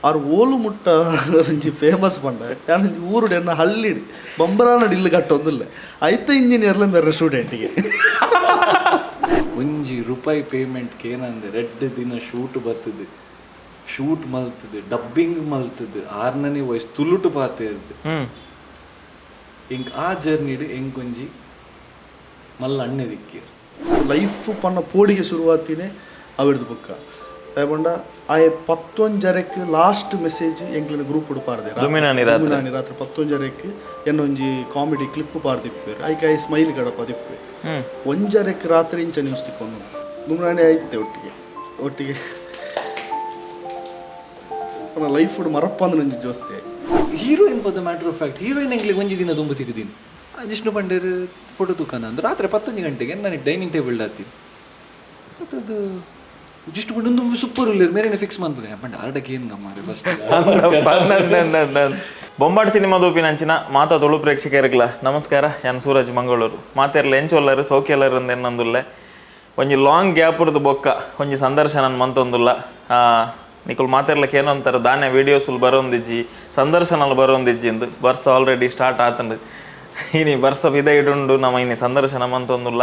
ಆರ್ ಓಲು ಮುಟ್ಟ ಒಂಜಿ ಫೇಮಸ್ ಪಂಡ ಯಾನ್ ಒಂಜಿ ಊರುಡು ಎನ್ನ ಹಳ್ಳಿಡ್ ಬಂಬರಾನ ಇಲ್ಲು ಕಟ್ಟೊಂದುಲ್ಲೆ ಐತ ಇಂಜಿನಿಯರ್ಲ ಮೆರ್ರ ಸ್ಟೂಡೆಂಟಿಗೆ. ಒಂಜಿ ರೂಪಾಯಿ ಪೇಮೆಂಟ್ ಕೇನಂದೆ ರೆಡ್ ದಿನ ಶೂಟ್ ಬರ್ತದೆ, ಶೂಟ್ ಮಲ್ತದೆ, ಡಬ್ಬಿಂಗ್ ಮಲ್ತದೆ, ಆರ್ನನೇ ವಯಸ್ಸು ತುಳುಟು ಪಾತೆರ್ದು. ಎಂಕ್ ಆ ಜರ್ನಿಡ್ ಎಂಕೊಂಜಿ ಮಲ್ಲ ಅಣ್ಣೆ ದಿಕ್ಕೇರ್. ಲೈಫ್ ಪನ್ನ ಪೋಡಿಗೆ ಶುರುವಾತಿನೇ ಅವಿರ್ದು ಬುಕ್ಕ ಪಂಡ ಆಯೆ ಪತ್ತೊಂಜರೆಕ್ ಲಾಸ್ಟ್ ಮೆಸೇಜ್ ಎಂಕ್ಲೆನ ಗ್ರೂಪ್ ಪಾಡ್ದೆ. ದುಮಿನಾನಿ ರಾತ್ರೆ. ದುಮಿನಾನಿ ರಾತ್ರೆ ಪತ್ತೊಂಜರೆಕ್ ಎನ್ನೊಂಜಿ ಕಾಮಿಡಿ ಕ್ಲಿಪ್ ಪಾಡ್ದಿಪ್ಪೆರ್, ಐಕ್ ಆಯೆ ಸ್ಮೈಲ್ ಗಡಪದಿಪ್ಪೆ. ಒಂಜರೆಕ್ ರಾತ್ರಿ ಇಂಚ ನ್ಯೂಸ್ ತಿಕ್ಕೊಂಡು ದುಮಿನಾನಿ ಆಯ್ತೆ ಒಟ್ಟಿಗೆ ಒಟ್ಟಿಗೆ ಪನ್ನ ಲೈಫ್ ಮರಪ್ಪಂದು ಒಂಜಿ ಜೋಸ್ತಿ. Heroine for the matter of fact heroine ಎಂಕ್ಲೆಗ್ ಒಂಜಿ ದಿನ ದುಂಬು ತಿಕ್ಕಿದೀನಿ. ಜಿಷ್ಣು ಪಂಡೇರ್ ಫೋಟೋ ತೂಕನ ಅಂದ್ರೆ ರಾತ್ರಿ 11 ಗಂಟೆಗೆ ನಾನು ಡೈನಿಂಗ್ ಟೇಬಲ್ ಹಾಕ್ತೀನಿ. ಅದು ಜಿಷ್ಣು ಪಂಡ ಒಂದು ಸೂಪರ್ ಉಲ್ಲೇರು ಮೇರೆನೆ ಫಿಕ್ಸ್ ಮನ್ಪುನೆ ಪಂಡ ಆರ್ಡಕ್ಕೆ ಏನು ಗಮ್ಮಾರೆ ಫಸ್ಟ್. ಬೊಂಬಾಟ್ ಸಿನಿಮಾ ದೋಪಿನಂಚಿನ ಮಾತಾ ತುಳು ಪ್ರೇಕ್ಷಕರಿಗ್ಲ ನಮಸ್ಕಾರ. ಯಾನ್ ಸೂರಜ್ ಮಂಗಳೂರು. ಮಾತೆರ್ಲ ಎಂಚೊಲ್ಲರು ಸೌಖ್ಯಲ್ಲರು ಎನ್ನಂದುಲ್ಲೆ. ಒಂಜಿ ಲಾಂಗ್ ಗ್ಯಾಪ್ ಇರ್ದು ಬೊಕ್ಕ ಒಂಜಿ ಸಂದರ್ಶನ ಮಂತೊಂದುಲ್ಲ. ನಿಕುಲ್ ಮಾತೆರ್ಲಕ್ಕೆ ಏನೋ ಅಂತಾರೆ ದಾನೆ ವೀಡಿಯೋಸ್ ಬರೋಂದಿಜ್ಜಿ, ಸಂದರ್ಶನ ಬರೋಂದಿಜ್ಜಿ ಇಂದು. ಬರ್ಸ ಆಲ್ರೆಡಿ ಸ್ಟಾರ್ಟ್ ಆತಂಡು. ಇನಿ ಬರ್ಸ ಇಡುಂಡು ನಮ್ಮ ಇನಿ ಸಂದರ್ಶನ ಮಂತೊಂದುಲ್ಲ.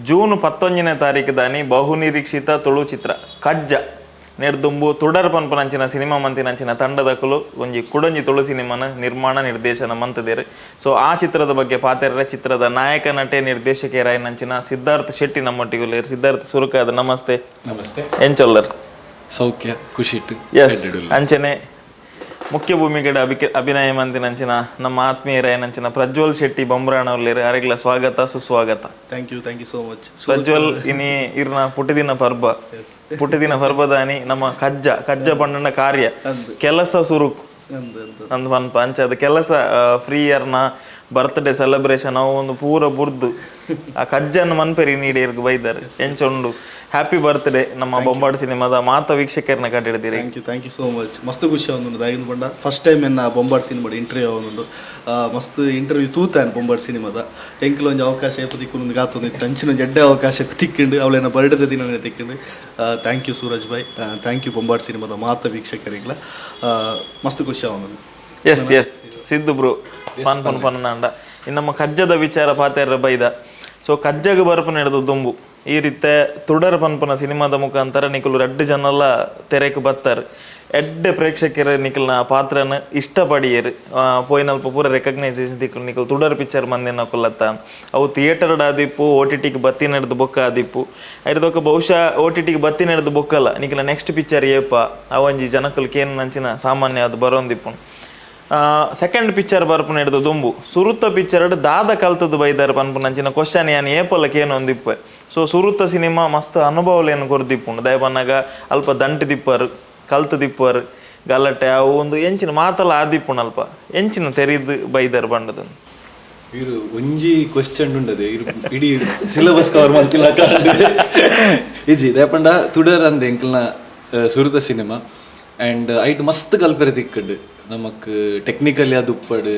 ಜೂನ್ 19ನೇ ತಾರೀಕು ದಾನಿ ಬಹುನಿರೀಕ್ಷಿತ ತುಳು ಚಿತ್ರ ಕಜ್ಜ ನೆಡ್ದುಂಬು ತುಡರ್ ಪನ್ಪನಂಚಿನ ಸಿನಿಮಾ ಮಂತಿನಂಚಿನ ತಂಡದಕುಲು ಒಂಜಿ ಕುಡೊಂಜಿ ತುಳು ಸಿನಿಮಾನ ನಿರ್ಮಾಣ ನಿರ್ದೇಶನ ಮಂತದೇರು. ಸೊ ಆ ಚಿತ್ರದ ಬಗ್ಗೆ ಪಾತೆರ್ರೆ ಚಿತ್ರದ ನಾಯಕ ನಟೆ ನಿರ್ದೇಶಕರಾಯಿನಂಚಿನ ಸಿದ್ಧಾರ್ಥ ಶೆಟ್ಟಿ ನಮ್ಮೊಟ್ಟಿಗೆ. ಸಿದ್ಧಾರ್ಥ ಸುರುಕಾದ ನಮಸ್ತೆ. ನಮಸ್ತೆ. ಎಂಚೊಲ್ಲರ್? ಸೌಖ್ಯ ಖುಷಿಟ್ಟು. ಎಸ್. ಅಂಚನೆ ಮುಖ್ಯ ಭೂಮಿಕೆಡ್ ಅಭಿನಯ ಮಂತಿನಂಚಿನ ನಮ್ಮ ಆತ್ಮೀಯರಾಯನಂಚಿನ ಪ್ರಜ್ವಲ್ ಶೆಟ್ಟಿ ಬೊಮ್ರಾಣ ಉಲ್ಲೇರು. ಅರೆಗ್ಲ ಸ್ವಾಗತ ಸುಸ್ವಾಗತ. Thank you, thank you so much. Prajwal, ಇನಿ ಇರ್ನ ಪುಟ್ಟಿದಿನ ಪರ್ಬ. ಪುಟ್ಟಿದಿನ ಪರ್ಬದಾನಿ ನಮ್ಮ ಕಜ್ಜ ಕಜ್ಜ ಪಣ್ಣನ ಕಾರ್ಯ ಕೆಲಸ ಸುರುಕು ಅಂದ್ ಪನ್ಪ ಅಂಚ ಅದು ಕೆಲಸ ಫ್ರೀ ಇಯರ್ನ ಬರ್ತ್ಡೇ ಸೆಲೆಬ್ರೇಷನ್ ಅವು ಒಂದು ಪೂರ ಬುರ್ದು ಆ ಕಜ್ಜನ್ನು ಮನ್ಪೆರಿ ನೀಡಿಯರ್ಗ್ ಬೈದಾರೆ. ಎಂಚೊಂಡು ಹ್ಯಾಪಿ ಬರ್ತ್ಡೇ ನಮ್ಮ ಬೊಂಬಾಟ್ ಸಿನಿಮಾದ ಮಾತ ವೀಕ್ಷಕರನ್ನ ಕಂಡಿಡ್ತೀರಿ. Thank you, thank you so much. ಮಸ್ತ್ ಖುಷಿ ಆವೊಂದುಂಡು. ದಾಯೆಗ್ ಪಂಡ ಫಸ್ಟ್ ಟೈಮ್ ಎನ್ನ ಬೊಂಬಾಟ್ ಸಿನಿಮಾಡ್ ಇಂಟರ್ವ್ಯೂ ಆವೊಂದುಂಡು. ಮಸ್ತ್ ಇಂಟರ್ವ್ಯೂ ತೂತಾನ್ ಬೊಂಬಾಟ್ ಸಿನಿಮಾದ. ಎಂಕ್ಲ ಒಂಜಿ ಅವಕಾಶ ಏಪ ತಿಕ್ಕುಂಡು ಗಾತೊಂದು ಇತ್ತು. ಅಂಚಿನ ಒಂಜಿ ಎಡ್ಡೆ ಅವಕಾಶ ತಿಕ್ಕಿಂಡು, ಅವಳೇನ ಬರ್ಡದ ದಿನನೇ ತಿಕ್ಕಿಂಡು. Thank you Suraj Bhai, thank you Bombat ಸಿನಿಮಾದ ಮಾತ ವೀಕ್ಷಕರಿಗ್ಲ. ಮಸ್ತ್ ಖುಷಿ ಆವೊಂದುಂಡು. S S Siddu bro, ಪನ್ ಪನ್ ಪನ್ನಂಡ ಇನ್ನು ನಮ್ಮ ಕಜ್ಜದ ವಿಚಾರ ಪಾತೆರ್ರ ಬೈದ. ಸೊ ಕಜ್ಜಗ್ ಬರ್ಪುನ ಹಿಡ್ದು ದುಂಬು ಈ ರೀತಿ ತುಡರ್ ಪನ್ಪುನ ಸಿನಿಮಾದ ಮುಖಾಂತರ ನಿಕುಲು ರಡ್ಡು ಜನಲ ತೆರೆಕ್ ಬತ್ತಾರೆ. ಎಡ್ಡೆ ಪ್ರೇಕ್ಷಕರ ನಿಕಲ್ನ ಪಾತ್ರನ ಇಷ್ಟಪಡಿಯರು. ಪೋಯಿನಲ್ಪ ಪೂರ ರೆಕಗ್ನೈಸೇಷನ್ ತಿಕ್ಕು ನಿಕುಲು ತುಡರ್ ಪಿಕ್ಚರ್ ಮಂದಿನ ಕುಲ್ಲತ್ತ. ಅವು ಥಿಯೇಟರ್ ಆದಿಪ್ಪು, ಓ ಟಿ ಟಿಗೆ ಬತ್ತಿ ನಡೆದು ಬೊಕ್ಕ ಆದಿಪ್ಪು. ಐರ್ದೊಕ್ಕ ಬಹುಶಃ ಓ ಟಿ ಟಿಗೆ ಬತ್ತಿ ನಡೆದು ಬೊಕ್ಕಲ್ಲ ನಿಕಲ ನೆಕ್ಸ್ಟ್ ಪಿಕ್ಚರ್ ಏಪ ಅವಂಜಿ ಜನಕುಲು ಕೇನ್ ನಂಚಿನ ಸಾಮಾನ್ಯ ಅದು ಬರೋಂದಿಪ್ಪು. ಸೆಕೆಂಡ್ ಪಿಕ್ಚರ್ ಬರ್ಪುನ ಹಿಡ್ದು ದುಂಬು ಸುರುತ್ತ ಪಿಕ್ಚರ್ ದಾದ ಕಲ್ತದ್ದು ಬೈದಾರ ಪನ್ಪುನಂಚಿನ ಕ್ವಶನ್ ಯಾನ್ ಏಪಲಕ್ಕೆ ಏನು ಒಂದಿಪ್ಪೆ. ಸೊ ಸುರುತ್ತ ಸಿನಿಮಾ ಮಸ್ತ್ ಅನುಭವಲೇನು ಕೊರ್ದಿಪ್ಪುಂಡು. ದಯಪನ್ನಾಗ ಅಲ್ಪ ದಂಟು ದಿಪ್ಪರು, ಕಲ್ತು ದಿಪ್ಪರು, ಗಲಾಟೆ ಅವು ಒಂದು ಎಂಚಿನ ಮಾತಲ್ಲ ಆದಿಪ್ಪುಂಡು. ಅಲ್ಪ ಎಂಚಿನ ತೆರಿದು ಬೈದಾರ ಬಂಡದ? ಇರು ಒಂಜಿ ಕ್ವಶನ್ ಉಂಡದೆ ಇರು ಇಡೀ ಸಿಲೆಬಸ್ ಕವರ್ ಮಲ್ತಿಲ್ಲ ಇಜ್ಜಿ. ದಯಪಂಡ ತುಡರ್ ಅಂದೆ ಎಂಕಲ್ನ ಸುರುತ ಸಿನಿಮಾ ಆ್ಯಂಡ್ ಐಟ್ ಮಸ್ತ್ ಕಲ್ಪೆರೆ ತಿಕ್ಕಂಡು ನಮಕ್. ಟೆಕ್ನಿಕಲಿ ಅದು ಉಪ್ಪಡು,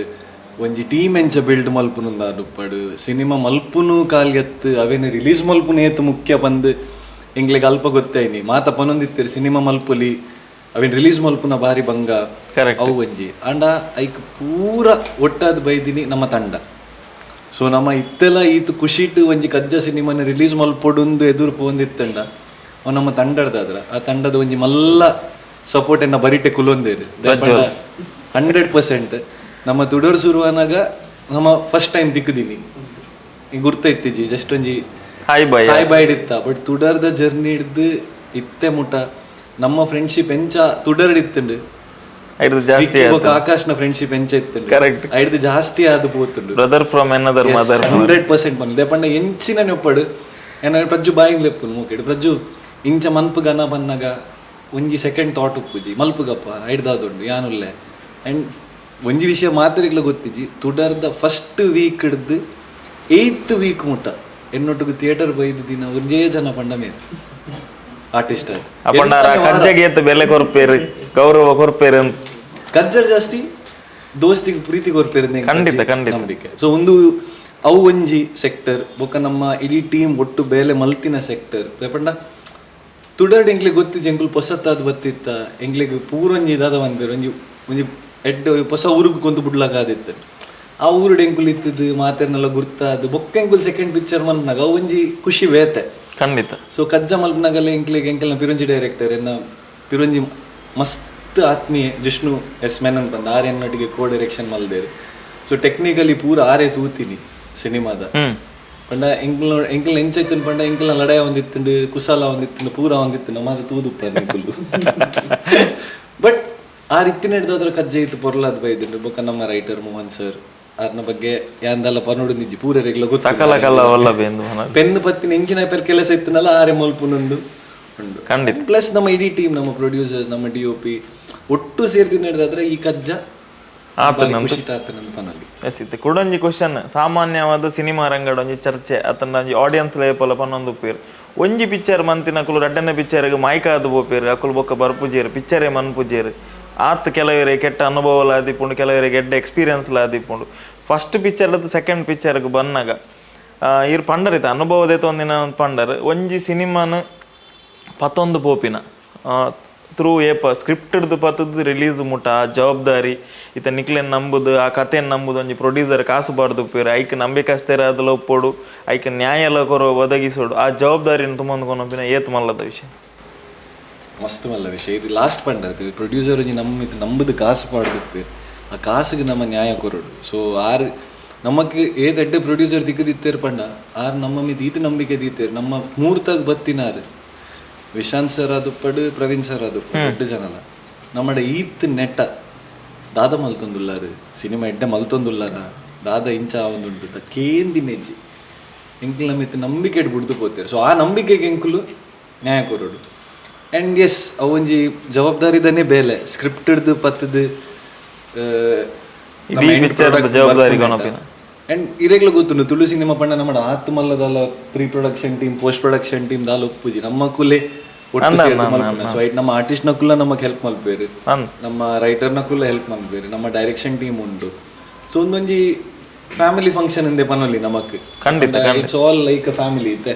ಒಂಜಿ ಟೀಮ್ ಎಂಚ ಬಿಲ್ಡ್ ಮಲ್ಪುನು ಅದು ಉಪ್ಪಡು, ಸಿನಿಮಾ ಮಲ್ಪುನು ಕಾಲ್ಯತ್ತು ಅವೇನು ರಿಲೀಸ್ ಮಲ್ಪುನು ಏತ್ ಮುಖ್ಯ ಪಂದ್ ಎಂಕ್ಲೆಗ್ ಅಲ್ಪ ಗೊತ್ತಾಯ್ನಿ. ಮಾತ ಪನೊಂದಿತ್ತೆರ್ ಸಿನಿಮಾ ಮಲ್ಪುಲಿ, ಅವೇನು ರಿಲೀಸ್ ಮಲ್ಪುನ ಬಾರಿ ಬಂಗ. ಅವು ಒಂಜಿ ಆಂಡ ಐಕ್ ಪೂರ ಒಟ್ಟಾದ್ ಬೈದಿನಿ ನಮ್ಮ ತಂಡ. ಸೊ ನಮ್ಮ ಇತ್ತೆಲ್ಲ ಈತ್ ಖುಷಿಟ್ ಒಂಜಿ ಕಜ್ಜ ಸಿನಿಮಾನ ರಿಲೀಸ್ ಮಲ್ಪೊಡುಂದು ಎದುರು ಪೋಂದಿತ್ತಂಡ ಅವು ನಮ್ಮ ತಂಡಡ್ದಾದ್ರ. ಆ ತಂಡದ ಒಂಜಿ ಮಲ್ಲ ಸಪೋರ್ಟ್ ಎನ್ನ ಬರಿಟೆ ಕುಲೊಂದೇರು 100%. ನಮ್ಮ ತುಡರ್ ಶುರುವನಾಗ ನಮ್ಮ ಫಸ್ಟ್ ಟೈಮ್ ತಿಕ್ಕುದೀನಿ ಗುರ್ತ ಇತ್ತಿಜಿ, ಜಸ್ಟ್ ಒಂಜಿ ಹಾಯ್ ಬಾಯ್ ಹಾಯ್ ಬಾಯ್ ಇತ್ತ. ಬಟ್ ತುಡರ್ದ ಜರ್ನಿ ಹಿಡ್ದು ಇತ್ತೆ ಮುಟ ನಮ್ಮ ಫ್ರೆಂಡ್ಶಿಪ್ ಎಂಚ ತುಡರ್ ಇತ್ತುಂಡು, ಐರ್ದು ಜಾಸ್ತಿ ಬೊಕ್ಕ ಆಕಾಶ್ನ ಫ್ರೆಂಡ್ಶಿಪ್ ಎಂಚ ಇತ್ತುಂಡು, ಐರ್ದು ಜಾಸ್ತಿ ಆದ್ ಪೋತುಂಡು. Brother from another mother. 100% ಪನ್ಲೆ ಪಂಡ ಎಂಚಿನ ನೆಪ್ಪಡು ಏನ ಪ್ರಜ್ಜು ಬಾಯಿಗೆ ಲೆಪ್ಪುನು ಮೂಕೆಡು ಪ್ರಜ್ಜು ಇಂಚ ಮನ್ಪುಗನ ಬನ್ನಗ ಒಂಜಿ ಸೆಕೆಂಡ್ ಥಾಟ್ ಉಪ್ಪುಜಿ, ಮಲ್ಪುಗಪ್ಪ ಐಡ್ದಾದುಂಡು ಯಾನುಲ್ಲೆ. ಆ್ಯಂಡ್ ಒಂಜಿ ವಿಷಯ ಮಾತ್ರ ಗೊತ್ತಿಜ್ಜಿ, ತುಡರ್ದ ಫಸ್ಟ್ ವೀಕ್ ಹಿಡ್ದು 8th weak ಮುಟ್ಟ ಎನ್ನೊಟ್ಟಿಗೆ ಥಿಯೇಟರ್ ಬೈದು ದಿನ ಒಂಜೇ ಜನ ಪಂಡ ಮೇರೆ ಆರ್ಟಿಸ್ಟ್ ಆಯ್ತು. ಅಪ್ಪಂಡಾರ ಕಜ್ಜಗೆ ಏತ್ ಬೆಲೆ ಕೊರ್ಪೇರು, ಗೌರವ ಕೊರ್ಪೇರು. ಕಜ್ಜರ್ ಜಾಸ್ತಿ ದೋಸ್ತಿಗೆ ಪ್ರೀತಿ ಕೊರ್ಪೇರು. ಖಂಡಿತ, ಖಂಡಿತ. ನಂಬಿಕೆ. ಸೊ ಒಂದು ಅವು ಒಂಜಿ ಸೆಕ್ಟರ್ ಬೊಕ್ಕ ನಮ್ಮ ಇಡೀ ಟೀಮ್ ಒಟ್ಟು ಬೇಲೆ ಮಲ್ತಿನ ಸೆಕ್ಟರ್ ಪಂಡ ತುಡರ್ಡ್ ಎಂಕ್ಲೆಗ್ ಗೊತ್ತಿಜ್ಜಿ ಎಂಕುಲು ಪೊಸತ್ತಾದ್ ಬತ್ತಿತ್ತ ಎಂಕ್ಲೆಗ್ ಪೂರೊಂಜಿ ದಾದ ಪನ್ಪೆರ್ ಒಂಜಿ ಒಂಜಿ ಎಡ್ಡೆ ಪೊಸ ಊರುಗು ಕೊಂತು ಬುಡ್ಲಗಾದಿತ್ತು. ಆ ಊರುಡು ಎಂಕುಲು ಇತ್ತದು ಮಾತೆರ್ನೆಲ್ಲ ಗುರ್ತಾದ್ ಬೊಕ್ಕ ಎಂಕುಲು ಸೆಕೆಂಡ್ ಪಿಕ್ಚರ್ ಮಲ್ಪುನಗ ಅವು ಒಂಜಿ ಖುಷಿ ಬೇತೆ. ಖಂಡಿತ. ಸೊ ಕಜ್ಜ ಮಲ್ಪುನಗಲ ಎಂಕ್ಲೆಗ್ ಎಂಕಲ್ನ ಪಿರೊಂಜಿ ಡೈರೆಕ್ಟರ್ ಎನ್ನ ಪಿರೊಂಜಿ ಮಸ್ತ್ ಆತ್ಮೀಯ ಜಿಷ್ಣು ಎಸ್ ಮೆನನ್ ಪಂದ್ ಆರ್ ಎನ್ನೊಟ್ಟಿಗೆ ಕೋ ಡೈರೆಕ್ಷನ್ ಮಲ್ದೇರು. ಸೊ ಟೆಕ್ನಿಕಲಿ ಪೂರ ಆರೇ ತೂತಿನಿ ಸಿನಿಮಾದ. ಪಂಡ ಎಂಕಲ್ನ ಎಂಕಲ್ನ ಎಂಚ ಇತ್ತುಂಡು ಪಂಡ ಎಂಕಲ್ನ ಲಡಾಯ ಒಂದಿತ್ತುಂಡು, ಕುಸಾಲ ಒಂದಿತ್ತುಂಡು, ಪೂರ ಒಂದಿತ್ತುಂಡು, ಮಾತ ತೂದುಪ್ಪ ಎಂಕುಲು. ಬಟ್ ಆರ್ ಇತ್ತಿನ ಕಜ್ಜೆ ಇತ್ತು ಪೊರ್ಲಾದ್ ಬೈದುಂಡು. ಬೊಕ್ಕ ನಮ್ಮ ರೈಟರ್ ಮೋಹನ್ ಸರ್ ಆರ್ನ ಬಗ್ಗೆ ಯಾಂದಲ್ಲ ಪನೊಡುಂದಿಜ್ಜಿ, ಪೂರೆರೆಗ್ಲ ಗೊತ್ತು. ಸಕಲ ಕಲ ವಲ್ಲಭ ಪೆನ್ ಪತ್ತಿನ ಎಂಚಿನ ಪೆರ್ ಕೆಲಸ ಇತ್ತನಲ್ಲ ಆರೆ ಮಲ್ಪುನೊಂದು ಉಂಡು. ಖಂಡಿತ. ಪ್ಲಸ್ ನಮ್ಮ ಇಡೀ ಟೀಮ್, ನಮ್ಮ ಪ್ರೊಡ್ಯೂಸರ್ಸ್, ನಮ್ಮ D O P ಒಟ್ಟು ಸೇರ್ದಿನ ಈ ಕಜ್ಜ ಕುಡೊಂಜಿ ಕ್ವಶನ್ ಸಾಮಾನ್ಯವಾದ ಸಿನಿಮಾ ರಂಗಡ ಒಂಜಿ ಚರ್ಚೆ ಅತಂಡ ಒಂಜಿ ಆಡಿಯನ್ಸ್ ಲೇಪಲ ಪನ್ನೊಂದು ಉಪ್ಪೇರು. ಒಂಜಿ ಪಿಕ್ಚರ್ ಮಂತಿನಕುಲು ರಡ್ಡನೇ ಪಿಕ್ಚರ್ಗ್ ಮಾಯ್ಕಾದ್ ಪೋಪೇರು, ಅಕುಲು ಬೊಕ್ಕ ಬರ್ಪುಜೇರು, ಪಿಕ್ಚರೇ ಮನ್ಪುಜೇರು. ಆತ್ ಕೆಲವರೆ ಕೆಟ್ಟ ಅನುಭವಲ ಆದಿಪ್ಪುಂಡು, ಕೆಲವರಿಗೆ ಎಡ್ಡೆ ಎಕ್ಸ್ಪೀರಿಯನ್ಸ್ಲ ಆದಿಪ್ಪುಂಡು. First picture second ಪಿಕ್ಚರ್ಗ್ ಬನ್ನಗ ಇರ್ ಪಂಡರ್ ಇತ್ತ ಅನುಭವ ಒಂದಿನ ಪಂಡರ್ ಒಂಜಿ ಸಿನಿಮಾನ ಪತ್ತೊಂದು ಪೋಪಿನ ಥ್ರೂ ಏಪ ಸ್ಕ್ರಿಪ್ಟ್ ಪತ್ತದು ರಿಲೀಸ್ ಮುಟ್ಟ ಆ ಜವಾಬ್ದಾರಿ ಇತ್ತ ನಿಕ್ಲೆನ್ ನಂಬುದು ಆ ಕಥೆನ್ ನಂಬುದು ಒಂಜಿ ಪ್ರೊಡ್ಯೂಸರ್ ಕಾಸು ಬಾರ್ದು ಉಪ್ಪೇರು, ಐಕ್ ನಂಬಿಕಸ್ಥರಾದಲ ಒಪ್ಪೋಡು, ಐಕ್ ನ್ಯಾಯಲ ಕೊರ ಒದಗಿಸೋಡು, ಆ ಜವಾಬ್ದಾರಿನ ತುಂಬೊಂದು ಕೊನೊಪಿನ ಏತ್ ಮಲ್ಲದ ವಿಷಯ. ಮಸ್ತ್ ಮಲ್ಲ ವಿಷಯ ಇದು. ಲಾಸ್ಟ್ ಪಂಡರ್ ಪ್ರೊಡ್ಯೂಸರ್ ಒಂಜಿ ನಮ್ಮ ನಂಬುದು ಕಾಸು ಪಾಡ್ದು ಉಪ್ಪೇರು, ಆ ಕಾಸುಗೆ ನಮ್ಮ ನ್ಯಾಯ ಕೊರಡು. ಸೊ ಆರ್ ನಮಕ್ ಏತ್ ಎಡ್ಡೆ ಪ್ರೊಡ್ಯೂಸರ್ ದಿಕ್ಕದಿತ್ತೇರು ಪಂಡ ಆರ್ ನಮ್ಮ ಮಿತ್ ಈತ ನಂಬಿಕೆ ದೀತೇರು. ನಮ್ಮ ಮೂರ್ತಗ್ ಬತ್ತಿನಾರು ವಿಶಾಂತ್ ಸರ್ ಆದುಪ್ಪಡು, ಪ್ರವೀಣ್ ಸರ್ ಆದುಪ್ಪಡು, ಎಡ್ಡು ಜನಲ ನಮ್ಮಡ ಈತ್ ನೆಟ್ಟ ದಾದ ಮಲ್ತೊಂದುಲ್ಲಾರು, ಸಿನಿಮಾ ಎಡ್ಡೆ ಮಲ್ತೊಂದುಲ್ಲಾರ, ದಾದ ಇಂಚ ಆವೊಂದುಂಡು ಕೇಂದಿನೆಜ್ಜಿ ಎಂಕುಲು ನಮ್ಮ ಇತ್ತು ನಂಬಿಕೆ ಬುಡ್ದು ಪೋತೇರು. ಸೊ ಆ ನಂಬಿಕೆಗೆ ಎಂಕುಲು ನ್ಯಾಯ ಕೊರಡು. ಆ್ಯಂಡ್ ಎಸ್ ಅವು ಒಂಜಿ ಜವಾಬ್ದಾರಿದನೇ ಬೇಲೆ ಸ್ಕ್ರಿಪ್ಟ್ ಹಿಡ್ದು ಪತ್ತದು ಜವಾಬ್ದಾರಿ. ಆ್ಯಂಡ್ ಇರೆಗ್ಲ ಗೊತ್ತುಂಡು ತುಳು ಸಿನಿಮಾ ಪಂಡ ನಮ್ಮ ಆತ್ ಮಲ್ಲದಲ್ಲ pre production team, post production team ದಾಲ ಒಪ್ಪುಜಿ, ನಮ್ಮ ಕುಲೆ ಸೊ ಐಟ್ ನಮ್ಮ ಆರ್ಟಿಸ್ಟ್ ನಕುಲ ನಮಕ್ ಹೆಲ್ಪ್ ಮಲ್ಪೇರು, ನಮ್ಮ ರೈಟರ್ ನಕುಲ ಹೆಲ್ಪ್ ಮಲ್ಪೇರು, ನಮ್ಮ ಡೈರೆಕ್ಷನ್ ಟೀಮ್ ಉಂಟು. ಸೊ ಒಂದೊಂಜಿ ಫ್ಯಾಮಿಲಿ ಫಂಕ್ಷನ್ ಎಂದೇ ಪನೊಲಿ ನಮಕ್. ಖಂಡಿತ. It's all like a family. ಇತ್ತೆ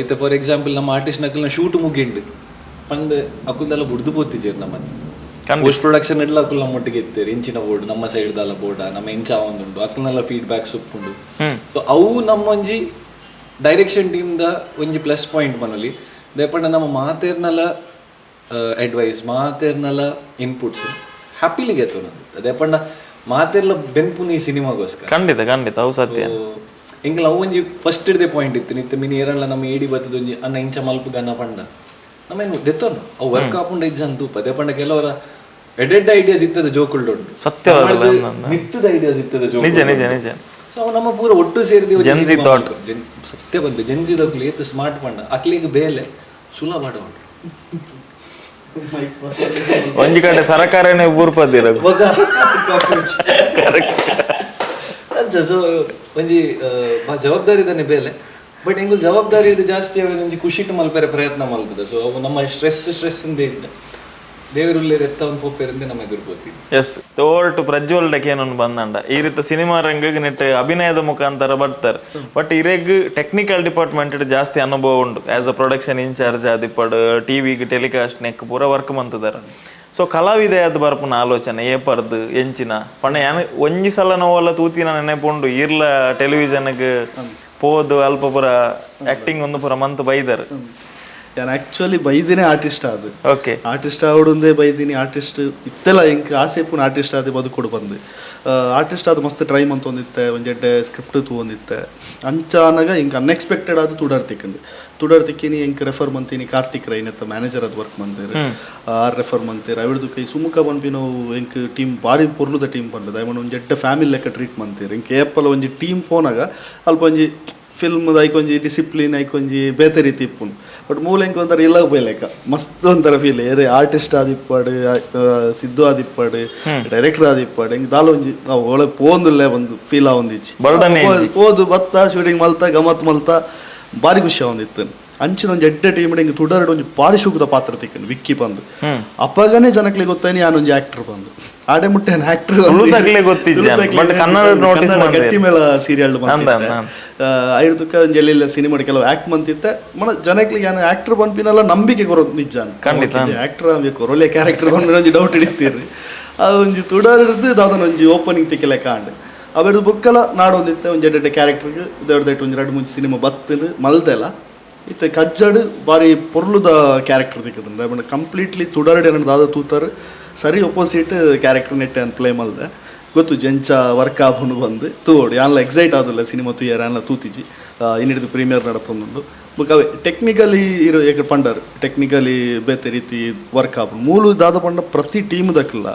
ಇತ್ತೆ ಫಾರ್ ಎಕ್ಸಾಂಪಲ್ ನಮ್ಮ ಆರ್ಟಿಸ್ಟ್ ನಕಲ್ನ ಶೂಟ್ ಮುಗಿಂಡು ಪಂದ್ ಅಕುಲ್ದೆಲ್ಲ ಬುಡ್ದು ಪೋತಿಜೇರು ನಮ್ಮನ್ನ. ಪೋಸ್ಟ್ ಪ್ರೊಡಕ್ಷನ್ ಎಲ್ಲ ಅಕುಲ್ ನಮ್ಮೊಟ್ಟಿಗೆ ಇತ್ತೇರು, ಇಂಚಿನ ಬೋರ್ಡ್ ನಮ್ಮ ಸೈಡ್ ದಾಲ ಬೋರ್ಡ ನಮ್ಮ ಇಂಚ ಒಂದುಂಡು ಅಕುಲ್ನೆಲ್ಲ ಫೀಡ್ಬ್ಯಾಕ್ಸ್ ಉಪ್ಪುಂಡು. ಸೊ ಅವು ನಮ್ಮೊಂಜಿ ಡೈರೆಕ್ಷನ್ ಟೀಮ್ the ಒಂಜಿ ಪ್ಲಸ್ ಪಾಯಿಂಟ್ ಪನೊಲಿ. ದೇಪಂಡ ನಮ್ಮ ಮಾತೇರ್ನಲ ಅಡ್ವೈಸ್, ಮಾತೇರ್ನಲ ಇನ್ಪುಟ್ಸ್ ಹ್ಯಾಪಿಲಿ ಗೆತ್ತೊನದು. ದೇಪಂಡ ಮಾತೇರ್ಲ ಬೆನ್ಪುನಿ ಸಿನಿಮಾಗೋಸ್ಕರ. ಖಂಡಿತ ಖಂಡಿತ ಅವು ಸತ್ಯ. ಎಂಕಲ್ ಅವು ಒಂಜಿ ಫಸ್ಟ್ ಇಡ್ದೆ ಪಾಯಿಂಟ್ ಇತ್ತು. ನಿತ್ತೆ ಮಿನಿ ಏರಲ್ಲ ನಮ್ಮ ಏಡಿ ಬತ್ತದ ಒಂಜಿ ಅನ್ನ ಇಂಚ ಮಲ್ಪುಗ ಅನ್ನ ಪಂಡ ನಮ್ಮ ದೆತ್ತೊನು ಅವು ವರ್ಕ್ ಆಪುಂಡ ಇಜ್ಜ ಅಂತ ತೂಪ. ದೇಪಂಡ ಕೆಲವರ ಎಡೆಡ್ ಐಡಿಯಾಸ್ ಇತ್ತದ ಜೋಕುಲ್ಡು ಉಂಟು, ಸತ್ಯ ಮಿತ್ತದ ಐಡಿಯಾಸ್ ಇತ್ತದ ಜೋಕುಲ್ಡು. ನಿಜ ನಿಜ ನಿಜ. ಸೊ ಅವು ನಮ್ಮ ಪೂರ ಒಟ್ಟು ಸೇರಿದ ಸತ್ಯ ಬಂದು ಜೆನ್ಜಿದಕ್ಲು ಏತ್ ಸ್ಮಾರ್ಟ್ ಪಂಡ ಅಕ್ಲಿಗೆ ಬೇಲೆ ಸುಲಭ ಉಂಟು. ಒಂಜಿ ಕಡೆ ಸರಕಾರನೇ ಊರ್ಪದಿರ ಅಂಚ. ಸೊ ಒಂಜಿ ಜವಾಬ್ದಾರಿ ಬೇಲೆ, ಬಟ್ ಎಂಗುಲ್ ಜವಾಬ್ದಾರಿ ಹಿಡಿದು ಜಾಸ್ತಿ ಅವೆ ಒಂಜಿ ಖುಷಿಟ್ ಮಲ್ಪೆರೆ ಪ್ರಯತ್ನ ಮಲ್ತದೆ. ಸೊ ಅವು ನಮ್ಮ ಸ್ಟ್ರೆಸ್ ಸ್ಟ್ರೆಸ್ ಇಂದ ಇಜ್ಜ ದೇವರುಲ್ಲೇರು ಎತ್ತ ಒಂದು ಪೋಪೆರಿಂದ ನಮ್ಮ ಎದುರು ಪೋತಿ. ಎಸ್ ತೋರ್ಟು ಪ್ರಜ್ವಲ್ ಡಕೇನೊಂದು ಬಂದಂಡ ಈ ರೀತಿ ಸಿನಿಮಾ ರಂಗಗ್ ನೆಟ್ ಅಭಿನಯದ ಮುಖಾಂತರ ಬರ್ತಾರೆ. ಬಟ್ ಇರೆಗ್ ಟೆಕ್ನಿಕಲ್ ಡಿಪಾರ್ಟ್ಮೆಂಟ್ ಜಾಸ್ತಿ ಅನುಭವ ಉಂಡು, as a production incharge ಆದಿಪ್ಪಡು, ಟಿವಿಗೆ ಟೆಲಿಕಾಸ್ಟ್ ನೆಕ್ ಪೂರ ವರ್ಕ್ ಮಂತದಾರ. ಸೊ ಕಲಾವಿದೆ ಅದು ಬರ್ಪುನ ಆಲೋಚನೆ ಏಪರ್ದು ಎಂಚಿನ ಪಂಡ ಯಾನ್ ಒಂಜಿ ಸಲ ನೋವಲ್ಲ ತೂತಿನ ನೆನೆಪುಂಡು ಇರ್ಲ ಟೆಲಿವಿಷನ್ಗೆ ಪೋದು ಅಲ್ಪ ಪೂರ ಆಕ್ಟಿಂಗ್ ಒಂದು ಪೂರ ಮಂತ್ ಬೈದರ್. ನಾನು ಆಕ್ಚುಲಿ ಬೈದಿನೇ ಆರ್ಟಿಸ್ಟ್ ಅದು. ಓಕೆ ಆರ್ಟಿಸ್ಟ್ ಆವಡುಂದೇ ಬೈದಿನಿ. ಆರ್ಟಿಸ್ಟ್ ಇತ್ತೆಲ್ಲ ಎಂಕ್ ಆಸೆ ಪೂನ ಆರ್ಟಿಸ್ಟ್ ಆದ ಬದುಕೊಡು ಬಂದು ಆರ್ಟಿಸ್ಟ್ ಆದ ಮಸ್ತ್ ಟ್ರೈ ಮಂತೊಂದಿತ್ತೆ, ಒಂಜೆಡ್ಡೆ ಸ್ಕ್ರಿಪ್ಟ್ ತೂವೊಂದಿತ್ತೆ. ಅಂಚಾನಗ ಎಂಕ್ ಅನ್ಎಕ್ಸ್ಪೆಕ್ಟೆಡ್ ಆದ ತುಡರ್ ತಿಕ್ಕಂಡು. ತುಡರ್ ತಿಕ್ಕಿನಿ ಎಂಕ್ ರೆಫರ್ ಮಂತೀನಿ ಕಾರ್ತಿಕ್ ರೈನತ್ತ ಮ್ಯಾನೇಜರ್ ಅದು ವರ್ಕ್ ಮಂತೇರು, ಆರ್ ರೆಫರ್ ಮಂತೇರು. ಅವಿಡ್ದು ಕೈ ಸುಮುಖ ಪನ್ಪಿನವು ಎಂಕ್ ಟೀಮ್ ಬಾರಿ ಪೊರ್ಲುದ ಟೀಮ್ ಪನ್ಪದ ಐಮನ್ ಒಂಜಿ ಎಡ್ಡೆ ಫ್ಯಾಮಿಲಿ ಲೆಕ್ಕ ಟ್ರೀಟ್ ಮಂತೇರು. ಎಂಕ್ ಏಪಲ ಒಂಜಿ ಟೀಮ್ ಪೋನಾಗ ಅಲ್ಪ ಒಂಜಿ ಫಿಲ್ಮ್ ಐಕೊಂಜಿ ಡಿಸಿಪ್ಲಿನ್ ಐಕೊಂಜಿ ಬೇತೆ ರೀತಿ ಇಪ್ಪುಂಡು. ಬಟ್ ಮೂಲ ಎಂಕ್ ಒಂಥರ ಇಲ್ಲ ಪೋಯ್ಲೆಕ್ಕ ಮಸ್ತ್ ಒಂಥರ ಫೀಲ್. ಏರೆ ಆರ್ಟಿಸ್ಟ್ ಆದಿಪ್ಪಾಡು, ಸಿದ್ದು ಆದಿಪ್ಪಾಡು, ಡೈರೆಕ್ಟರ್ ಆದಿಪ್ಪಾಡು, ಎಂಕ್ ದಾಲ ಒಂಜಿ ಒಳ ಪೋಂದುಲ್ಲೆ ಒಂದು ಫೀಲ್ ಆವೊಂದಿಚ್ಚಿ. ಬರ್ಡನ್ ಪೋದು ಬತ್ತ ಶೂಟಿಂಗ್ ಮಲ್ತ ಗಮತ್ ಮಲ್ತ ಭಾರಿ ಖುಷಿ ಆವೊಂದಿತ್ತು. ಅಂಚಿನ ಒಂಜಿ ಎಡ್ಡೆ ಟೀಮ್ ಹಿಂಗೆ ತುಡರಡ್ ಒಂಜಿ ಪಾರಿಶುಕದ ಪಾತ್ರ ತಿಕ್ಕಂಡು ವಿಕ್ಕಿ ಬಂದು ಅಪ್ಪಗನೇ ಜನಕ್ಲೆ ಗೊತ್ತಾಯ್ನಿ ಯಾನೊಂಜಿ ಆಕ್ಟರ್ ಬಂದು ಆಡೆ ಮುಟ್ಟೆ ಆಕ್ಟರ್. ತುಳುತಕ್ಲೆ ಗೊತ್ತಿಜ್ಜ, but Kannada notice ಮಂದೇರ್. ಗಟ್ಟಿ ಮೇಳ ಸೀರಿಯಲ್. ಅಂದ, ಅಂದ. ಐದು ತುಕ್ಕ ಒಂಜಿ ಎಲ್ಲೆಲ್ಲ ಸಿನಿಮಾ ಕೆಲವು ಆಕ್ಟ್ ಮಂತಿತ್ತೆ. ಮನ ಜನಕ್ಲೆ ಯಾನು ಆಕ್ಟರ್ ಪನ್ಪಿನಲ್ಲ ನಂಬಿಕೆ ಕೊರೋದು ನಿಜ. ಖಂಡಿತ. ಆಕ್ಟರ್ ಬೇಕು, ಒಳ್ಳೆ ಕ್ಯಾರೆಕ್ಟರ್ ಬಂದ್ರೆ ಒಂಜಿ ಡೌಟ್ ಹಿಡಿತೀರಿ. ಆ ಒಂಜಿ ತುಡರ್ದು ದಾದನ ಒಂಜಿ ಓಪನಿಂಗ್ ತಿಕ್ಕಲೆ ಕಾಂಡ್ ಅವೆರಡು ಬುಕ್ಕಲ ನಾಡೊಂದಿತ್ತೆ. ಒಂಜಿ ಎಡ್ಡೆ ಕ್ಯಾರೆಕ್ಟರ್ಗೆ ದೊಡ್ಡ ಒಂಜಿ ಎರಡು ಮುಂಚೆ ಸಿನಿಮಾ ಬತ್ತದು ಮಲ್ದೆಲ್ಲ. ಇತ್ತೆ ಕಜ್ಜಡ್ ಬಾರಿ ಪೊರ್ಲುದ ಕ್ಯಾರೆಕ್ಟರ್ ತಿಕ್ಕದಂದೆ ಕಂಪ್ಲೀಟ್ಲಿ ತುಡರಡೆ ದಾದ ತೂತಾರು ಸರಿ ಒಪೋಸಿಟ್ ಕ್ಯಾರೆಕ್ಟರ್ ನೆಟ್ಟೆ ಅನ್ ಪ್ಲೇ ಮಲ್ದೆ. ಗೊತ್ತು ಜಂಚ ವರ್ಕ್ ಆಪುಂಡು ಬಂದು ತೂಡು. ಯಾನ್ಲ ಎಕ್ಸೈಟ್ ಆದಿಲ್ಲ ಸಿನಿಮಾ ತೂಯರ್. ಯಾನ್ಲ ತೂತಿಜಿ, ಇನ್ನಿಡ್ದು ಪ್ರೀಮಿಯರ್ ನಡತೊಂದುಂಡು. ಬೊಕ ಅವೇ ಟೆಕ್ನಿಕಲಿ ಇರು ಏಕ ಪಂಡರ್ ಟೆಕ್ನಿಕಲಿ ಬೇತೆ ರೀತಿ ವರ್ಕ್ ಆಪುಂಡು. ಮೂಲು ದಾದ ಪಂಡ ಪ್ರತಿ ಟೀಮ್ ದಕ್ಲ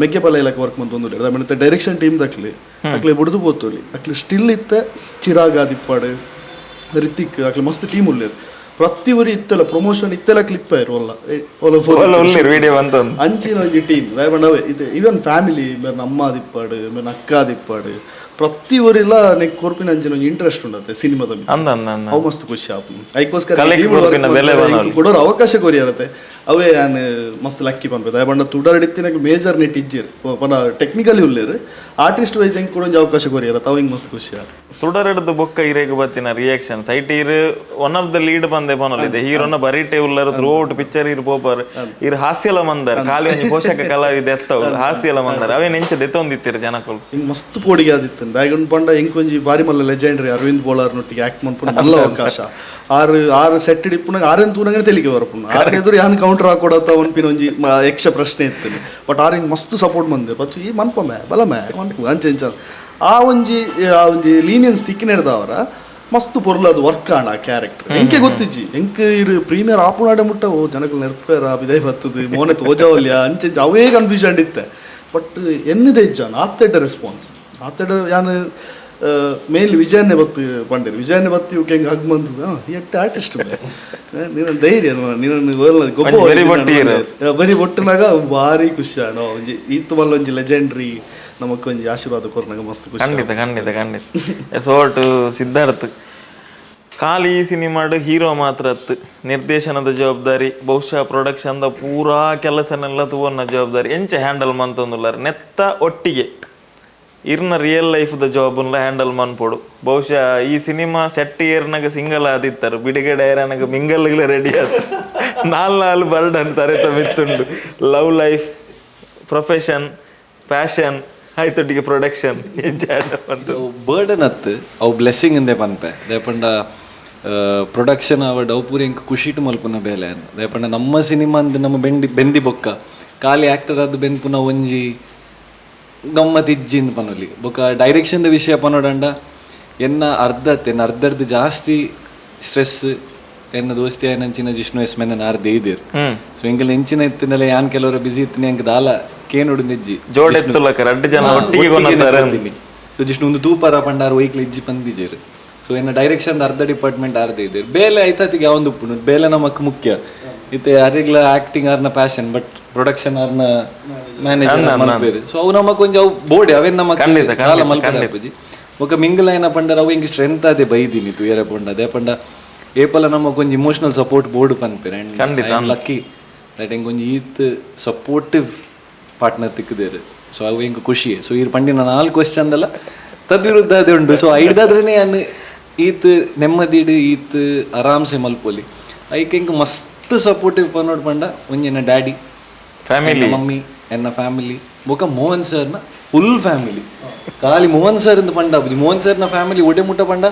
ಮೆಗ್ಗೆ ಪಲ್ಲ ಇಲಾಖೆ ವರ್ಕ್ ಮಂತೊಂದುಲ್ಲೆರ್. ಮತ್ತೆ ಡೈರೆಕ್ಷನ್ ಟೀಮ್ ದಕ್ಲಿ ಅಕ್ಲೆ ಬುಡ್ದು ಪೋತೊಲಿ. ಅಕ್ಲೆ ಸ್ಟಿಲ್ ಇತ್ತೆ ಚಿರಾಗ್ ಆದಿಪ್ಪಾಡು, ರಿತಿಕ್, ಅಕ್ಲೆ ಮಸ್ತ್ ಟೀಮ್ ಉಲ್ಲೆರ್. ಪ್ರತಿ ಒರಿ ಇತ್ತೆಲ್ಲ ಪ್ರಮೋಷನ್ ಇತ್ತೆಲ್ಲ ಕ್ಲಿಪ್ ಆಯ್ರು ಒಲ್ಲ ಒಲ್ಲ. ಒಲ್ಲ ಉಲ್ಲೆರ್ ವಿಡಿಯೋ ಬಂತೊಂದು. ಅಂಚಿನ ಒಂಜಿ ಟೀಮ್ ಅವೇ ಇದು. ಈವನ್ ಫ್ಯಾಮಿಲಿ ಮೇರ್ನ ಅಮ್ಮ ಆದಿಪ್ಪಾಡು, ಮೇರ್ನ ಅಕ್ಕ ಆದಿಪ್ಪಾಡು, ಪ್ರತಿ ಒರಿಲ ನೆಕ್ ಕೊರ್ಪಿನ ಅಂಚಿನ ಒಂಜಿ ಇಂಟ್ರೆಸ್ಟ್ ಉಂಡತ್ತೆ ಸಿನಿಮಾದ ಮಿತ್ತ್. ಅಂದ ಅಂದ ಅಂದ. ಅವು ಮಸ್ತ್ ಖುಷಿ ಆಪುಂಡು. ಐಕೋಸ್ಕರ ಕಲೆಕ್ team work ಕೊರ್ಪಿನ ಬೆಲೆ ಮಲ್ಪೆರೆ ಬನೊಲಿ. ಎಂಕ್ ಕೊಡೋರು ಅವಕಾಶ ಕೊರಿಯರತ್ತೆ, ಅವೇ ಯಾನ್ ಮಸ್ತ್ ಲಕ್ಕಿ ಪನ್ಪೆದ. ಪಂಡ ತುಡರಡಿತ್ತಿನ ಮೇಜರ್ ನೆಟ್ ಇಜ್ಜಿರ್ ಪಂಡ ಟೆಕ್ನಿಕಲಿ ಉಲ್ಲೇರು. ಆರ್ಟಿಸ್ಟ್ ವೈಸ್ ಎಂಕ್ ಕೂಡ ಒಂಜಿ ಅವಕಾಶ ಕೊರಿಯರತ್ತೆ, ಅವು ಹಿಂಗೆ ಮಸ್ತ್ ಖುಷಿ ಆಪ. ತುಡರಡ್ದು ಬೊಕ್ಕ ಇರೆಗ್ ಬತ್ತಿನ ರಿಯಾಕ್ಷನ್ಸ್ ಐಟ್ ಇರ್ one of the lead ಬಂದೆ ಪನೊಲಿದೆ. ಹೀರೋನ ಬರೀಟೆ ಉಲ್ಲರ್, through out picture ಇರ್ ಪೋಪರ್. ಇರ್ ಹಾಸ್ಯಲ ಮಂದರ್, ಖಾಲಿ ಒಂಜಿ ಪೋಷಕ ಕಲಾವಿದ ಎತ್ತವು ಹಾಸ್ಯಲ ಮಂದರ್. ಅವೇ ನೆಂಚ ದೆತ್ತೊಂದಿತ್ತೀರ್ ಜನಕುಲು? ಹಿಂಗೆ ಮಸ್ತ್ ಪೋಡಿಗೆ ಆದಿತ್ತು. ಬ್ಯಾಗನ್ ಪಂಡ ಎಂಕ್ ಒಂಜಿ ಬಾರಿ ಮಲ್ಲ ಲೆಜೆಂಡ್ರಿ ಅರವಿಂದ್ ಬೋಳಾರ್ ನೊಟ್ಟಿಗೆ ಆಕ್ಟ್ ಮನ್ಪುನ ಮಲ್ಲ ಅವಕಾಶ. ಆರು ಆರು ಸೆಟ್ ಇಪ್ಪುನಾಗ ಆರೆನ್ ತೂನಾಗ ತೆಲಿಗೆ ಬರಪುನ. ಆರು ಎದುರು ಯಾನ್ ಕೌಂಟರ್ ಹಾಕೊಡತ್ತ ಒನ್ಪಿನ ಒಂಜಿ ಯಕ್ಷ ಪ್ರಶ್ನೆ ಇತ್ತು. ಬಟ್ ಆರು ಹಿಂಗೆ ಮಸ್ತ್ ಸಪೋರ್ಟ್ ಮಂದೆ. ಬಟ್ ಈ ಮನ್ಪ ಮೇ ಬಲ ಮೇ ಮನ್ಪು ಅಂಚೆ ಅಂಚ ಆ ಒಂಜಿ ಲೀನಿಯನ್ಸ್ ತಿಕ್ಕಿನೆಡ್ದವರ ಮಸ್ತ್ ಪೊರ್ಲು ಅದು ವರ್ಕ್ ಆಣ. ಆ ಕ್ಯಾರೆಕ್ಟರ್ ಎಂಕೆ ಗೊತ್ತಿಜ್ಜಿ. ಎಂಕ್ ಇರು ಪ್ರೀಮಿಯರ್ ಆಪುನಾಡೆ ಮುಟ್ಟ ಓ ಜನಗಳು ನೆರ್ಪೇರ ಬಿದೈ ಬರ್ತದೆ ಮೋನೆ ತೋಜಾವಲ್ಯ ಅಂಚೆ ಅಂಚೆ ಅವೇ ಕನ್ಫ್ಯೂಷನ್ ಇತ್ತೆ. ಬಟ್ ಎನ್ನಿದೆ ಇಜ್ಜಾನ ಆತ್ತೆಡ್ಡ ರೆಸ್ಪಾನ್ಸ್ ಆತ್ತೆಡ್ಡ. ಯಾನ್ ಮೇನ್ಲಿ ವಿಜಯನ್ನೇ ಬತ್ತು ಪಂಡೇರು. ವಿಜಯನ್ನೇ ಬತ್ತಿ ಇವಕ್ಕೆ ಹೆಂಗೆ ಹಗ್ ಮಂತದ ಎಟ್ಟ ಆರ್ಟಿಸ್ಟ್ ನೀನು, ಧೈರ್ಯ ನೀನು. ಗೊಬ್ಬ ಒಂಜಿ ಬರಿ ಬೊಟ್ಟಿ ಇರು. ಬರಿ ಬೊಟ್ಟನಾಗ ಭಾರಿ ಖುಷಿ ಆಣ. ಒಂಜಿ ಈತ್ ಮಲ್ಲ ಒಂಜಿ ಲೆಜೆಂಡ್ರಿ ನಮಕ್ ಒಂಜಿ ಆಶೀರ್ವಾದ ಕೊರ್ನಾಗ ಮಸ್ತ್ ಖುಷಿ. ಖಂಡಿತ ಖಂಡಿತ ಖಂಡಿತ. ಸೋಟು ಸಿದ್ಧಾರ್ಥ್, ಖಾಲಿ ಈ ಸಿನಿಮಾಡ್ ಹೀರೋ ಮಾತ್ರ ಅತ್ತು, ನಿರ್ದೇಶನದ ಜವಾಬ್ದಾರಿ, ಬಹುಶಃ ಪ್ರೊಡಕ್ಷನ್ದ ಪೂರಾ ಕೆಲಸನೆಲ್ಲ ತೂವನ್ನ ಜವಾಬ್ದಾರಿ ಎಂಚ ಹ್ಯಾಂಡಲ್ ಮಂತೊಂದುಲ್ಲಾರ? ನೆತ್ತ ಒಟ್ಟಿಗೆ ಇರ್ನ ರಿಯಲ್ ಲೈಫ್ದ ಜಾಬ್ನ್ಲ ಹ್ಯಾಂಡಲ್ ಮನ್ಪೊಡು. ಬಹುಶಃ ಈ ಸಿನಿಮಾ ಸೆಟ್ ಏರ್ನಾಗ ಸಿಂಗಲ್ ಆದಿತ್ತರು, ಬಿಡುಗಡೆ ಏರನಾಗ ಮಿಂಗಲ್ಗಳ ರೆಡಿ ಆದ. ನಾಲ್ ನಾಲ್ ಬರ್ಡನ್ ತರೆತ ಮಿತ್ತುಂಡು: love life, profession, passion, ಆಯ್ತೊಟ್ಟಿಗೆ production. ಎಂಚ ಹ್ಯಾಂಡಲ್ ಮಂತು? ಬರ್ಡನ್ ಅತ್ತು, ಅವು ಬ್ಲೆಸ್ಸಿಂಗ್ ಇಂದೆ ಪನ್ಪೆ. ದಾಯೆಪಂಡ ಪ್ರೊಡಕ್ಷನ್ ಆವಡ್ ಅವು ಪೂರ ಎಂಕ್ ಖುಷಿಟ್ ಮಲ್ಪುನ ಬೇಲೆ. ದಾಯೆಪಂಡ ನಮ್ಮ ಸಿನಿಮಾ ಅಂದ್ ನಮ್ಮ ಬೆಂಡಿ ಬೆಂದಿ ಬೊಕ್ಕ ಖಾಲಿ ಆಕ್ಟರ್ ಆದ್ ಬೆನ್ಪುನ ಒಂಜಿ ಗಮ್ಮತ್ ಇಜ್ಜಿಂದ್ ಪನೊಲಿ. ಬೊಕ್ಕ ಡೈರೆಕ್ಷನ್ದ ವಿಷಯ ಪನೊಡಂಡ ಎನ್ನ ಅರ್ಧ ಅತ್ತೆ, ಎನ್ನ ಅರ್ಧರ್ದು ಜಾಸ್ತಿ ಸ್ಟ್ರೆಸ್ ಎನ್ನ ದೋಸ್ತಿ ಆಯ್ನಂಚಿನ ಜಿಷ್ಣು ಎಸ್ ಮೆನ್ನ ಆರ್ ದೇದಿರ್. ಸೊ ಎಂಕಲ್ ಎಂಚಿನ ಇತ್ತಿನಲ್ಲ, ಯಾನ್ ಕೆಲವರ ಬಿಸಿ ಇತ್ತಿನ, ಎಂಕ್ ದಾಲ ಕೇನುಡು ನಿಜ್ಜಿ. ಜೋಡೆತ್ತುಲಕ ರಡ್ಡು ಜನ ಒಟ್ಟಿಗೆ ಕೊನತ್ತಾರೆ. ಸೊ ಜಿಷ್ಣು ಒಂದು ತೂಪರ ಪಂಡಾರ ಒಯ್ಕ್ಲ ಇಜ್ಜಿ ಪಂದಿಜೇರು. ಸೊ ಎನ್ನ ಡೈರೆಕ್ಷನ್ ಅರ್ಧ ಡಿಪಾರ್ಟ್ಮೆಂಟ್ ಅರ್ಧ ಇದೆ. ಬೇಲೆ ಐತಾತಿಗೆ ಯಾವೊಂದು ಉಪ್ಪುಂಡು, ಬೇಲೆ ನಮಕ್ ಮುಖ್ಯ. ಇತ್ತೆ ಯಾರಿಗ್ಲ ಆಕ್ಟಿಂಗ್ ಆರ್ನ passion, but production ಆರ್ನ ಮ್ಯಾನೇಜರ್ ಮಲ್ಪೇರು. ಸೊ ಅವು ನಮಕ್ ಒಂಜಿ ಅವು ಬೋಡಿ ಅವೇನ್ ನಮಕ್ ಕಾಲ ಮಲ್ಪರೆ ಆಪುಜಿ. ಬೊಕ ಮಿಂಗಲ್ ಆಯ್ನ ಪಂಡರ ಅವು ಎಂಕ್ ಸ್ಟ್ರೆಂತ್ ಅದೇ ಬೈದಿನಿ ತುಯರೆ ಪಂಡ. ಅದೇ ಪಂಡ ಏಪಲ ನಮಕ್ ಒಂಜಿ emotional support board ಪನ್ಪೇರು. And lucky that ಎಂಕ್ ಒಂಜಿ ಈತ್ ಸಪೋರ್ಟಿವ್ ಪಾರ್ಟ್ನರ್ ತಿಕ್ಕದೇರು. ಸೊ ಅವು ಎಂಕ್ ಖುಷಿ. ಸೊ ಈ ಪಂಡಿನ ನಾಲ್ಕು ಕ್ವಶನ್ ದಲ್ಲ ತದ್ವಿರುದ್ಧ ಅದೇ ಉಂಡು. ಸೊ ಐಡ್ದಾದ್ರೇನೆ ಯಾನ್ ಈತ್ ನೆಮ್ಮದಿಡ್ ಈತ್ ಆರಾಮ್ಸೆ ಮಲ್ಪೊಲಿ. ಐಕ್ ಎಂಕ್ ಮಸ್ತ್ ಸಪೋರ್ಟಿವ್ ಪನ್ನೋಡ್ ಪಂಡ ಒಂಜಿ ಎನ್ನ daddy. Family. Mummy, ಎನ್ನ ಫ್ಯಾಮಿಲಿ, ಬೊಕ ಮೋಹನ್ ಸರ್ನ ಫುಲ್ ಫ್ಯಾಮಿಲಿ. ಖಾಲಿ ಮೋಹನ್ ಸರ್ ಅಂತ ಪಂಡ ಆಪುಜಿ. ಮೋಹನ್ ಸರ್ನ ಫ್ಯಾಮಿಲಿ ಒಡೆ ಮುಟ್ಟ ಪಂಡ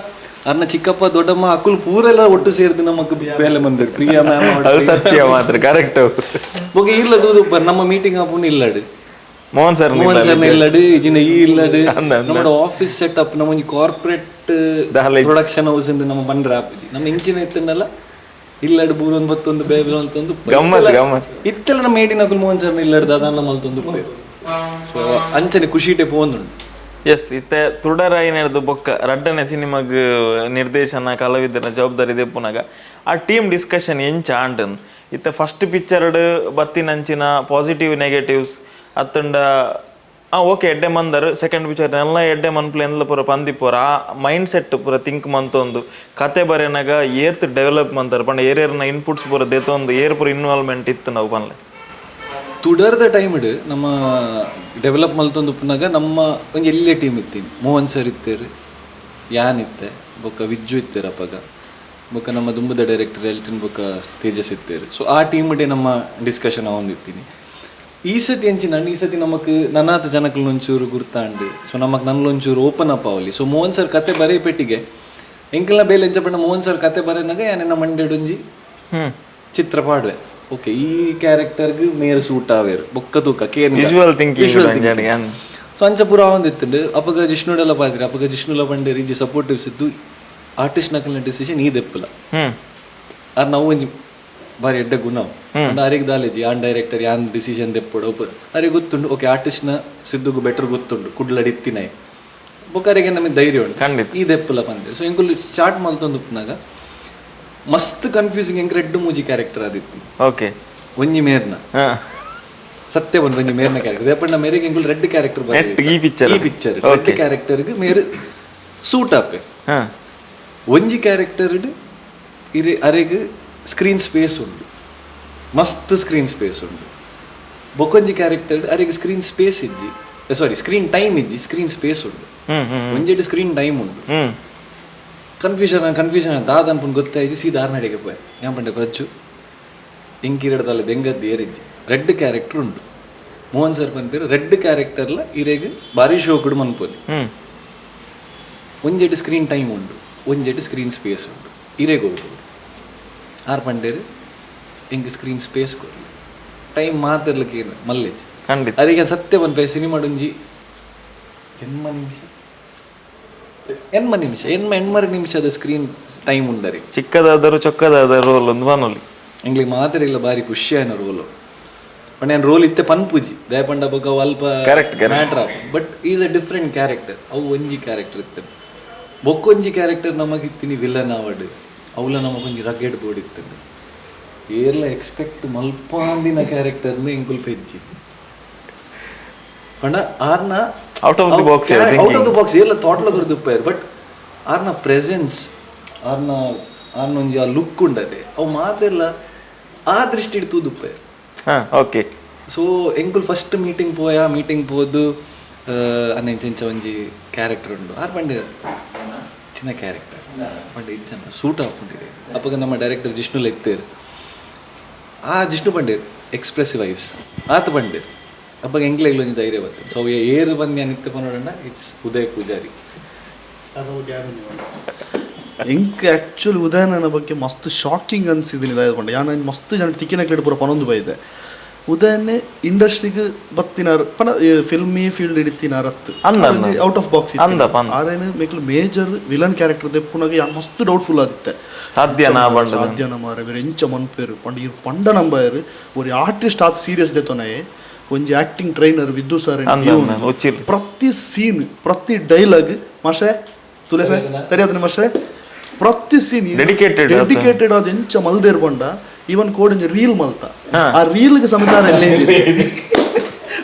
ಅರ್ನ ಚಿಕ್ಕಪ್ಪ, ದೊಡ್ಡಮ್ಮ, ಅಕ್ಕುಲು ಪೂರೆಲ್ಲ ಒಟ್ಟು ಸೇರ್ದು ನಮಕ್ ಬೇಲೆ ಬಂದಿರು. ಪ್ರಿಯಾ ಮ್ಯಾಮ್. ಅದು ಸತ್ಯ ಮಾತ್ರ, ಕರೆಕ್ಟ್. ಬೊಕ ಇರ್ಲ ತೂದು ನಮ್ಮ ಮೀಟಿಂಗ್ ಆಪುಂಡು ಇಲ್ಲಡು. ಮೋಹನ್ ಸರ್. ಮೋಹನ್ ಸರ್ ಇಲ್ಲಡು, ಇಜಿನ ಈ ಇಲ್ಲಡು. ನಮ್ಮ ಆಫೀಸ್ ಸೆಟಪ್ ನಮ್ಮ ಒಂಜಿ ಕಾರ್ಪೊರೇಟ್ ದಾಲ ಪ್ರೊಡಕ್ಷನ್ ಹೌಸ್ ಇಂದ ನಮ್ಮ ಬಂದ್ರೆ ಆಪುಜಿ. ನಮ್ಮ ಇಂಚಿನ ಇತ್ತನ್ನೆಲ್ಲ ಇಲ್ಲಡು ಬೂರೊಂದು ಬತ್ತೊಂದು ಬೇಬೆ ಮಲ್ತೊಂದು. ಗಮ್ಮತ್ ಗಮ್ಮತ್. ಇತ್ತೆಲ್ಲ ನಮ್ಮ ಏಟಿನಕುಲು ಮೋಹನ್ ಸರ್ ಇಲ್ಲಡು ದಾದಾನ್ಲ ಮಲ್ತೊಂದು. ಸೊ ಅಂಚನೆ ಖುಷಿಟೆ ಪೋಂದುಂಡು. ಎಸ್, ಇತ್ತೆ ತುಡರಾಯಿನರ್ದು ಬೊಕ್ಕ ರಡ್ಡನೆ ಸಿನಿಮಾಗ್ ನಿರ್ದೇಶನ, ಕಲಾವಿದರ ಜವಾಬ್ದಾರಿ ದೆಪ್ಪುನಾಗ ಆ ಟೀಮ್ ಡಿಸ್ಕಷನ್ ಎಂಚ ಆಂಟನ್? ಇತ್ತೆ ಫಸ್ಟ್ ಪಿಕ್ಚರ್ಡ್ ಬತ್ತಿನಂಚಿನ ಪಾಸಿಟಿವ್ ನೆಗೆಟಿವ್ಸ್ ಅತ್ತಂಡ Okay ಎಡ್ಡೆ ಮಂದರ್ ಸೆಕೆಂಡ್ ಪಿಕ್ಚರ್ ಎಲ್ಲ ಎಡ್ಡೆ ಮನ್ಪ್ಲೆ ಎಂದ್ಲ ಪೂರ ಪಂದಿಪ್ಪೋರ ಆ ಮೈಂಡ್ ಸೆಟ್ ಪೂರ ಥಿಂಕ್ ಮಂತೊಂದು ಕತೆ ಬರೆನಾಗ ಏತ್ ಡೆವಲಪ್ ಮಂತಾರ ಪಂಡ ಏರೇರ್ನ ಇನ್ಪುಟ್ಸ್ ಪೂರ ದೆತೊಂದು ಏರ್ ಪೂರ ಇನ್ವಾಲ್ವ್ಮೆಂಟ್ ಇತ್ತು ನಾವು ಪನ್ಲೆ. ತುಡರ್ದ ಟೈಮ್ ನಮ್ಮ ಡೆವಲಪ್ ಮಲ್ತೊಂದು ಉಪ್ಪುನಾಗ ನಮ್ಮ ಒಂಜಿ ಎಲ್ಲೇ ಟೀಮ್ ಇತ್ತೀನಿ. ಮೋಹನ್ ಸರ್ ಇತ್ತೇರು, ಯಾನ್ ಇತ್ತೆ, ಬೊಕ್ಕ ವಿಜ್ಜು ಇತ್ತೇರು ಅಪಗ, ಬೊಕ್ಕ ನಮ್ಮ ದುಂಬುದ ಡೈರೆಕ್ಟರ್ ಎಲ್ಟನ್ ಬೊಕ್ಕ ತೇಜಸ್ ಇತ್ತೇರು. ಸೊ ಆ ಟೀಮ್ ಡೇ ನಮ್ಮ ಡಿಸ್ಕಷನ್ ಆವೊಂದಿತ್ತೀನಿ. ಈ ಸತಿ ಎಂಚಿನ ಈ ಸತಿ ನಮಕ್ ನನಾತ್ ಜನಕ್ಲು ಒಂಚೂರು ಗುರ್ತಾಂಡು, ಸೊ ನಮಕ್ ನನ್ಲೊಂಚೂರು ಓಪನ್ ಅಪ್ ಆವಲಿ. ಸೊ ಮೋಹನ್ ಸರ್ ಕತೆ ಬರೀ ಪೆಟ್ಟಿಗೆ ಎಂಕಲ್ನ ಬೇಲೆ ಎಂಚ ಪಂಡ ಮೋಹನ್ ಸರ್ ಕತೆ ಬರೆನಾಗ ಯಾನೆನ್ನ ಮಂಡೆಡೊಂಜಿ ಚಿತ್ರ ಪಾಡುವೆ. ಓಕೆ, ಈ ಕ್ಯಾರೆಕ್ಟರ್ಗೆ ಮೇರ್ ಸೂಟ್ ಆವೇರು ಬೊಕ್ಕ ತೂಕ Kane visual thinking. So ಅಂಚ ಪೂರ ಆವೊಂದಿತ್ತುಂಡು. ಅಪಗ ಜಿಷ್ಣುಡೆಲ್ಲ ಪಾತ್ರಿ, ಅಪಗ ಜಿಷ್ಣುಲ ಪಂಡೇರಿ ಇಜ್ಜಿ ಸಪೋರ್ಟಿವ್ಸ್ ಇದ್ದು ಆರ್ಟಿಸ್ಟ್ ನಕಲ್ನ ಡಿಸಿಷನ್ ಈ ದೆಪ್ಪಲ ಆರ್ ನಾವು ಒಂಜಿ ಬಾರಿ ಎಡ್ಡೆ ಗುಣ ಅರೆಗ್ ದಾಲೇಜಿ ಯಾನ್ ಡೈರೆಕ್ಟರ್ ಯಾನ್ ಡಿಸಿಷನ್ ದೆಪ್ಪೊಡು ಅರೆ ಗೊತ್ತುಂಡು. ಓಕೆ, ಆರ್ಟಿಸ್ಟ್ನ ಸಿದ್ದುಗು ಬೆಟರ್ ಗೊತ್ತುಂಡು ಕುಡ್ಲಡಿ ಇತ್ತಿನಾಯ್ ಬೊಕ್ಕ ಅರೆಗೆ ನಮಗೆ ಧೈರ್ಯ ಉಂಟು ಖಂಡಿತ ಈ ದೆಪ್ಪಲ ಪಂದೇರು. ಸೊ ಎಂಕುಲು ಸ್ಟಾರ್ಟ್ ಮಲ್ತೊಂದು ಉಪ್ಪುನಾಗ ಮಸ್ತ್ ಕನ್ಫ್ಯೂಸಿಂಗ್ ಎಂಕ್ ರೆಡ್ ಮೂಜಿ ಕ್ಯಾರೆಕ್ಟರ್ ಆದಿತ್ತಿ. ಓಕೆ, ಒಂಜಿ ಮೇರ್ನ ಸತ್ಯ ಬಂದು ಒಂಜಿ ಮೇರ್ನ ಕ್ಯಾರೆಕ್ಟರ್ ದೇಪಣ್ಣ ಮೇರೆಗೆ ಎಂಕುಲು ರೆಡ್ ಕ್ಯಾರೆಕ್ಟರ್ ಈ ಪಿಕ್ಚರ್ ಈ ಪಿಕ್ಚರ್ ರೆಡ್ ಕ್ಯಾರೆಕ್ಟರ್ಗೆ ಮೇರ್ ಸೂಟ್ ಆಪೆ. ಒಂಜಿ ಕ್ಯಾರೆಕ್ಟರ್ ಇರೆ ಅರೆಗ್ ಸ್ಕ್ರೀನ್ ಸ್ಪೇಸ್ ಉಂಡು, ಮಸ್ತ್ ಸ್ಕ್ರೀನ್ ಸ್ಪೇಸ್ ಉಂಡು. ಬೊಕೊಂಜಿ ಕ್ಯಾರೆಕ್ಟರ್ ಅರೆಗ್ ಸ್ಕ್ರೀನ್ ಸ್ಪೇಸ್ ಇಜ್ಜಿ, ಸಾರಿ ಸ್ಕ್ರೀನ್ ಟೈಮ್ ಇಜ್ಜಿ, ಸ್ಕ್ರೀನ್ ಸ್ಪೇಸ್ ಉಂಡು. ಒಂಜೆಡ್ ಸ್ಕ್ರೀನ್ ಟೈಮ್ ಉಂಡು. ಕನ್ಫ್ಯೂಷನ್ ಕನ್ಫ್ಯೂಷನ್ ದಾದ ಅನ್ಪುನ್ ಗೊತ್ತಾಯ್ತು. ಸೀದಾ ಆರ್ನಡಿಗೆ ಪೋಯೆ ಯಾನ್ ಪಂಡೆ ಪ್ರಜ್ಜು ಇಂಕಿರಡದಲ್ಲ ದೆಂಗದ್ದು ಏರಿಜ್ಜಿ ರೆಡ್ ಕ್ಯಾರೆಕ್ಟರ್ ಉಂಡು. ಮೋಹನ್ ಸರ್ ಪನ್ಪೇರು ರೆಡ್ ಕ್ಯಾರೆಕ್ಟರ್ಲ ಇರೆಗ್ ಬಾರಿ ಶೋಕುಡು ಮನ್ಪೊಲಿ. ಒಂಜೆಡ್ ಸ್ಕ್ರೀನ್ ಟೈಮ್ ಉಂಡು, ಒಂಜೆಡ್ ಸ್ಕ್ರೀನ್ ಸ್ಪೇಸ್ ಉಂಡು, ಇರೆಗ್ ಹೋಗ್ಬೋದು. ಆರ್ ಪಂಡೇರು ಎಂಕ್ ಸ್ಕ್ರೀನ್ ಸ್ಪೇಸ್ ಕೊರ್ಲಿ ಟೈಮ್ ಮಾತಾಡ್ಲಿಕ್ಕೆ ಏನು ಮಲ್ಲೇಜ್ ಖಂಡಿತ. ಅರೆಗೆ ಸತ್ಯ ಪನ್ಪೆ ಸಿನಿಮಾ ಒಂಜಿ ಎಣ್ಮ ನಿಮಿಷ ಎಣ್ಮ ನಿಮಿಷ ಎಣ್ಮ ಎಣ್ಮರ ನಿಮಿಷದ ಸ್ಕ್ರೀನ್ ಟೈಮ್ ಉಂಡರಿ. ಚಿಕ್ಕದಾದರೂ ಚೊಕ್ಕದಾದ ರೋಲ್ ಒಂದು ಬಾನೊಲಿ ಎಂಗ್ಲಿಗೆ ಮಾತ್ರ ಇಲ್ಲ ಬಾರಿ ಖುಷಿಯಾನ ರೋಲು. ಪಂಡ ಯಾನ್ ರೋಲ್ ಇತ್ತೆ ಪನ್ಪುಜಿ ದಯಪಂಡ ಬೊಕ್ಕ ಅಲ್ಪ correct matter of but is a different character. ಅವು ಒಂಜಿ ಕ್ಯಾರೆಕ್ಟರ್ ಇತ್ತೆ, ಬೊಕ್ಕೊಂಜಿ ಕ್ಯಾರೆಕ್ಟರ್ ನಮಗಿತ್ತಿನಿ ವಿಲನ್ ಆವಡ್ ಅವಲ ನಮಗೊಂಜಿ ರಗ್ಗೆಡ್ ಬೋರ್ಡ್ ಇತ್ತು. ಏರ್ಲ ಎಕ್ಸ್ಪೆಕ್ಟ್ ಮಲ್ಪಾಂದಿನ ಕ್ಯಾರೆಕ್ಟರ್ನ ಎಂಕುಲ್ ಪೆಜ್ಜಿ ಪಂಡ ಆರ್ನ out of the box, out of the box ಏರ್ಲ ಥಾಟ್ಲ ಕೊರ್ದುಪ್ಪಾಯರ್. ಬಟ್ ಆರ್ನ ಪ್ರೆಸೆನ್ಸ್ ಆರ್ನ ಆರ್ನ ಒಂಜಿ ಆ ಲುಕ್ ಉಂಡದೆ ಅವು ಮಾತೆಲ್ಲ ಆ ದೃಷ್ಟಿಡ್ ತೂದುಪ್ಪಾಯರ್. ಓಕೆ. ಸೊ ಎಂಕುಲ್ ಫಸ್ಟ್ ಮೀಟಿಂಗ್ ಪೋಯಾ, ಮೀಟಿಂಗ್ ಪೋದು ಅನ್ನ ಇಂಚ ಒಂಜಿ ಕ್ಯಾರೆಕ್ಟರ್ ಉಂಡು ಆರ್ ಪಂಡೆ ಚಿನ್ನ ಕ್ಯಾರೆಕ್ಟರ್ ಪಂಡೆ ಇಜ್ಜನ ಸೂಟ್ ಆಪುಂಡಿದೆ. ಅಪಗ ನಮ್ಮ ಡೈರೆಕ್ಟರ್ ಜಿಷ್ಣು ಇತ್ತೇರು, ಆ ಜಿಷ್ಣು ಪಂಡೇರ್ ಎಕ್ಸ್ಪ್ರೆಸಿವ್ ಐಸ್ ಆತ ಪಂಡೇರ್. ಅಪ್ಪಗ ಎಂಕ್ಲೆಗ್ಲ ಒಂಜಿ ಧೈರ್ಯ ಬತ್ತು. ಸೊ ಏರು ಬಂದು ನಾನು ಇತ್ತೆ ಪನೋಡಣ್ಣ it's Uday Poojary. ಎಂಕ್ ಆ್ಯಕ್ಚುಲಿ ಉದಯನನ ಬಗ್ಗೆ ಮಸ್ತ್ ಶಾಕಿಂಗ್ ಅನ್ಸಿದ್ದೀನಿ ಇದಾಯ್ತು. ಯಾನ್ ಮಸ್ತ್ ಜನ ತಿಕ್ಕಿನ ಕ್ಲೇಡ್ ಪೂರ ಪನೊಂದು ಬೈದೆ ಉದಯನ್ನೇ ಇಂಡಸ್ಟ್ರಿಗೆ ಬತ್ತಿನಾರ್ ಪನ ಫಿಲ್ಮಿ ಫೀಲ್ಡ್ ಹಿಡಿತಿನಾರ್ ಅತ್ತು out of box ಆರೇನು ಮೇಕ್ಲು major villain character ದೆಪ್ಪುನಾಗ ಯಾನ್ ಮಸ್ತ್ ಡೌಟ್ಫುಲ್ ಆದಿತ್ತೆ. ಸಾಧ್ಯನಾ ಮಾರೆ ಬೇರೆ ಎಂಚ ಮನ್ಪೇರು ಪಂಡ ಇರ್ ಪಂಡ ನಂಬಾಯರು ಒರಿ ಆರ್ಟಿಸ್ಟ್ ಆತ್ ಸೀರಿಯಸ್ ದೆತ್ತೊನಯೆ ಒಂಜಿ ಆಕ್ಟಿಂಗ್ ಟ್ರೈನರ್ ವಿದ್ದು ಸರ್ ಪ್ರತಿ ಸೀನ್ ಪ್ರತಿ ಡೈಲಾಗ್ ಮಾಸ್ಟ್ರೆ ತುಲೆ ಸರ್ ಸರಿ ಆತನೆ ಮಾಸ್ಟ್ರೆ ಪ್ರತಿ ಸೀನ್ ಡೆಡಿಕೇಟೆಡ್ ಆದ ಎಂಚ ಮಲ್ದೇರ್ ಪಂಡ ಈವನ್ ಕೋಡ್ ಒಂಜಿ ರೀಲ್ ಮಲ್ತ ಆ ರೀಲ್ಗೆ ಸಮೇತ ಎಲ್ಲೇ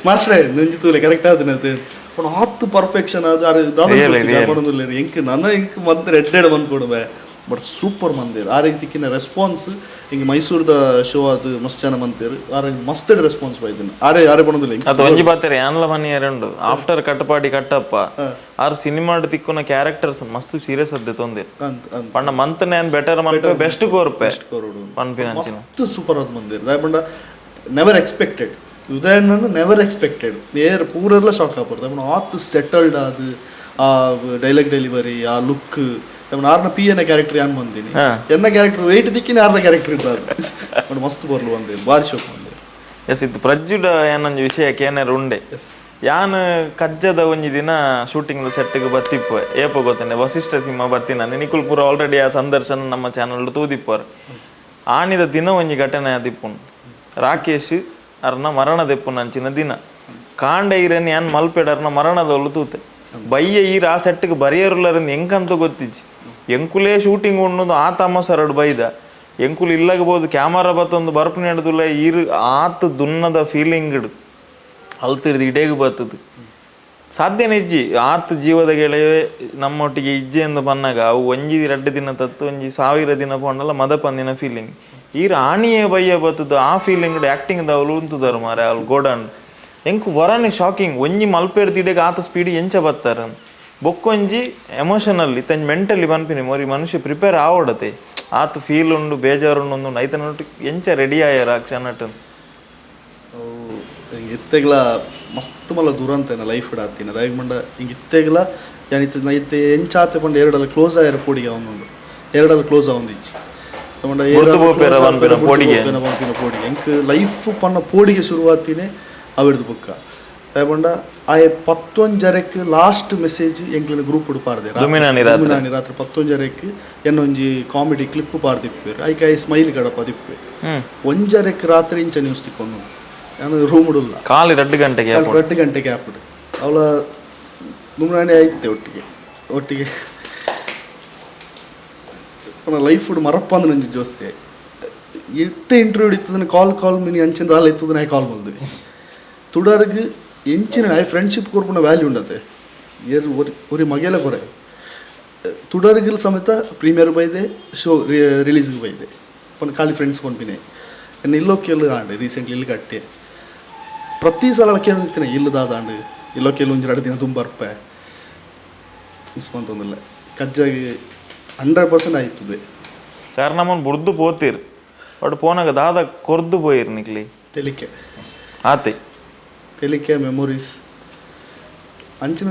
ಮಾಸ್ಟ್ರೆ ನಂಜಿ ತೂಲೆ ಕರೆಕ್ಟ್ ಆತನೆ ಪಂಡ ಆತ್ ಪರ್ಫೆಕ್ಷನ್ ಅದು ಆರ್ ದಾದ ಪಡೊಂದುಲ್ಲೆರ್ ಎಂಕ್ ನನ ಎಂಕ್ ಮಂತ್ ಎಡ್ಡೆಡ್ ಮನ್ಪೊಡುವೆ ಬಟ್ ಸೂಪರ್ ಮಂದಿರ್ ಆ ರೀತಿಕ್ಕಿನ ರೆಸ್ಪಾನ್ಸ್ ಹಿಂಗೆ ಮೈಸೂರದ ಶೋ ಅದು ಮಸ್ತ್ ಜನ ಮಂತೇರು ಆರೆ ಮಸ್ತ್ ರೆಸ್ಪಾನ್ಸ್ ಬೈದಿನ ಆರೆ ಯಾರೇ ಪಡೊಂದಿಲ್ಲ. ಅದು ಒಂಜಿ ಪಾತೆರ ಯಾನ್ಲ ಮನಿಯರ್ ಉಂಡು ಆಫ್ಟರ್ ಕಟ್ಟಪಾಡಿ ಕಟ್ಟಪ್ಪ ಆರ್ ಸಿನಿಮಾಡ್ ತಿಕ್ಕುನ ಕ್ಯಾರೆಕ್ಟರ್ಸ್ ಮಸ್ತ್ ಸೀರಿಯಸ್ ಅದ್ದೆ ತೊಂದೆ ಪಂಡ ಮಂತ್ ನೇನ್ ಬೆಟರ್ ಮನ್ಪೆ ಬೆಸ್ಟ್ ಕೋರ್ಪೆ ಪನ್ಪಿನ ಮಸ್ತ್ ಸೂಪರ್ ಆದ ಮಂದಿರ್ ದಾಯಪಂಡ ನೆವರ್ ಎಕ್ಸ್ಪೆಕ್ಟೆಡ್ ಉದಯನನ್ನು ನೆವರ್ ಎಕ್ಸ್ಪೆಕ್ಟೆಡ್ ಏರ್ ಪೂರೆಲ್ಲ ಶಾಕ್ ಆಪರ್ ದಾಯಪಂಡ ಆತ್ ಸೆಟಲ್ಡ್ ಅದು ಆ ಡೈಲಾಗ್ ಡೆಲಿವರಿ ಆ ಲುಕ್ ಆರ್ನ ಪಿ ಎನ್ನ ಕ್ಯಾರೆಕ್ಟರ್ ಯಾನ್ ಬಂದೀನಿ ಎನ್ನ ಕ್ಯಾರೆಕ್ಟರ್ ವೆಯ್ಟ್ ದಿಕ್ಕಿನ ಆರ್ನ ಕ್ಯಾರೆಕ್ಟರ್ ಇದ್ದ ಬಟ್ ಮಸ್ತ್ ಬರ್ಲು ಬಂದೆ ಬಾರಿ ಶೋಕ್ ಬಂದೆ. ಎಸ್ ಇದು ಪ್ರಜ್ಜುಡ ಏನೊಂಜಿ ವಿಷಯ ಕೇನರ್ ಉಂಡೆ ಯಾನ್ ಕಜ್ಜದ ಒಂಜಿ ದಿನ ಶೂಟಿಂಗ್ ಸೆಟ್ಗೆ ಬತ್ತಿಪ್ಪೆ ಏಪ ಗೊತ್ತನೆ ವಸಿಷ್ಠ ಸಿಂಹ ಬತ್ತಿನ ನಿಕುಲ್ ಪೂರ ಆಲ್ರೆಡಿ ಆ ಸಂದರ್ಶನ ನಮ್ಮ ಚಾನಲ್ ತೂದಿಪ್ಪರ್ ಆನಿದ ದಿನ ಒಂಜಿ ಘಟನೆ ಆದಿಪ್ಪುನು ರಾಕೇಶ್ ಅರ್ನ ಮರಣ ದೆಪ್ಪುನಂಚಿನ ದಿನ ಕಾಂಡ ಇರನ್ ಯಾನ್ ಮಲ್ಪೆಡರ್ನ ಮರಣದೊಲ್ಲು ತೂತೆ ಬಯ್ಯ ಈರ್ ಆ ಸೆಟ್ಗೆ ಬರಿಯರುಲ್ಲರಿಂದ ಎಂಕಂತ ಗೊತ್ತಿಜ್ಜಿ ಎಂಕುಲೇ ಶೂಟಿಂಗ್ ಉಣ್ಣುದು ಆ ತಮಸರಡು ಬೈದ ಎಂಕುಲು ಇಲ್ಲಗಬೋದು ಕ್ಯಾಮರಾ ಬತ್ತೊಂದು ಬರ್ಪು ನೆಡ್ದುಲ್ಲ ಈರು ಆತ ದುನ್ನದ ಫೀಲಿಂಗ್ ಅಲ್ತಿರ್ದು ಇಡೇಗ್ ಬತ್ತದು ಸಾಧ್ಯನೇ ಇಜ್ಜಿ ಆತ್ ಜೀವದ ಗೆಳೆಯೇ ನಮ್ಮೊಟ್ಟಿಗೆ ಇಜ್ಜೆ ಎಂದು ಪನ್ನಾಗ ಅವು ಒಂಜಿ ರಡ್ಡ್ ದಿನ ತತ್ತು ಒಂಜಿ ಸಾವಿರ ದಿನ ಪೋಂಡಲ ಮದ ಪಂದಿನ ಫೀಲಿಂಗ್. ಈ ರಾಣಿಯೇ ಬಯ್ಯ ಬತ್ತದ ಆ ಫೀಲಿಂಗ್ ಆಕ್ಟಿಂಗ್ ದವಲು ಉಂತುದಾರು ಮಾರೆ ಅವ್ಲು ಗೋಡನ್. ಎಂಕ್ ವರನೆ ಶಾಕಿಂಗ್ ಒಂಜಿ ಮಲ್ಪೇರ್ ದಿಡೆಗ್ ಆತ ಸ್ಪೀಡ್ ಎಂಚ ಬತ್ತಾರ ಬೊಕ್ಕೊಂಜಿ ಎಮೋಷನಲ್ ಇತ್ತಂಜಿ ಮೆಂಟಲಿ ಪನ್ಪಿನಿ ಮೊರಿ ಮನುಷ್ಯ ಪ್ರಿಪೇರ್ ಆವಡತೆ ಆತ ಫೀಲ್ ಉಂಡು ಬೇಜಾರು ಉಂಡು ಐತನ ಎಂಚ ರೆಡಿ ಆಯಾರ ಆ ಕ್ಷಣಟ್. ಇತ್ತೆಗ್ಲ ಮಸ್ತ್ ಮಲ್ಲ ದುರಂತ ಎನ್ನ ಲೈಫ್ ಆತಿನ ದಾಯೆಗ್ ಪಂಡ ಹಿಂಗೆ ಇತ್ತೆಗ್ಲ ಯಾನ್ ಇತ್ತೆ ಇತ್ತೆ ಎಂಚಾತೆ ಪಂಡ ಎರಡಲ್ಲ ಕ್ಲೋಸ್ ಆಯರ ಪೋಡಿಗೆ ಅವನುಂಡು ಎರಡಲ್ಲ ಕ್ಲೋಸ್ ಆವೊಂದಿಜ್ಜಿ ಪಂಡ ಪನ್ಪಿನ ಪೋಡಿಗೆ ಎಂಕ್ ಲೈಫ್ ಪನ್ನ ಪೋಡಿಗೆ ಶುರುವಾತಿನೇ ಅವಿರ್ದು ಬುಕ್ಕ. ದಾಯೆ ಪಂಡ ಆಯೆ 11:30ಕ್ಕೆ ಲಾಸ್ಟ್ ಮೆಸೇಜ್ ಎಂಕ್ಲೆನ ಗ್ರೂಪ್ ಪಾಡ್ದೆ ದುಮಿನಾನಿ ರಾತ್ರಿ 11:30ಕ್ಕೆ ಎನ್ನೊಂಜಿ ಕಾಮಿಡಿ ಕ್ಲಿಪ್ ಪಾಡ್ದಿಪ್ಪೇರು ಐಕ್ ಆಯೆ ಸ್ಮೈಲ್ ಕಡಪ ದಿಪ್ಪೆ 1:30ಕ್ಕೆ ರಾತ್ರಿ ಇಂಚ ನ್ಯೂಸ್ ತಿಕ್ಕೊಂದು ನಾನು ರೂಮ್ ಉಡುಲ್ಲ ಖಾಲಿ 2 ಗಂಟೆಗೆ 2 ಗಂಟೆಗೆ ಆಪಿಡು ಅವಳ ದುಮ್ರಾಣಿ ಆಯ್ತೆ ಒಟ್ಟಿಗೆ ಒಟ್ಟಿಗೆ ಲೈಫ್ ಮರಪ್ಪ ಅಂದ್ರೆ ನಂಜಿ ಜೋಸ್ತಿ ಇತ್ತೆ ಇಂಟರ್ವ್ಯೂ ಇತ್ತದನ್ನ ಕಾಲ್ ಕಾಲ್ ಮಿನಿ ಅಂಚಿನ ಅಲ್ಲ ಇತ್ತದನ್ನ ಕಾಲ್ ಬಂದ್ವಿ ತುಡರ್ಗ್ ಎಂಚಿನ ಆಯ್ ಫ್ರೆಂಡ್ಶಿಪ್ ಕೊರ್ಪುನ ವ್ಯಾಲ್ಯೂ ಉಂಡತೆ ಏರ್ ಒರಿ ಮಗೆಲ ಕೊರೆ ತುಡರ್ಗಿಲ್ ಸಮೇತ ಪ್ರೀಮಿಯರ್ ಬೈದೆ ಶೋ ರಿಲೀಸ್ಗೆ ಬೈದೆ ಪನ್ ಖಾಲಿ ಫ್ರೆಂಡ್ಸ್ ಪನ್ಪಿನಿ ಎನ್ನ ಇಲ್ಲೋ ಕೇಳು ಆಂಡ್ ರೀಸೆಂಟ್ಲಿ ಇಲ್ಲಿ ಕಟ್ಟೆ ಪ್ರತಿ ಸಲ ಕೇಳಿರ್ತೀನಿ ಇಲ್ಲದಾದ ಆಂಡ್ ಇಲ್ಲೋ ಕೇಳು ಒಂಜಿ 2 ದಿನ ತುಂಬ ಬರ್ಪೆ ಮಿಸ್ ಮಂತೊಂದಿಲ್ಲ ಕಜ್ಜಾಗಿ 100% ಆಯ್ತದೆ. ಕಾರಣ ನಮ್ಮನ್ನು ಬುಡ್ದು ಪೋತೀರ್ ಬಟ್ ಪೋನಾಗ ದಾದ ಕೊರ್ದು ಪೋಯಿರ್ ನಿಕ್ಲಿ ತೆಲಿಕೆ ಆತೆ ತೆಲಿಕೆ ಮೆಮೊರೀಸ್ ಅಂಚಿನ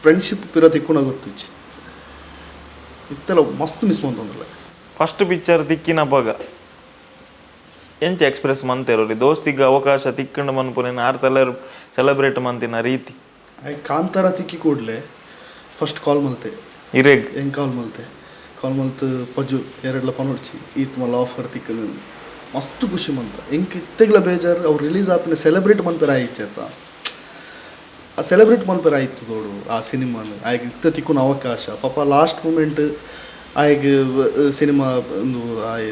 ಫ್ರೆಂಡ್ಶಿಪ್ ಪಿರ ತಿಕ್ಕುಣ ಗೊತ್ತಿಚ್ಚಿ ಇತ್ತೆಲ್ಲ ಮಸ್ತ್ ಮಿಸ್ ಮಂತೊಂದಿಲ್ಲ. ಫಸ್ಟ್ ಪಿಕ್ಚರ್ ತಿಕ್ಕಿನ ಪಗ ಎಂಚ ಎಕ್ಸ್ಪ್ರೆಸ್ ಮಂತೇರೋರಿ ದೋಸ್ತಿಗೆ ಅವಕಾಶ ತಿಕ್ಕಂಡು ಮನ್ಪುನೇನು ಆರು ಸೆಲೆಬ್ರೇಟ್ ಮಂತಿನ ರೀತಿ. ಕಾಂತಾರ ತಿಕ್ಕಿ ಕೂಡಲೇ ಫಸ್ಟ್ ಕಾಲ್ ಮಲ್ತೆ ಇರೇಗ್ ಹೆಂಗೆ ಕಾಲ್ ಮಲ್ತೆ ಕಾಲ್ ಮಲ್ತು ಪಜ್ಜು ಎರಡ್ಲ ಪನೊಡ್ಚಿ ಈತ್ ಮಲ್ಲ ಆಫರ್ ತಿಕ್ಕಂಡು ಮಸ್ತ್ ಖುಷಿ ಮಂತ ಎಂಕ್ ಇತ್ತೆಗ್ಲ ಬೇಜಾರು ಅವ್ರು ರಿಲೀಸ್ ಆಪಿನ ಸೆಲೆಬ್ರೇಟ್ ಮನ್ಪೆರ ಆಯ್ಚೇತ ಆ ಸೆಲೆಬ್ರೇಟ್ ಮನ್ಪೆರ ಆಯ್ತು ದೋಡು ಆ ಸಿನಿಮಾನ ಆಯ್ಕೆ ಇತ್ತ ತಿಕ್ಕುನ ಅವಕಾಶ ಪಾಪ ಲಾಸ್ಟ್ ಮೂಮೆಂಟ್ ಆಯ್ಗೆ ಸಿನಿಮಾ ಒಂದು ಆಯ್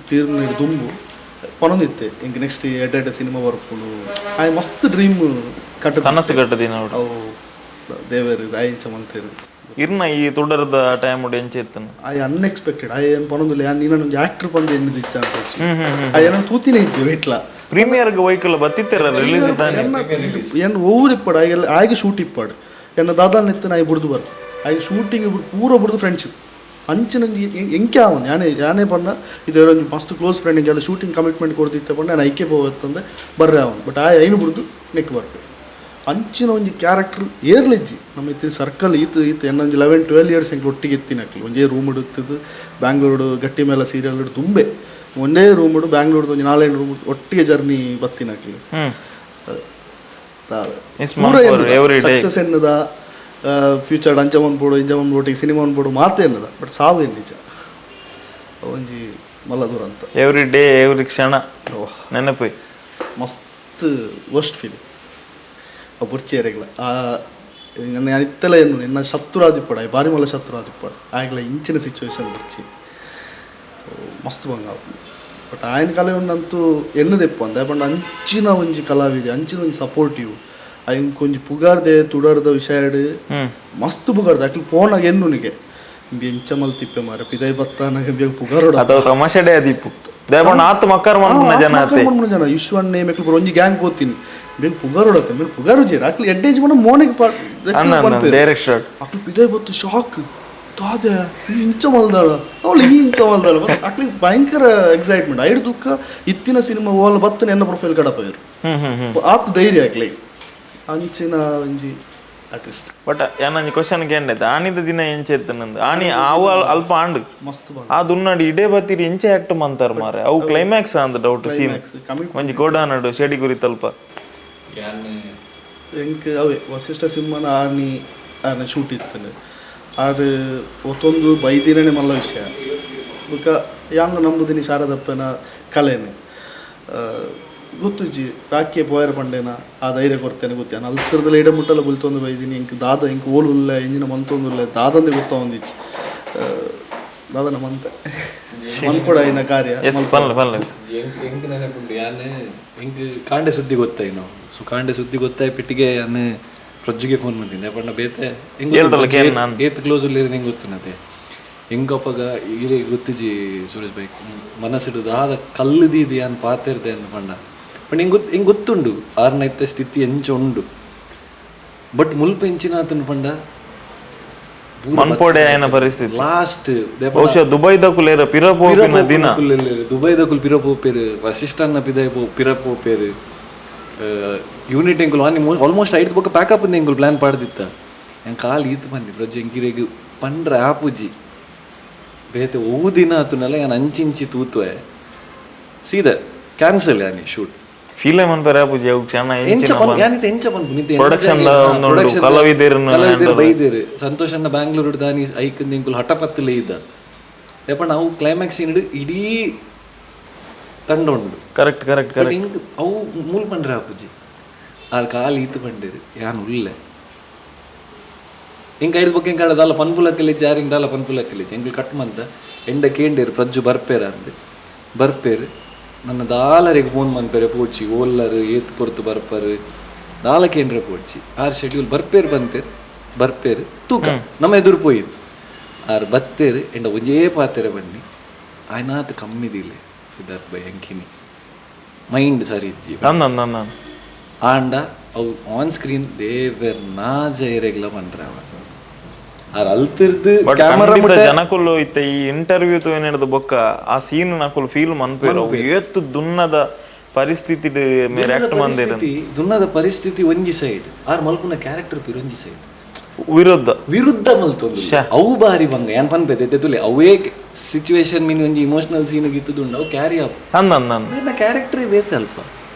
ತೀರ್ನ ದುಂಬು ಪನೊಂದಿತ್ತೆ ಇಂಕ ನೆಕ್ಸ್ಟ್ ಎಡ್ಡೆ ಎಡ್ಡೆ ಸಿನಿಮಾ ಬರ್ಪುಂಡು ಆಯ್ ಮಸ್ತ್ ಡ್ರೀಮ್ ಕಟ್ಟ ಕನಸು ಕಟ್ಟದಿನ ಅವು ದೇವರು ಆಯಿಂಚ ಮಂತೇರು ಇರ್ನ ಈ ತುಡರದ ಟೈಮ್ ಎಂಚ ಇತ್ತನ ಆಯ್ ಅನ್ಎಕ್ಸ್ಪೆಕ್ಟೆಡ್ ಆಯ್ ಏನು ಪನೊಂದಿಲ್ಲ ಯಾನ್ ನೀನು ಒಂಜಿ ಆಕ್ಟರ್ ಬಂದು ಎನ್ನುದು ಇಚ್ಚ ಅಂತ ಆಯ್ ಏನೋ ತೂತಿನೇ ಇಜ್ಜೆ ವೆಟ್ಲ ಪ್ರೀಮಿಯರ್ಗೆ ವೈಕಲ್ ಬತ್ತಿತ್ತೆರ ರಿಲೀಸ್ ಇದ್ದಾನೆ ಏನು ಓವರ್ ಇಪ್ಪಾಡು ಆಯ್ಗೆಲ್ಲ ಆಯ್ಗೆ ಶೂಟ್ ಇಪ್ಪಾಡು ಎನ್ನ ದಾದಾಲ್ ನೆತ್ತನ ಆಯ್ ಬುಡ್ದು ಬರ್ ಆಯ್ ಶೂಟಿಂಗ್ ಪೂರ ಬುಡ್ದು ಫ್ರೆಂಡ್ಶಿಪ್ ಅಂಚಿನಂಜಿ ಎಂಕೆ ಅವನು ಯಾನೇ ಯಾನೇ ಪಣ್ಣ ಇದು ಒಂಜಿ ಮಸ್ತ್ ಕ್ಲೋಸ್ ಫ್ರೆಂಡ್ ಇಂಕೆಲ್ಲ ಶೂಟಿಂಗ್ ಕಮಿಟ್ಮೆಂಟ್ ಕೊಡ್ತಿತ್ತೆ ಪಂಡ ನಾನು ಐಕೆ ಪೋವತ್ತಂದೆ ಬರ್ರೆ ಅವನು ಬಟ್ ಆಯ್ ಐನು ಬುಡ್ದು ನೆಕ್ ಬರ್ಪೆ ಅಂಚಿನ ಒಂಜಿ ಕ್ಯಾರೆಕ್ಟರ್ ಏರ್ಲಿಜ್ಜಿ ನಮ್ಮ ಇತ್ತಿನ ಸರ್ಕಲ್ ಈತ ಈತ ಎನ್ನ ಒಂಜಿ 11-12 ಇಯರ್ಸ್ ಎಂಕ್ಲು ಒಟ್ಟಿಗೆ ಎತ್ತಿನಕ್ಲು ಒಂಜೇ ರೂಮ್ ಇಡುತ್ತದು ಬ್ಯಾಂಗ್ಳೂರು ಗಟ್ಟಿ ಮೇಲ ಸೀರಿಯಲ್ ತುಂಬೆ ಒಂದೇ ರೂಮ್ ಇಡು ಬ್ಯಾಂಗ್ಳೂರ್ದು ಒಂಜಿ 4-5 ರೂಮ್ ಒಟ್ಟಿಗೆ ಜರ್ನಿ ಬತ್ತಿನಕ್ಲು ಸಕ್ಸಸ್ ಎನ್ನದ ಫ್ಯೂಚರ್ ಅಂಚ ಬಂದ್ಬೋಡು ಇಂಚ ಬಂದ್ಬೋಡು ಸಿನಿಮಾ ಬಂದ್ಬೋಡು ಮಾತೇ ಎನ್ನದ ಬಟ್ ಸಾವು ಏನು ನಿಜ ಒಂಜಿ ಮಲ್ಲ ದೂರ ಅಂತ every day every ಕ್ಷಣ ನೆನಪು ಮಸ್ತ್ ವರ್ಸ್ಟ್ ಫೀಲಿಂಗ್ ಬುರ್ಚಿಯರೆಗ್ಲ ನಾನು ಇತ್ತೆಲ್ಲ ಏನು ಎನ್ನ ಶತ್ರುರಾದಿಪ್ಪಡ ಬಾರಿ ಮಲ್ಲ ಶತ್ರುರಾದಿಪ್ಪಡ ಆಗಲ ಇಂಚಿನ ಸಿಚುವೇಶನ್ ಬುರ್ಚಿ ಮಸ್ತ್ ಬಂಗ ಬಟ್ ಆಯನ ಕಲೆ ಉಂಡಂತೂ ಎನ್ನದೆಪ್ಪ ಅಂದ ಪಂಡ ಅಂಚಿನ ಒಂಜಿ ಕಲಾವಿದೆ ಅಂಚಿನ ಒಂಜಿ ಸಪೋರ್ಟಿವ್ ಆಯನ್ ಒಂಜಿ ಪುಗಾರ್ದೆ ತುಡರ್ದ ವಿಷಯ ಮಸ್ತ್ ಪುಗಾರ್ದೆ ಅಕ್ಲು ಪೋನಾಗ ಎನ್ನುನಿಗೆ ಎಂಚ ಮಲ್ತಿಪ್ಪೆ ಮಾರ ಪಿದೈ ಬತ್ತಾನಾಗ ಬೇಗ ಪುಗಾರೋಡ ಅಥವಾ ತಮಾಷೆಡೆ ಅದಿಪ್ಪು ದೇವಣ್ಣ ಆತ ಮಕ್ಕರ್ ಮನ್ಪುನ ಜನ ಆತೆ ಜನ ವಿಶ್ವಣ್ಣೆ ಮೆಕ್ಲು ಪೂರ ಒಂಜಿ ಗ್ಯಾಂಗ್ ಪೋತೀನಿ ಬೇಗ ಪುಗಾರೋಡತ್ತೆ ಮೇಲೆ ಪುಗಾರು ಜೇರ್ ಅಕ್ಲು ಎಡ್ಡೇಜ್ ಮನ ಮೋನೆಗೆ ಡೈರೆಕ್ಟ್ ಶಾಟ್ ಅಕ್ಲು ಪಿದೈ ಬತ್ತು ಶಾಕ್ ತಾದೆ ಈ ಇಂಚ ಮಲ್ದಾಳ ಅವಳು ಈ ಇಂಚ ಮಲ್ದಾಳ ಅಕ್ಲಿ ಭಯಂಕರ ಎಕ್ಸೈಟ್ಮೆಂಟ್ ಐಡ್ ದುಃಖ ಇತ್ತಿನ ಸಿನಿಮಾ ಓಲ ಬತ್ತನ ಎನ್ನ ಪ್ರೊಫೈಲ್ ಕಡಪೇರು ಆತ ಧೈರ್ಯ ಅಕ್ಲಿ ಅಂಚಿನ ಒಂಜಿ ಆರ್ಟಿಸ್ಟ್ ಬಟ್ ಯಾನೊಂಜಿ ಕ್ವಶನ್ ಕೇಂಡೈತೆ ಆನಿದ ದಿನ ಎಂಚ ಇತ್ತು ಆನಿ ಅವು ಅಲ್ಪ ಆಂಡ್ ಮಸ್ತ್ ಆ ದುನ್ನಾಡಿ ಇಡೇ ಬತ್ತೀರಿ ಎಂಚ ಆಕ್ಟ್ ಮಂತಾರ ಮಾರೆ ಅವು ಕ್ಲೈಮ್ಯಾಕ್ಸ್ ಅಂದ ಡೌಟ್ ಸೀನ್ ಒಂಜಿ ಗೋಡಾನಡು ಶೆಡಿ ಗುರಿ ತಲ್ಪ ಎಂಕ್ ಅವೇ ವಸಿಷ್ಠ ಸಿಂಹನ ಆರ್ನಿ ಆರ್ನ ಶೂಟ್ ಇತ್ತನೆ ಆರ್ ಒತ್ತೊಂದು ಬೈದಿನೇ ಮಲ್ಲ ವಿಷಯ ಬೊಕ ಯಾನ್ಲ ನಂಬುದಿನಿ ಶಾರದಪ್ಪನ ಕಲೆನೆ ಗೊತ್ತುಜ್ಜಿ ರಾಕಿಯ ಪೋಯರ ಪಂಡೇನ ಆ ಧೈರ್ಯ ಕೊರ್ತೇನೆ ಗೊತ್ತಿ ನಾನು ಅಲ್ತರದಲ್ಲಿ ಇಡ ಮುಟ್ಟಲ್ಲ ಬುಲ್ತೊಂದು ಬೈದಿನಿ ಎಂಕ್ ದಾದ ಎಂಕ್ ಓಲು ಉಲ್ಲ ಎಂಜಿನ ಮಂತೊಂದುಲ್ಲ ದಾದಂದೆ ಗೊತ್ತೊಂದಿಚ್ಚಿ ದಾದನ ಮಂತೆ ಮನ್ಕೊಡ ಇನ್ನ ಕಾರ್ಯ ಎಂಕ್ ನೆನಪುಂಡು ಯಾನ್ ಎಂಕ್ ಕಾಂಡೆ ಸುದ್ದಿ ಗೊತ್ತಾಯಿನು ಸೊ ಕಾಂಡೆ ಸುದ್ದಿ ಗೊತ್ತಾಯಿ ಪೆಟ್ಟಿಗೆ ಯಾನ್ ಪ್ರಜ್ಜುಗೆ ಫೋನ್ ಬಂದಿದ್ದೆ ಪಂಡ ಬೇತೆ ಏಳ್ರಲ್ಲ ಕೇನ್ ನಾನ್. ಏತ್ ಕ್ಲೋಸ್ ಉಲ್ಲೇರು ಹೆಂಗೆ ಗೊತ್ತುನತೆ ಹೆಂಗಪ್ಪಗ ಈರೆ ಗೊತ್ತಿಜಿ ಸುರೇಶ್ ಬೈಕ್ ಮನಸ್ಸಿಡು ದಾದ ಕಲ್ಲುದೀದಿ ಅನ್ ಪಾತಿರ್ದೆ ಅನ್ ಪಂಡ ಪಂಡ ಹಿಂಗೆ ಗೊತ್ತು ಹಿಂಗೆ ಗೊತ್ತುಂಡು ಆರ್ನ ಇತ್ತ ಸ್ಥಿತಿ ಎಂಚ ಉಂಡು ಬಟ್ ಮುಲ್ಪ ಎಂಚಿನ ಆತನ ಪಂಡ ಮನ್ಪೋಡೆ ಆಯ್ನ ಪರಿಸ್ಥಿತಿ. ಲಾಸ್ಟ್ ಬಹುಶಃ ದುಬೈದ ಕುಲೇರ ಪಿರ ಪೋಪಿನ ದಿನ. ದುಬೈದ ಕುಲ್ ಪಿರ ಪೋಪೇರು, ವಸಿಷ್ಠನ ಪಿದೈ ಪೋ ಪಿರ ಪೋಪೇರು. ಯೂನಿಟ್ ಎಂಕುಲು ಆನಿ ಆಲ್ಮೋಸ್ಟ್ ಐದು ಬೊಕ್ಕ ಪ್ಯಾಕಪ್ ಎಂಕುಲು ಪ್ಲಾನ್ ಪಾಡ್ದಿತ್ತ. ಎಂಕ್ ಕಾಲ್ ಈತ್ ಬನ್ನಿ ಪ್ರಜ್ಜು ಎಂಕಿರೆಗ್ ಪಂಡ್ರ ಆಪುಜಿ ಬೇತೆ ಒವು ದಿನ ಆತುನಲ್ಲ ಯಾನ್ ಅಂಚಿಂಚಿ ತೂತುವೆ ಸೀದಾ ಕ್ಯಾನ್ಸಲ್ ಯಾನಿ ಶೂಟ್. ಫೀಲ್ ಮನ್ಪೆರೆ ಆಪುಜಿ ಅವು ಕ್ಷಣ. ಎಂಚ ಎಂಚಿನ ಪನ್ ಯಾನಿತ ಎಂಚ ಪನ್ಪು ನಿತೆ. Production ದ ಒಂದುಂಡು, ಕಲಾವಿದೆರ್ನ ಕಲಾವಿದೆರ್ ಬೈದೇರು ಸಂತೋಷಣ್ಣ ಬ್ಯಾಂಗ್ಳೂರ್ ದಾನಿ ಐಕ್ ಎಂಕುಲು ಹಠಪತ್ತಲೇ ಇದ್ದ ಯಪ್ಪ ನಾವು ಕ್ಲೈಮ್ಯಾಕ್ಸ್ ಇಡು ಇಡೀ ತಂಡ ಉಂಡು. Correct correct but correct. ಇಂಕ್ ಅವು ಮೂಲ್ ಪಂಡ್ರೆ ಆಪುಜಿ ಆರ್ ಕಾಲ್ ಈತ್ ಪಂಡೇರು ಯಾನ್ ಉಲ್ಲೆ ಇಂಕ ಐದು ಬೊಕ್ಕ ಇಂಕ ದಾಲ ಪನ್ಪುಲಕ್ಕಲಿ ಜಾರಿಂಗ್ ದಾಲ ಪನ್ಪುಲಕ್ಕಲಿ ಎಂಕುಲು ಕಟ್ ಮಂತ ಎಂಡ ಕೇಂಡೇರು ಪ್ರಜ್ಜು ಬರ್ಪೇರ ಅಂದ್ ಬರ್ಪೇರು ನನ್ನ ದಾಲರಿಗೆ ಫೋನ್ ಮನ್ಪೇರೆ ಪೋಡ್ಚಿ ಓಲ್ಲರು ಏತ್ ಪೊರ್ತು ಬರ್ಪರು ದಾಲ ಕೇಂದ್ರ ಪೋಡ್ಚಿ ಆರ್ ಶೆಡ್ಯೂಲ್ ಬರ್ಪೇರು ಬಂತೇರು ಬರ್ಪೇರು ತೂಕ ನಮ್ಮ ಎದುರು ಪೋಯಿದ್ ಆರ್ ಬತ್ತೇರು ಎಂಡ ಒಂಜೇ ಪಾತೆರೆ ಬನ್ನಿ ಆಯ್ನಾತ್ ಕಮ್ಮಿದಿಲ್ಲ ಸಿದ್ಧಾರ್ಥ ಬೈ ಅಂಕಿನಿ ಮೈಂಡ್ ಸರಿ ಇಜ್ಜಿ. ಅಂದ ಅಂದ ಅಂದ. ಆಂಡ ಅವು ಆನ್ ಸ್ಕ್ರೀನ್ ದೇವೆರ್ ನಾಜ ಎರೆಗ್ಲ ಪಂಡ್ರ ಅವ ಆರ್ ಅಲ್ತಿರ್ದು ಬಟ್ ಕ್ಯಾಮರಾ ಖಂಡಿತ ಜನಕುಲು ಇತ್ತೆ ಈ ಇಂಟರ್ವ್ಯೂ ತೂಯಿನೆಡ್ದ್ ಬೊಕ್ಕ ಆ ಸೀನ್ ನಕುಲು ಫೀಲ್ ಮನ್ಪೇರು ಅವು ಏತ್ ದುನ್ನದ ಪರಿಸ್ಥಿತಿಡ್ ಮೇರ್ ಆಕ್ಟ್ ಮಂದೇರು. ಪರಿಸ್ಥಿತಿ ದುನ್ನದ ಪರಿಸ್ಥಿತಿ ಒಂಜಿ ಸೈಡ್, ಆರ್ ಮಲ್ಪುನ ಕ್ಯಾರೆಕ್ಟರ್ ಪಿರ ಒಂಜಿ ಸೈಡ್. ವಿರುದ್ಧ. ವಿರುದ್ಧ ಮಲ್ತೊಂದು ಅವು ಬಾರಿ ಬಂಗ ಯಾನ್ ಪನ್ಪೇತೆ ತುಲೆ ಅವೇ ಸಿಚುವೇಶನ್ ಮೀನ್ ಒಂಜಿ ಇಮೋಷನಲ್ ಸೀನ್ ಗಿತ್ತುದುಂಡು ಅವು ಕ್ಯಾರಿ ಆಪ್ ಅಂದ ಅಂದ ಅಂದ. ನನ್ನ ಕ್ಯಾರೆಕ್ಟರೇ ಬೇತೆ ಅಲ್ಪ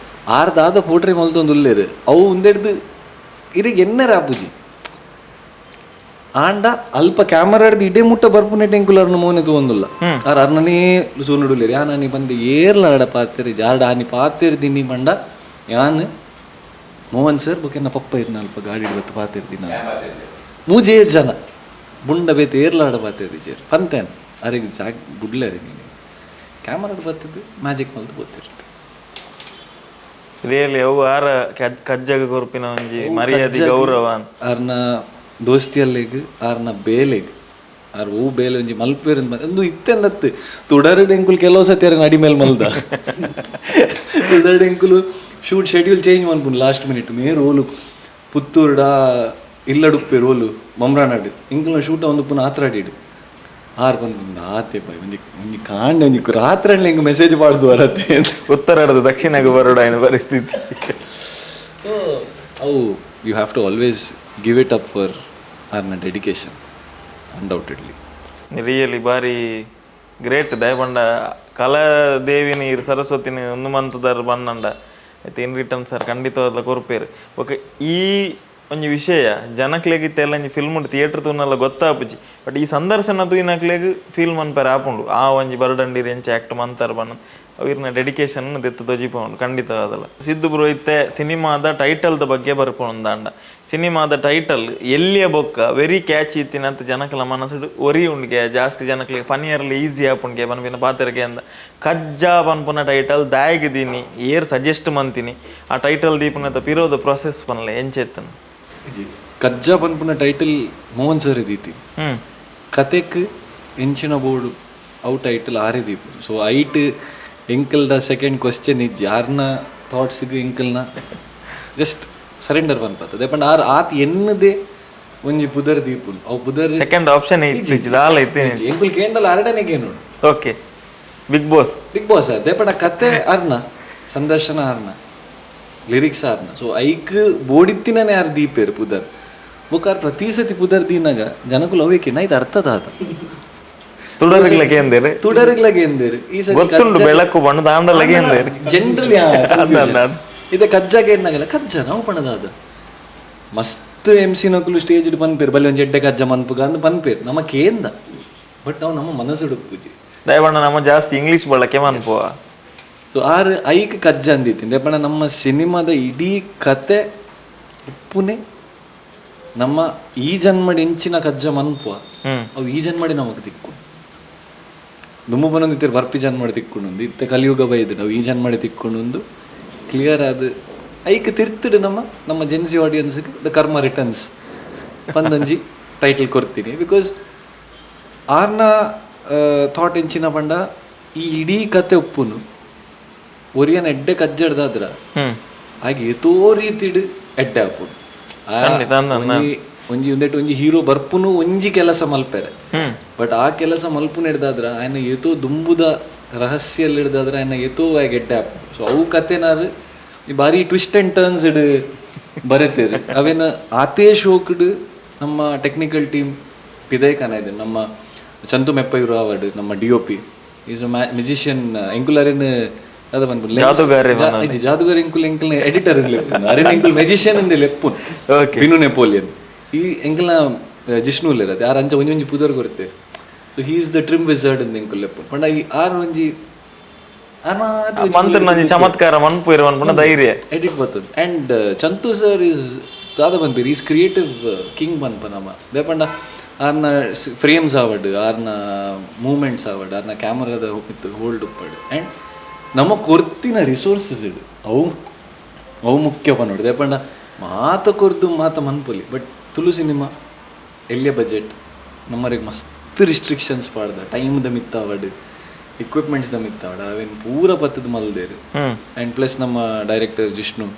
ಆರ್ ದಾದ ಪೋಟ್ರೆ ಮಲ್ತೊಂದು ಉಲ್ಲೇರು ಅವು ಉಂದೆಡ್ದು ಇರಿಗೆ ಎನ್ನರ ಆಪುಜಿ ಆಂಡ ಅಲ್ಪ ಕ್ಯಾಮರಾ ಇಡೇ ಮುಟ್ಟ ಬರ್ಪುನೆ ಟೆಂಕುಲರ್ನ ಮೋನೆ ತೂವೊಂದುಲ್ಲ ಆರ್ ಅರ್ನನೇ ಸೂನುಡುಲ್ಲೇರು ಯಾನ್ ಆನಿ ಬಂದು ಏರ್ಲ ಅಡ ಪಾತೆರಿ ಜಾರ್ಡ ಆನಿ ಪಾತೆರ್ ದಿನಿ ಪಂಡ ಯಾನ್ ಮೋಹನ್ ಸರ್ ಬೊಕ್ಕ ಪಪ್ಪ ಇರ್ನ ಅಲ್ಪ ಗಾಡಿ ಬತ್ತು ಪಾತೆರ್ ದಿನ ಮೂಜೇ ಜನ ಬುಂಡ ಬೇತೆ ಏರ್ಲಾಡ ಪಾತೆರ್ ಜೇರ್ ಪಂತೇನ್ ಅರೆಗ್ ಜಾಗ್ ಬುಡ್ಲರಿ ನೀನು ಕ್ಯಾಮರಾ ಬತ್ತದು ಮ್ಯಾಜಿಕ್ ಮಲ್ತು ಗೊತ್ತಿರ. ರಿಯಲಿ ಅವು ಆರ ಕಜ್ಜಗ ಕೊರ್ಪಿನ ಒಂಜಿ ಮರ್ಯಾದೆ ಗೌರವ ಅಂದ್. ಆರ್ನ ದೋಸ್ತಿಯಲ್ಲೆಗ್ ಆರ್ನ ಬೇಲೆಗ್ ಆರ್ ಓ ಬೇಲೆ ಒಂಜಿ ಮಲ್ಪೇರ್ ಒಂದು ಇತ್ತೆಂದತ್ತು ತುಡರಡ್ ಎಂಕುಲು ಕೆಲವು ಸತಿ ಅರೆನ ಅಡಿಮೇಲ್ ಮಲ್ದ ತುಡರಡ್ ಎಂಕುಲು shoot schedule change ಮನ್ಪುಂಡು last minute May roll ಪುತ್ತೂರ್ಡ ಇಲ್ಲಡುಪ್ಪೆ roll ಮಮ್ರಾನಾಡ್ ಎಂಕುಲ್ನ shoot ಒಂದು ಪುನಃ ಆತ್ರಾಡಿಡು ಆರ್ ಬಂದು ಆತೆ ಬಾಯ್ ಒಂಜಿ ಒಂಜಿ ಕಾಂಡ ಒಂಜಿ ರಾತ್ರಿ ಎಂಕ್ ಮೆಸೇಜ್ ಪಾಡ್ದು ಬರತ್ತೆ. ಉತ್ತರಾಡ್ದು ದಕ್ಷಿಣಗ್ ಬರೋಡ ಆಯ್ನ ಪರಿಸ್ಥಿತಿ. ಸೊ ಅವು you have to always give it up for ಆರ್ನ dedication undoubtedly. Really ಬಾರಿ ಗ್ರೇಟ್ ದಯಪಂಡ ಕಲಾದೇವಿನಿ ಇರ್ ಸರಸ್ವತಿನಿ ಒಂದು ಮಂತದಾರ್ ಬನ್ನಂಡ ಐತೆ in return sir ಖಂಡಿತವಾದ ಕೊರ್ಪೇರು. ಬೊಕ ಈ ಒಂಜಿ ವಿಷಯ ಜನಕ್ಲೆಗ್ ಇತ್ತೆ ಎಲ್ಲ ಒಂಜಿ ಫಿಲ್ಮ್ ಥಿಯೇಟರ್ ತೂನಲ್ಲ ಗೊತ್ತಾಪುಜಿ, ಬಟ್ ಈ ಸಂದರ್ಶನ ತೂಯಿನಕ್ಲೆಗ್ ಫೀಲ್ ಮನ್ಪೆರೆ ಆಪುಂಡು ಆ ಒಂಜಿ ಬರಡಂಡಿರ್ ಎಂಚ ಆಕ್ಟ್ ಮಂತಾರ ಬಣ್ಣ ಅವಿರ್ನ ಡೆಡಿಕೇಶನ್ ದೆತ್ತು ತೊಜಿಪೌಂಡು ಖಂಡಿತವಾದಲ್ಲ. ಸಿದ್ದು ಬ್ರೋ ಇತ್ತೆ ಸಿನಿಮಾದ ಟೈಟಲ್ದ ಬಗ್ಗೆ ಬರ್ಪುಂದಾಂಡ ಸಿನಿಮಾದ ಟೈಟಲ್ ಎಲ್ಲಿಯ ಬೊಕ್ಕ ವೆರಿ ಕ್ಯಾಚ್ ಇತ್ತಿನಂತ ಜನಕಲ ಮನಸ್ಸುಡು ಒರಿ ಉಂಡಿಗೆ ಜಾಸ್ತಿ ಜನಕ್ಲೆಗ್ ಪನಿಯರ್ಲಿ ಈಸಿ ಆಪುಂಡಿಗೆ ಪನ್ಪಿನ ಪಾತೆರಗೆ ಅಂದ ಕಜ್ಜ ಪನ್ಪುನ ಟೈಟಲ್ ದಾಯಗ್ ದೀನಿ ಏರ್ ಸಜೆಸ್ಟ್ ಮಂತಿನಿ ಆ ಟೈಟಲ್ ದೀಪುನತ ಪಿರೋದ ಪ್ರೊಸೆಸ್ ಪನ್ಲೆ ಎಂಚೆತ್ತನು? ಕಜ್ಜ ಪನ್ಪುನ ಟೈಟಲ್ ಮೋಹನ್ ಸರ್ ದೀತಿ. ಕತೆಕ್ ಎಂಚಿನ ಬೋರ್ಡು ಅವು ಟೈಟಲ್ ಆರೇ ದೀಪು. ಸೊ ಐಟ್ ಎಂಕಲ್ದ ಸೆಕೆಂಡ್ ಕ್ವಶನ್ ಇಜ್ಜಿ ಆರ್ನ ಥಾಟ್ಸ್ಗೆ ಎಂಕಲ್ನ ಜಸ್ಟ್ ಸರೆಂಡರ್ ಪನ್ಪತ್ತದೆ ಪಂಡ ಆರ್ ಆತ್ ಎನ್ನದೆ ಒಂಜಿ ಪುದರ್ ದೀಪುನು ಅವು ಪುದರ್ ಸೆಕೆಂಡ್ ಆಪ್ಷನ್ ಇಜ್ಜಿ ದಾಲ ಇತ್ತೇನೆ. ಎಂಕುಲ್ ಕೇಂಡಲ ಅರಡನೆ ಕೇನು. Okay big boss. Big boss ಅದೇ ಪಂಡ ಕತೆ ಅರ್ನ ಸಂದರ್ಶನ ಅರ್ನ ಲಿರಿಕ್ಸ್ ಆರ್ನ ಸೊ ಐಕ್ ಬೋಡಿತ್ತಿನೇ ಆರ್ ದೀಪೇರು ಪುದರ್ ಬೊಕ ಆರ್ ಪ್ರತಿ ಸತಿ ಪುದರ್ ದೀನಾಗ ಜನಕುಲು ಅವೇಕೆ ನೈತ್ ಅರ್ಥದಾದ. ತುಡರ್ಗ್ಲ ಕೇಂದೇರು. ತುಡರ್ಗ್ಲಗೆ ಎಂದೇರು ಈ ಸತಿ. ಗೊತ್ತುಂಡು ಬೆಳಕು ಬಣ್ಣ ದಾಂಡಲಗೆ ಎಂದೇರು. ಜನರಲಿ ಅಂದ ಅಂದ. ಇದೆ ಕಜ್ಜಾಗ ಏನಾಗಲ್ಲ ಕಜ್ಜ ನಾವು ಪಣದಾದ ಮಸ್ತ್ ಎಂ ಸಿ ನಕುಲು ಸ್ಟೇಜ್ ಪನ್ಪೇರು ಬಲ್ಲಿ ಒಂಜಿ ಎಡ್ಡೆ ಕಜ್ಜ ಮನ್ಪುಗ ಅಂದ್ ಪನ್ಪೇರು ನಮ್ಮ ಕೇಂದ ಬಟ್ ನಾವು ನಮ್ಮ ಮನಸ್ಸುಡು ಪೂಜಿ. ದಯಬಣ್ಣ ನಮ್ಮ ಜಾಸ್ತಿ ಇಂಗ್ಲಿಷ್ ಬಳಕೆ ಮನ್ಪುವ. ಸೊ ಆರ್ ಐಕ್ ಕಜ್ಜ ಅಂದಿತ್ತೀನಿ ದಯಪಂಡ ನಮ್ಮ ಸಿನಿಮಾದ ಇಡೀ ಕತೆ ಉಪ್ಪುನೆ ನಮ್ಮ ಈ ಜನ್ಮಡ್ ಎಂಚಿನ ಕಜ್ಜ ಮನ್ಪುವ ಅವು ಈ ಜನ್ಮಡಿ ನಮಕ್ ತಿಕ್ಕು ದುಮ್ಮು ಬನೊಂದಿತ್ತಿರು ಬರ್ಪಿ ಜನ್ಮಡಿ ತಿಕ್ಕೊಂಡು ಇತ್ತೆ ಕಲಿಯುಗ ಬೈದು ನಾವು ಈ ಜನ್ಮಡಿ ತಿಕ್ಕೊಂಡು ಕ್ಲಿಯರ್ ಆದ ಐಕ್ ತಿರ್ತುಡು ನಮ್ಮ ನಮ್ಮ Gen Z audience the karma returns ಪಂದೊಂಜಿ title ಕೊರ್ತೀನಿ. Because ಆರ್ನ ಥಾಟ್ ಎಂಚಿನ ಪಂಡ ಈ ಇಡೀ ಕತೆ ಉಪ್ಪುನು ಒರಿಯನ್ ಎಡ್ಡೆ ಕಜ್ಜಡ್ದಾದ್ರ ಆಗ ಏತೋ ರೀತಿಡ್ ಎಡ್ಡೆ ಆಪುನು. ಒಂಜಿ ಒಂದೆಟ್ ಒಂಜಿ ಹೀರೋ ಬರ್ಪುನು ಒಂಜಿ ಕೆಲಸ ಮಲ್ಪೆರೆ, ಬಟ್ ಆ ಕೆಲಸ ಮಲ್ಪುನ ಹಿಡ್ದಾದ್ರ ಆಯನ ಏತೋ ದುಂಬುದ ರಹಸ್ಯ ಹಿಡ್ದಾದ್ರ ಆಯನ ಏತೋ ಆಗ ಎಡ್ಡೆ ಆಪುನು. ಸೊ ಅವು ಕತೆನಾರು ಈ ಬಾರಿ twist and turns ಇಡ್ ಬರೆತೇರು. ಅವೇನ ಆತೇ ಶೋಕ್ಡ್ ನಮ್ಮ ಟೆಕ್ನಿಕಲ್ ಟೀಮ್ ಪಿದೈ ಕಾನ ಇದೆ. ನಮ್ಮ ಚಂತು ಮೆಪ್ಪಯೂರು ಅವಾರ್ಡ್, ನಮ್ಮ D O P is a magician. ಎಂಕುಲರೇನು ಅದ ಬಂದ್ಬಿಡ್ಲಿ ಜಾದುಗಾರ ಎಂಕುಲ್ ಎಂಕಲ್ನ ಎಡಿಟರ್ ಲೆಪ್ಪುನು, ಅರೇನ ಎಂಕುಲ್ ಮೆಜಿಷಿಯನ್ ಅಂದೆ ಲೆಪ್ಪುನು. ಬಿನು ನೆಪೋಲಿಯನ್ ಈ ಎಂಕಲ್ನ ಜಿಷ್ಣು ಇರತ್ತೆ ಆರ್ ಅಂಚ ಒಂಜಿ ಒಂಜಿ ಪುದರ್ ಕೊರುತ್ತೆ. So he is the trim wizard ಅಂದ್ ಎಂಕುಲ್ ಲೆಪ್ಪುನು. ಪಂಡ ಈ ಆರ್ ಒಂಜಿ ಚಮತ್ಕಾರ ಮನ್ಪು ಇರುವ ಧೈರ್ಯ ಎಡಿಟ್ ಬರ್ತದೆ. And Chanthu sir is ದಾದ ಪನ್ಪೇರು is creative king ಪನ್ಪ ನಮ್ಮ ದೇಪಂಡ ಆರ್ನ ಫ್ರೇಮ್ಸ್ ಆವಡ್, ಆರ್ನ ಮೂಮೆಂಟ್ಸ್ ಆವಡ್, ಆರ್ನ ಕ್ಯಾಮರಾದ ಮಿತ್ತು ಹೋಲ್ಡ್ ಉಪ್ಪಡ್ ಆ್ಯಂಡ್ ನಮ್ಮ ಕೊರ್ತಿನ ರಿಸೋರ್ಸಸ್ ಇಡು ಅವು ಅವು ಮುಖ್ಯ ಪನ್ನೋಡು. ದೇಪಂಡ ಮಾತ ಕೊರ್ದು ಮಾತ ಮನ್ಪೊಲಿ, ಬಟ್ ತುಳು ಸಿನಿಮಾ ಎಲ್ಲಿಯ ಬಜೆಟ್ ನಮ್ಮರಿಗೆ ಮಸ್ತ್ ರಿಸ್ಟ್ರಿಕ್ಷನ್ಸ್ ಪಾಡ್ದ, ಟೈಮ್ದ ಮಿತ್ತ ಆವಡ್, ಇಕ್ವಿಪ್ಮೆಂಟ್ಸ್ the ಮಿತ್ತ ಆವಡ್, ಅವೇನು ಪೂರ ಪತ್ತದ ಮಲ್ದೇರು. ಆ್ಯಂಡ್ ಪ್ಲಸ್ ನಮ್ಮ ಡೈರೆಕ್ಟರ್ ಜಿಷ್ಣು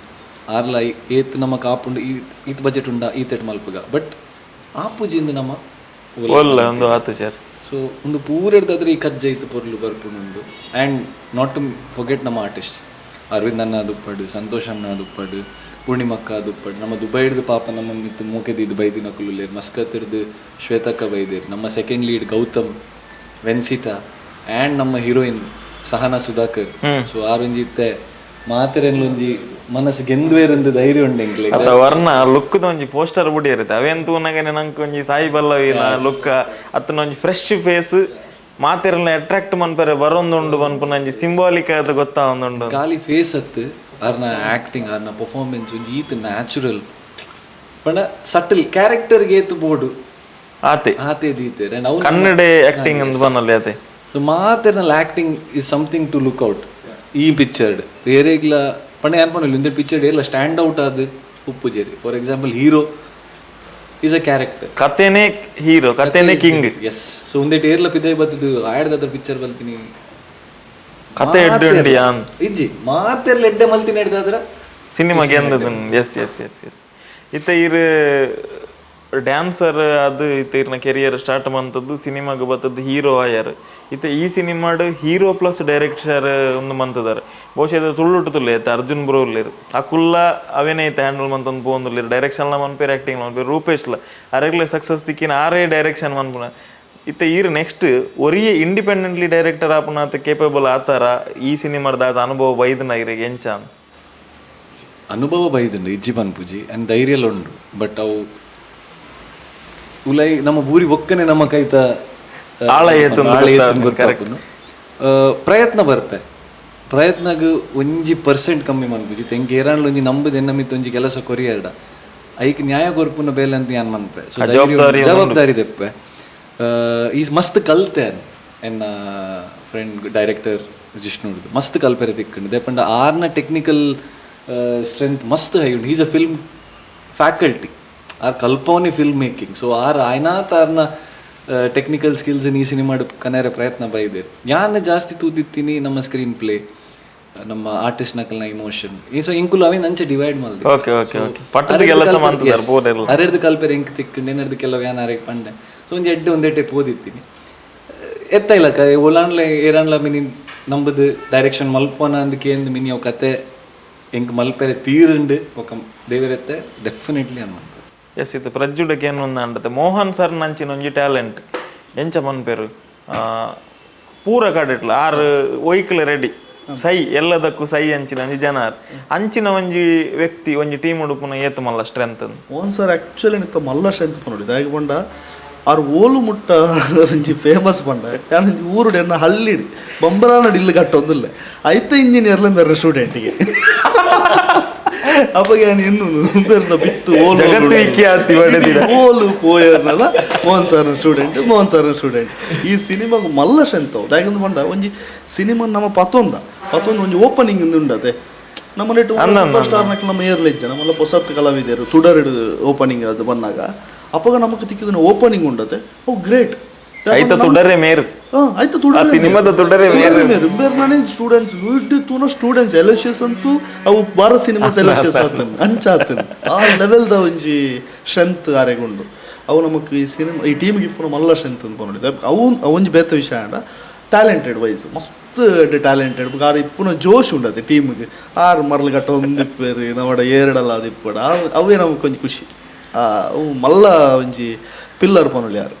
ಆರ್ಲ ಏತ್ ನಮ್ಮ ಕಾಪುಂಡು ಈತ್ ಬಜೆಟ್ ಉಂಡ ಈತೆಟ್ ಮಲ್ಪುಗ, ಬಟ್ ಆಪುಜಿಂದ ನಮ್ಮ ಸೊ ಒಂದು ಪೂರ ಹಿಡ್ದಾದ್ರೆ ಈ ಕಜ್ಜ ಇತ್ತು ಪೊರ್ಲು ಬರ್ಪುಂಡು. And not to forget ನಮ್ಮ ಆರ್ಟಿಸ್ಟ್ ಅರವಿಂದ್ ಅಣ್ಣ ದುಪ್ಪಡು, ಸಂತೋಷ್ ಅಣ್ಣ ದುಪ್ಪಡು, ಪೂರ್ಣಿಮಕ್ಕ ದುಪ್ಪಡು, ನಮ್ಮ ದುಬೈ ಹಿಡ್ದು ಪಾಪ ನಮ್ಮ ಮಿತ್ತು ಮೂಕೆದಿದ್ದು ಬೈದಿನ ಕುಲ್ಲುಲೇರು, ಮಸ್ಕತ್ ಹಿಡ್ದು ಶ್ವೇತಕ್ಕ ಬೈದೇರು, ನಮ್ಮ second lead Gautam, Vencita and ನಮ್ಮ ಹೀರೋಯಿನ್ ಸಹನಾ ಸುಧಾಕರ್. ಸೊ ಆರೊಂಜಿ ಇತ್ತೆ ಮಾತೆರೆನ್ಲೊಂಜಿ ಮನಸ್ಸು ಗೆಂದ್ವೇರಂದು ಧೈರ್ಯ ಉಂಡು ಎಂಕ್ಲೆ. ವರ್ಣ ಲುಕ್ದ ಒಂಜಿ ಪೋಸ್ಟರ್ ಬುಡಿ ಇರುತ್ತೆ ಅವೇನ್ ತೂನಗನೆ ನಂಗೆ ಒಂಜಿ ಸಾಯಿ ಪಲ್ಲವಿನ ಲುಕ್ ಅತ್ತನ ಒಂಜಿ ಫ್ರೆಶ್ ಫೇಸ್ ಮಾತೆರೆಲ್ಲ ಅಟ್ರಾಕ್ಟ್ ಮನ್ಪೆರೆ ಬರೊಂದುಂಡು ಪನ್ಪುನ ಒಂಜಿ ಸಿಂಬಾಲಿಕ್ ಆದ ಗೊತ್ತಾವೊಂದುಂಡು. ಖಾಲಿ ಫೇಸ್ ಅತ್ತು ಆರ್ನ ಆಕ್ಟಿಂಗ್ ಆರ್ನ ಪರ್ಫಾರ್ಮೆನ್ಸ್ ಒಂಜಿ ಈತ್ ನ್ಯಾಚುರಲ್ ಪಂಡ ಸಟಲ್ ಕ್ಯಾರೆಕ್ಟರ್ಗೆ ಏತು ಬೋಡು ಆತೆ ಆತೆ ದೀತೆರ್. ಅಂಡ್ ಅವ್ನು ಕನ್ನಡ ಆಕ್ಟಿಂಗ್ ಅಂದ್ ಪನೊಲಿ ಆತೆ. ಸೊ ಮಾತೆರ್ನಲ್ acting is something to look out ಈ ಪಿಕ್ಚರ್ಡ್. ಏರೆಗ್ಲ ಪಂಡ ಏನ್ ಪನೊಲಿ ಇಂದ ಪಿಕ್ಚರ್ಡ್ ಏರ್ಲ ಸ್ಟ್ಯಾಂಡ್ ಔಟ್ ಆದ್ ಉಪ್ಪುಜೆರಿ. For example hero is a character, ಕತೆನೇ hero, ಕತೆನೇ king. S. So ಒಂದೇಟ್ ಏರ್ಲ ಪಿದೈ ಬತ್ತದು ಆಡ್ದಾದ್ರ ಪಿಕ್ಚರ್ ಬಲ್ತೀನಿ ಕತೆ ಎಡ್ಡೆ ಉಂಡು ಯಾನ್ ಇಜ್ಜಿ ಮಾತೆರ್ಲ ಎಡ್ಡೆ ಮಲ್ತಿನ ಹಿಡ್ದಾದ್ರ ಸಿನಿಮಾ ಗೆಂದದ. S S S S ಇತ್ತ ಇರ್ ಡ್ಯಾನ್ಸರ್ ಅದು ಇತ್ತ ಇರ್ನ ಕೆರಿಯರ್ ಸ್ಟಾರ್ಟ್ ಮಂತದ್ದು ಸಿನಿಮಾಗೆ ಬತ್ತದ್ದು ಹೀರೋ ಆಯಾರ್. ಇತ್ತ ಈ ಸಿನಿಮಾಡ್ hero plus director ಒಂದು ಮಂತದಾರೆ. ಬಹುಶಃ ಇದು ತುಳ್ಳುಟ್ಟು ತುಳ್ಳೆ ಇತ್ತ ಅರ್ಜುನ್ ಬ್ರೋ ಉಲ್ಲೇರು ಅಕುಲ್ಲ ಅವೇನೇ ಐತೆ ಹ್ಯಾಂಡಲ್ ಮಂತೊಂದು ಪೋಂದುಲ್ಲೇರು ಡೈರೆಕ್ಷನ್ಲ ಮನ್ಪೇರು ಆ್ಯಕ್ಟಿಂಗ್ ಮನ್ಪೇರು ರೂಪೇಶ್ಲ ಅರೆಗ್ಲ ಸಕ್ಸಸ್ ತಿಕ್ಕಿನ ಆರೇ ಡೈರೆಕ್ಷನ್ ಮನ್ಪುನ. ಇತ್ತ ಈರ್ ನೆಕ್ಸ್ಟ್ ಒರಿಯೇ ಇಂಡಿಪೆಂಡೆಂಟ್ಲಿ ಡೈರೆಕ್ಟರ್ ಆಪುನಾತ ಕೇಪಬಲ್ ಆತಾರ ಈ ಸಿನಿಮಾದ ಅನುಭವ ಬೈದನ ಇರೆಗ್ ಎಂಚ ಅನುಭವ ಬೈದುಂಡು ಇಜ್ಜಿ ಪನ್ಪುಜಿ ಆ್ಯಂಡ್ ಧೈರ್ಯಲ ಉಂಡು. ಬಟ್ ಅವು ಉಲೈ ನಮ್ಮ ಬೂರಿ ಬೊಕ್ಕನೆ ನಮ್ಮ ಕೈತ ಆಳ ಏತುಂದು ಗೊತ್ತಾಪುನು. ಪ್ರಯತ್ನ ಬರ್ಪೆ, ಪ್ರಯತ್ನಗ್ 1% ಕಮ್ಮಿ ಮನ್ಪುಜಿ. ತೆಂಕ್ ಏರಾಂಡ್ಲ ಒಂಜಿ ನಂಬುದು ಎನ್ನ ಮಿತ್ತು ಒಂಜಿ ಕೆಲಸ ಕೊರಿಯರ್ಡ ಐಕ್ ನ್ಯಾಯ ಕೊರ್ಪುನ ಬೇಲೆ ಅಂತ ಯಾನ್ ಮನ್ಪೆ. ಸೊ ಜವಾಬ್ದಾರಿ ದೆಪ್ಪೆ. ಈ ಮಸ್ತ್ ಕಲ್ತೆ ಎನ್ನ ಫ್ರೆಂಡ್ ಡೈರೆಕ್ಟರ್ ಜಿಷ್ಣುಡ್ದು ಮಸ್ತ್ ಕಲ್ಪೆರೆ ತಿಕ್ಕಂಡು. ದೇಪಂಡ ಆರ್ನ ಟೆಕ್ನಿಕಲ್ ಸ್ಟ್ರೆಂತ್ ಮಸ್ತ್ ಹೈ ಉಂಡು. Is a film faculty, are ಕಲ್ಪವನಿ film making. So R ಆಯ್ನಾತ್ ಆರ್ನ ಟೆಕ್ನಿಕಲ್ ಸ್ಕಿಲ್ಸ್ ಈ ಸಿನಿಮಾ ಕನೆರೆ ಪ್ರಯತ್ನ ಬೈದೆ. ಯಾನ್ ಜಾಸ್ತಿ ತೂದಿತ್ತೀನಿ ನಮ್ಮ ಸ್ಕ್ರೀನ್ ಪ್ಲೇ, ನಮ್ಮ ಆರ್ಟಿಸ್ಟ್ ನಕಲ್ನ ಇಮೋಷನ್. ಸೊ ಇಂಕುಲು ಅವೇನ್ ಅಂಚೆ ಡಿವೈಡ್ ಮಲ್ದೆ. Okay okay okay ಪಟ್ಟದ ಕೆಲಸ ಮಂತದಾರ್ ಪೂರೆಲ್ಲ. ಅರೆರ್ದು ಕಲ್ಪೆರೆ ಎಂಕ್ ತಿಕ್ಕಂಡು ಏನಾರ್ದು ಕೆಲವು ಯಾನ್ ಅರೆಗ್ ಪಂಡೆ. ಸೊ ಒಂಜಿ ಎಡ್ಡೆ ಒಂದೆಟ್ಟೆ ಪೋದಿತ್ತೀನಿ ಎತ್ತ ಇಲ್ಲಕ್ಕ ಓಲಾನ್ಲೆ ಏರಾನ್ಲ ಮಿನಿ ನಂಬುದು ಡೈರೆಕ್ಷನ್ ಮಲ್ಪೋನ ಅಂದ್ ಕೇಂದ್ ಮಿನಿ ಅವು ಕತೆ ಎಂಕ್ ಮಲ್ಪೆರೆ ತೀರುಂಡು ಒಕ ದೇವರೆತ್ತೆ ಡೆಫಿನೆಟ್ಲಿ ಅನ್ಮನ್ಪೆ. ಎಸ್ ಇದು ಪ್ರಜ್ಜುಡಕ್ಕೆ ಏನು ಒಂದು ಅಂಡತೆ ಮೋಹನ್ ಸರ್ ನಂಚಿನ ಒಂಜಿ ಟ್ಯಾಲೆಂಟ್ ಎಂಚ ಮನ್ಪೇರು ಪೂರ ಕಡೆಟ್ಲ ಆರು ಒಯ್ಕ್ಲ ರೆಡಿ ಸೈ ಎಲ್ಲದಕ್ಕೂ ಸೈ ಅಂಚಿನ ಒಂಜಿ ಜನ ಅಂಚಿನ ಒಂಜಿ ವ್ಯಕ್ತಿ ಒಂಜಿ ಟೀಮ್ ಉಡುಪುನ ಏತು ಮಲ್ಲ strength. Mohan sir actually ನಿತ್ತ ಮಲ್ಲ ಸ್ಟ್ರೆಂತ್ ಪನೊಡಿ. ದಾಯೆಗ್ ಪಂಡ ಆರ್ ಓಲು ಮುಟ್ಟ ಒಂಜಿ ಫೇಮಸ್ ಪಂಡ ಯಾನ್ ಒಂಜಿ ಊರುಡು ಎನ್ನ ಹಳ್ಳಿಡ್ ಬಂಬರಾನಡ್ ಇಲ್ಲು ಕಟ್ಟೊಂದುಲ್ಲೆ ಐತ ಇಂಜಿನಿಯರ್ಲ ಮೆರ್ನ ಸ್ಟೂಡೆಂಟಿಗೆ ಅಪಗ ಯಾನ್ ಎನ್ನು ಮೆರ್ನ ಬಿತ್ತು ಓಲು ಜಗತ್ತು ವಿಖ್ಯಾತಿ ಪಡೆದಿದೆ. ಓಲು ಪೋಯರ್ನಲ ಮೋಹನ್ ಸರ್ನ ಸ್ಟೂಡೆಂಟ್, ಮೋಹನ್ ಸರ್ನ ಸ್ಟೂಡೆಂಟ್. ಈ ಸಿನಿಮಾಗ್ ಮಲ್ಲ ಸ್ಟ್ರೆಂತ್ ಅವು. ದಾಯೆಗಂದ್ ಪಂಡ ಒಂಜಿ ಸಿನಿಮಾ ನಮ್ಮ ಪತೊಂದ ಪತೊಂದು ಒಂಜಿ ಓಪನಿಂಗ್ ಉಂಡತೆ ನಮ್ಮ ಸೂಪರ್ ಸ್ಟಾರ್ ನಕ್ ನಮ್ಮ ಏರ್ಲ ಇಜ್ಜ ನಮ್ಮಲ್ಲ ಪೊಸತ್ ಕಲಾವಿದರು ತುಡರ್ ಓಪನಿಂಗ್ ಅದು ಬಂದಾಗ ಅಪ್ಪಗ ನಮಕ್ ತಿಕ್ಕಿದ ಓಪನಿಂಗ್ ಉಂಡತೆ ಅವು ಗ್ರೇಟ್. ಐತ ತುಡರೇ ಮೇರು. ಆಯ್ತು ತುಡರ್ ಸಿನಿಮಾದ ತುಡರೇ ಮೇರು ಬೇರೆ ಸ್ಟೂಡೆಂಟ್ಸ್ ತೂನ ಸ್ಟೂಡೆಂಟ್ಸ್ ಎಲೋಶಿಯಸ್ ಅಂತೂ ಅವು ಭಾರತ್ ಸಿನಿಮಾಸ್ ಎಲೋಶಿಯಸ್ ಆತನ್ ಅಂಚ ಆತನ್ ಆ ಲೆವೆಲ್ದ ಒಂಜಿ ಸ್ಟ್ರೆಂತ್ ಆರೆಗುಂಡು. ಅವು ನಮಕ್ ಈ ಸಿನಿಮಾ ಈ ಟೀಮ್ಗೆ ಇಪ್ಪುನ ಮಲ್ಲ ಸ್ಟ್ರೆಂತ್ ಅಂತ ನೋಡಿದೆ. ಅವು ಒಂಜಿ ಬೇತ ವಿಷಯ ಅಂಡ ಟ್ಯಾಲೆಂಟೆಡ್ ವೈಸ್ ಮಸ್ತ್ ಟ್ಯಾಲೆಂಟೆಡ್ ಆರ್ ಇಪ್ಪುನ ಜೋಶ್ ಉಂಡತೆ ಟೀಮ್ಗೆ. ಆರು ಮರಳು ಗಟ್ಟ ಒಂದಿಪ್ಪೇರು ನಮ್ಮಡ ಏರಡಲ್ಲ ಅದು ಇಪ್ಪಡ ಅವೇ ನಮಕ್ ಒಂಜಿ ಖುಷಿ. ಅವು ಮಲ್ಲ ಒಂಜಿ ಪಿಲ್ಲರ್ ಪನೊಲಿ ಯಾರು.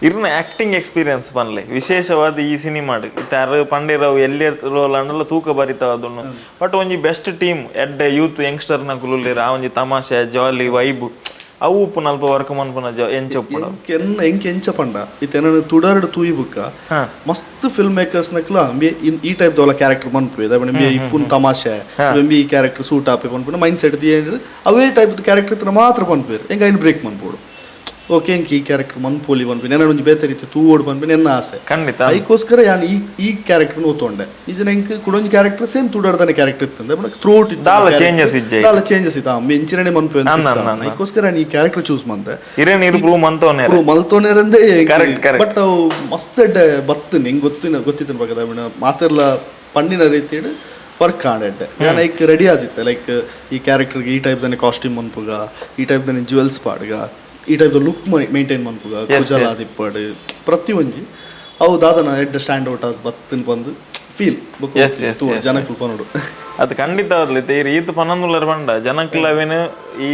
ಇರ್ನ ಆಕ್ಟಿಂಗ್ ಎಕ್ಸ್ಪೀರಿಯನ್ಸ್ ಪನ್ಲೆ ವಿಶೇಷವಾದ ಈ ಸಿನಿಮಾ ಇತ್ತಾರು ಪಂಡೇರಾವ್ ಎಲ್ಲಿ ರೋಲ್ ಅಂಡಲ ತೂಕ ಬರಿತಾವ ಅದನ್ನು. ಬಟ್ ಒಂಜಿ ಬೆಸ್ಟ್ ಟೀಮ್ ಎಡ್ಡೆ ಯೂತ್ ಯಂಗ್ಸ್ಟರ್ ನಕುಲು ಆ ಒಂಜಿ ತಮಾಷೆ ಜಾಲಿ ವೈಬ್ ಅವು ಉಪ್ಪು ನಲ್ಪ ವರ್ಕ್ ಮನ್ಪುನ ಎಂಚ ಉಪ್ಪುನ ಎಂಕ್ ಎಂಚ ಪಂಡ ಇತ್ತೆ ತುಡರ್ಡ್ ತೂಯಿ ಬುಕ್ಕ ಮಸ್ತ್ ಫಿಲ್ಮ್ ಮೇಕರ್ಸ್ ನಕ್ಲ ಈ ಟೈಪ್ ದೋಲ ಕ್ಯಾರೆಕ್ಟರ್ ಮನ್ಪು ಇದೆ ಇಪ್ಪುನ್ ತಮಾಷೆ ಈ ಕ್ಯಾರೆಕ್ಟರ್ ಸೂಟ್ ಆಪೆ ಪನ್ಪುನ ಮೈಂಡ್ ಸೆಟ್ ಅವೇ ಟೈಪ್ ಕ್ಯಾರೆಕ್ಟರ್ ಮಾತ್ರ ಪನ್ಪೇರು ಎಂಕ್ ಐನ್ ಬ್ರೇಕ್ ಮನ್ಪೋಡು. ಓಕೆ ಎಂಕ್ ಈ ಕ್ಯಾರೆಕ್ಟರ್ ಮನ್ಪೋಲಿ ಪನ್ಪಿ ನೆನ ಒಂಜಿ ಬೇತೆ ರೀತಿ ತೂವೋಡು ಪನ್ಪಿ ನೆನ್ನ ಆಸೆ. ಖಂಡಿತ ಐಕೋಸ್ಕರ ಯಾನ್ ಈ ಈ ಕ್ಯಾರೆಕ್ಟರ್ ಓತೊಂಡೆ ನಿಜ ಎಂಕ್ ಕುಡೊಂಜಿ ಕ್ಯಾರೆಕ್ಟರ್ ಸೇಮ್ ತುಡರ್ದನೆ ಕ್ಯಾರೆಕ್ಟರ್ ಇತ್ತಂದೆ ಬಟ್ ಥ್ರೋಟ್ ಇತ್ತು ದಾಲ ಚೇಂಜಸ್ ಇಜ್ಜೆ ದಾಲ ಚೇಂಜಸ್ ಇತ್ತು ಮಿಂಚಿನೇ ಮನ್ಪು ಐಕೋಸ್ಕರ ಯಾನ್ ಈ ಕ್ಯಾರೆಕ್ಟರ್ ಚೂಸ್ ಮಂತೆ ಇರೇ ನೀರು ಪ್ರೂವ್ ಮಂತೋನೆ ಪ್ರೂವ್ ಮಲ್ತೋನೆರಂದೇ. Correct correct. But ಅವು ಮಸ್ತ್ ಎಡ್ಡೆ ಬತ್ತು ಎಂಗ್ ಗೊತ್ತಿನ ಗೊತ್ತಿತ್ತು ಪಕ್ಕದ ಮಾತೆರ್ಲ ಪಣ್ಣಿನ ರೀತಿಡ್ ವರ್ಕ್ ಆಡೆಡ್ಡೆ. ಯಾನ್ ಐಕ್ ರೆಡಿ ಆದಿತ್ತೆ ಲೈಕ್ ಈ ಕ್ಯಾರೆಕ್ಟರ್ಗೆ ಈ ಟೈಪ್ ದನೆ ಕಾಸ್ಟ್ಯೂಮ್ ಮನ್ಪುಗ, ಈ ಟೈಪ್ ದನೆ ಜುವೆಲ್ಸ್ ಪಾಡ್ಗ, ಈ type look maintain ಮನ್ಪುಗ ಕುಜಲ ಆದಿಪ್ಪಡು ಪ್ರತಿ ಒಂಜಿ ಅವು ದಾದನ ಎಡ್ಡೆ ಸ್ಟ್ಯಾಂಡ್ ಔಟ್ ಆದ್ ಬತ್ತಿನ ಬಂದು ಫೀಲ್ ಜನಕ್ಕೂ ಪನೋಡು. ಅದು ಖಂಡಿತವಾದ್ಲಿ ಈತ ಪನ್ನೊಂದುಲರ್ ಬಂಡ ಜನಕ್ಲವೇನು ಈ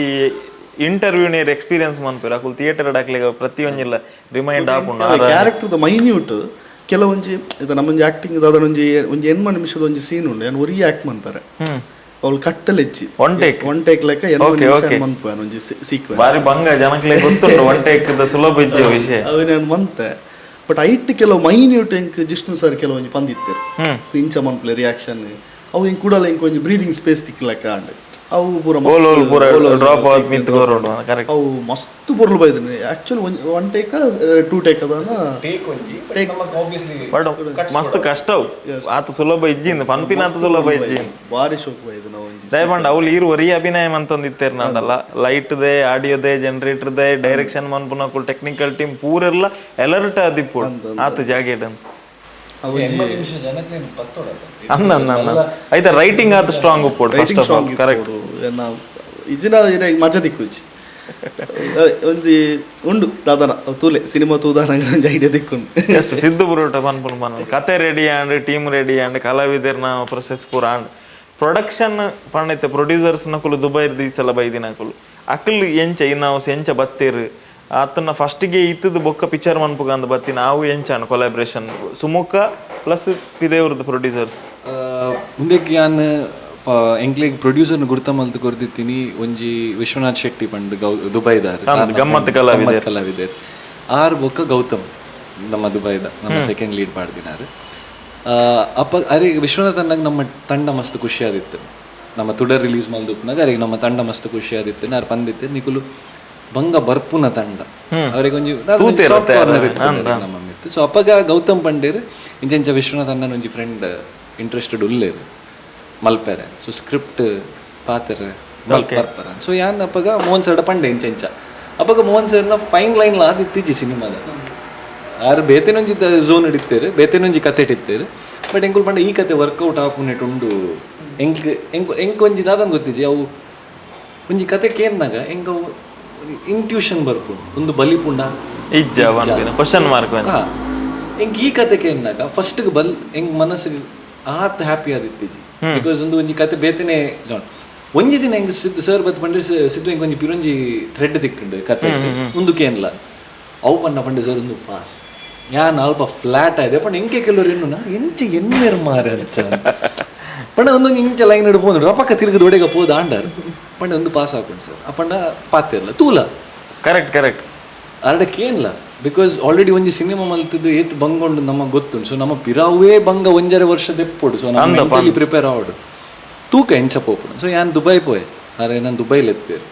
ಇಂಟರ್ವ್ಯೂ ನೇರ್ ಎಕ್ಸ್ಪೀರಿಯನ್ಸ್ ಮನ್ಪೇರು ಅಕುಲು ಥಿಯೇಟರ್ ಡಾಕ್ಲಿಗ ಪ್ರತಿಯೊಂಜಿಲ್ಲ ರಿಮೈಂಡ್ ಆಪುಂಡು ಕ್ಯಾರೆಕ್ಟರ್ದ ಮೈನ್ಯೂಟ್ ಕೆಲವೊಂಜಿ ಇದು ನಮ್ಮೊಂಜಿ ಆಕ್ಟಿಂಗ್ ದಾದನ ಒಂಜಿ ಒಂಜಿ 80 ನಿಮಿಷದ ಒಂಜಿ ಸೀನ್ ಉಂಡು ಯಾನ್ ಒರಿ ಆಕ್ಟ್ ಮನ್ಪರೆ ಅವಳು ಕಟ್ಟಲೆಜ್ಜಿ one take one take ಲೆಕ್ಕ 80 ನಿಮಿಷ ಮನ್ಪು ಒಂಜಿ ಸೀಕ್ವೆನ್ಸ್ ಬಾರಿ ಬಂಗ ಜನಕ್ಲೆ ಗೊತ್ತುಂಡು ಒನ್ ಟೇಕ್ ದ ಸುಲಭ ಇಜ್ಜೆ ವಿಷಯ ಅವು ನಾನು ಮಂತೆ. ಬಟ್ ಐಟ್ ಕೆಲವು ಮೈನ್ಯೂಟ್ ಎಂಕ್ ಜಿಷ್ಣು ಸರ್ ಕೆಲವೊಂಜಿ ಪಂದಿತ್ತೇರು ಇಂಚ ಮನ್ಪಲೆ ರಿಯಾಕ್ಷನ್ ಅವು ಇಂಕ್ ಕೂಡಲ ಇಂಕ್ ಒಂಜಿ ಬ್ರೀದಿಂಗ್ ಸ್ಪೇಸ್ ತಿಕ್ಕಲೆಕ್ಕ ಅಂಡ್ ಅವು ಪೂರ ಡ್ರಾಪ್ ಕರೆಕ್ಟ್ ಅವು ಮಸ್ತ್ ಪೊರ್ಲು ಬೈದನೆ actually one take two take ಅದನ್ನ ಬಟ್ ಮಸ್ತ್ ಕಷ್ಟ ಆತ ಸುಲಭ ಇಜ್ಜಿಂದ ಪನ್ಪಿನ ಆತ ಸುಲಭ ಇಜ್ಜಿಂದ ಭಾರಿ ಶೋಕ್ ಬೈದು ನಾವು ಒಂಜಿ ದಯಪಂಡ ಅವ್ಲು ಈರು ಒರಿ ಅಭಿನಯ ಅಂತಂದಿತ್ತೇರ್ ನಾಡಲ್ಲ ಲೈಟ್ they ಆಡಿಯೋದೆ generator they direction ಮನ್ಪುನಕುಲು technical team ಪೂರೆಲ್ಲ alert ಆದಿಪ್ಪು ಆತ ಜಾಗೆಡ್ ಅಂತ ಅಂದ ಐತ ರೈಟಿಂಗ್ ಆತ ಸ್ಟ್ರಾಂಗ್ ಉಪ್ಪೋಡು first of all correct ಇಜಿನ ಮಜಾ ದಿಕ್ಕುಜಿ ಒಂಜಿ ಉಂಡು ದಾದನ ತೂಲೆ ಸಿನಿಮಾ ತೂದಾನ ಒಂಜಿ ಐಡಿಯಾ ದಿಕ್ಕುಂಡು. ಎಸ್ ಸಿದ್ದು ಬುರೋಟ ಪನ್ಪುನ ಪನ್ ಕತೆ ready and team ready and ಕಲಾವಿದರ್ನ process ಪೂರ ಆಂಡ್ ಪ್ರೊಡಕ್ಷನ್ ಪಂಡೈತೆ ಪ್ರೊಡ್ಯೂಸರ್ಸ್ ನಕುಲು ದುಬೈ ದೀಸಲ ಬೈದಿನಕುಲು ಅಕಲ್ ಎಂಚ ಇನ್ನಾವ್ಸ್ ಎಂಚ ಬತ್ತೇರು ಆತನ ಫಸ್ಟಿಗೆ ಇತ್ತದ ಬೊಕ್ಕ ಪಿಕ್ಚರ್ ಮನ್ಪುಗ ಅಂದ್ ಬತ್ತಿ ನಾವು ಎಂಚಾನ ಕೊಲಾಬ್ರೇಷನ್ ಸುಮುಖ ಪ್ಲಸ್ ಪಿದೇವ್ರದ್ದು ಪ್ರೊಡ್ಯೂಸರ್ಸ್ ಮುಂದಕ್ಕೆ ಯಾನ್ ಎಂಕ್ಲೆಗ್ ಪ್ರೊಡ್ಯೂಸರ್ನ ಗುರ್ತ ಮಲ್ತ್ ಕೊರ್ದಿತ್ತೀನಿ ಒಂಜಿ ವಿಶ್ವನಾಥ್ ಶೆಟ್ಟಿ ಪಂಡ್ ದುಬೈದಾರ್ ಗಮ್ಮತ್ ಕಲಾವಿದೆರ್. ಕಲಾವಿದೆರ್ ಆರ್ ಬೊಕ್ಕ ಗೌತಮ್ ನಮ್ಮ ದುಬೈದ ನಮ್ಮ ಸೆಕೆಂಡ್ ಲೀಡ್ ಪಾಡ್ದಿನಾರ್. ಅಪ್ಪ ಅರೆ ವಿಶ್ವನಾಥ್ ಅನ್ನಾಗ ನಮ್ಮ ತಂಡ ಮಸ್ತ್ ಖುಷಿ ಆದಿತ್ತು. ನಮ್ಮ ತುಡರ್ ರಿಲೀಸ್ ಮಲ್ದುಪ್ನಾಗ ಅರೆಗೆ ನಮ್ಮ ತಂಡ ಮಸ್ತ್ ಖುಷಿ ಆದಿತ್ತು. ನಾರು ಪಂದಿತ್ತು ನಿಕುಲು ಬಂಗ ಬರ್ಪುನ ತಂಡ ಅವರಿಗೆ ಒಂಜಿ ಸಾಫ್ಟ್ ಕಾರ್ನರ್ ಇತ್ತು ನಮ್ಮ ಮಿತ್ತು. ಸೊ ಅಪ್ಪಗ ಗೌತಮ್ ಪಂಡೇರ್ ಇಂಚ ವಿಶ್ವನಾಥ್ ಅಣ್ಣನ ಒಂಜಿ ಫ್ರೆಂಡ್ ಇಂಟ್ರೆಸ್ಟೆಡ್ ಉಲ್ಲೇರು ಮಲ್ಪೆರೆ ಸೊ ಸ್ಕ್ರಿಪ್ಟ್ ಪಾತೆರ್ ಮಲ್ಪರ್ಪರ ಸೊ ಯಾನ್ ಅಪ್ಪಗ ಮೋಹನ್ ಸರ್ ಪಂಡೆ ಇಂಚ ಇಂಚ ಅಪ್ಪಗ ಮೋಹನ್ ಸರ್ನ ಫೈನ್ ಲೈನ್ ಆದಿತ್ತೀಜಿ ಸಿನಿಮಾದ ಆರು ಬೇತೆನೊಂಜಿ ಝೋನ್ ಹಿಡಿತೇರು ಬೇತೆನೊಂಜಿ ಕತೆ ಇಟ್ಟಿತ್ತೇರು ಬಟ್ ಎಂಕುಲು ಪಂಡ ಈ ಕತೆ ವರ್ಕೌಟ್ ಆಪುನೆಟ್ ಉಂಡು ಎಂಕ್ ಎಂಕ್ ಎಂಕ್ ಒಂಜಿ ದಾದಂಗೆ ಗೊತ್ತಿಜ್ಜಿ ಅವು ಒಂಜಿ ಕತೆ ಕೇನ್ನಾಗ ಎಂಕ್ ಅವು ಇಂಟ್ಯೂಷನ್ ಬರ್ಪುಂಡು ಒಂದು ಬಲಿಪುಂಡ ಇಜ್ಜ ಕ್ವಶನ್ ಮಾರ್ಕ್ ಎಂಕ್ ಈ ಕತೆ ಕೇನ್ನಾಗ ಫಸ್ಟ್ಗೆ ಬಲ್ ಎಂಕ್ ಮನಸ್ಸಿಗೆ ಆತ್ ಹ್ಯಾಪಿ ಆದಿತ್ತೀಜಿ because ಒಂದು ಒಂಜಿ ಕತೆ ಬೇತೆನೆ ಜಾನ್ ಒಂಜಿ ದಿನ ಎಂಕ್ ಸಿದ್ದು ಸರ್ ಬತ್ ಪಂಡ್ರೆ ಸಿದ್ದು ಎಂಕ್ ಒಂಜಿ ಪಿರೊಂಜಿ ಥ್ರೆಡ್ ತಿಕ್ಕುಂಡು ಕತೆ ಒಂದು ಕೇನ್ಲ ಅವು ಪಂಡ ಪಂಡೆ ಸರ್ ಒಂದು ಪಾಸ್ ಯಾನ್ ಅಲ್ಪ ಫ್ಲಾಟ್ ಆಗಿದೆ ಪಂಡ ಎಂಕೆ ಕೆಲವರು ಎನ್ನು ನಾ ಎಂಚ ಎನ್ನೆರ್ ಮಾರೆ ಅಂಚ ಪಂಡ ಒಂದೊಂದು ಇಂಚ ಲೈನ್ ಹಿಡ್ದು ಪೋಂದು ರಪಕ್ಕ ತಿರುಗಿ ದೊಡೆಗ ಪೋದು ಆಂಡಾರ್ ಪಂಡ ಒಂದು ಪಾಸ್ ಹಾಕೊಂಡು ಸರ್ ಅಪ್ಪಂಡ ಪಾತಿರ್ಲ ತೂಲ ಕರೆಕ್ಟ್ ಕರೆಕ್ಟ್ ಅರಡ ಕೇನ್ಲ because already ಒಂಜಿ ಸಿನಿಮಾ ಮಲ್ತದ್ದು ಏತ್ ಬಂಗೊಂಡು ನಮಗೆ ಗೊತ್ತುಂಟು ಸೊ ನಮ್ಮ ಪಿರಾವೇ ಬಂಗ ಒಂಜರೆ ವರ್ಷ ದೆಪ್ಪೊಡು ಸೊ ನಮ್ಮ ಮೆಂಟಲಿ ಪ್ರಿಪೇರ್ ಆವಡು ತೂಕ ಎಂಚ ಪೋಪುಡು ಸೊ ಯಾನ್ ದುಬೈ ಪೋಯೆ ಅರೆ ನಾನು ದುಬೈಲಿ ಎತ್ತೇರು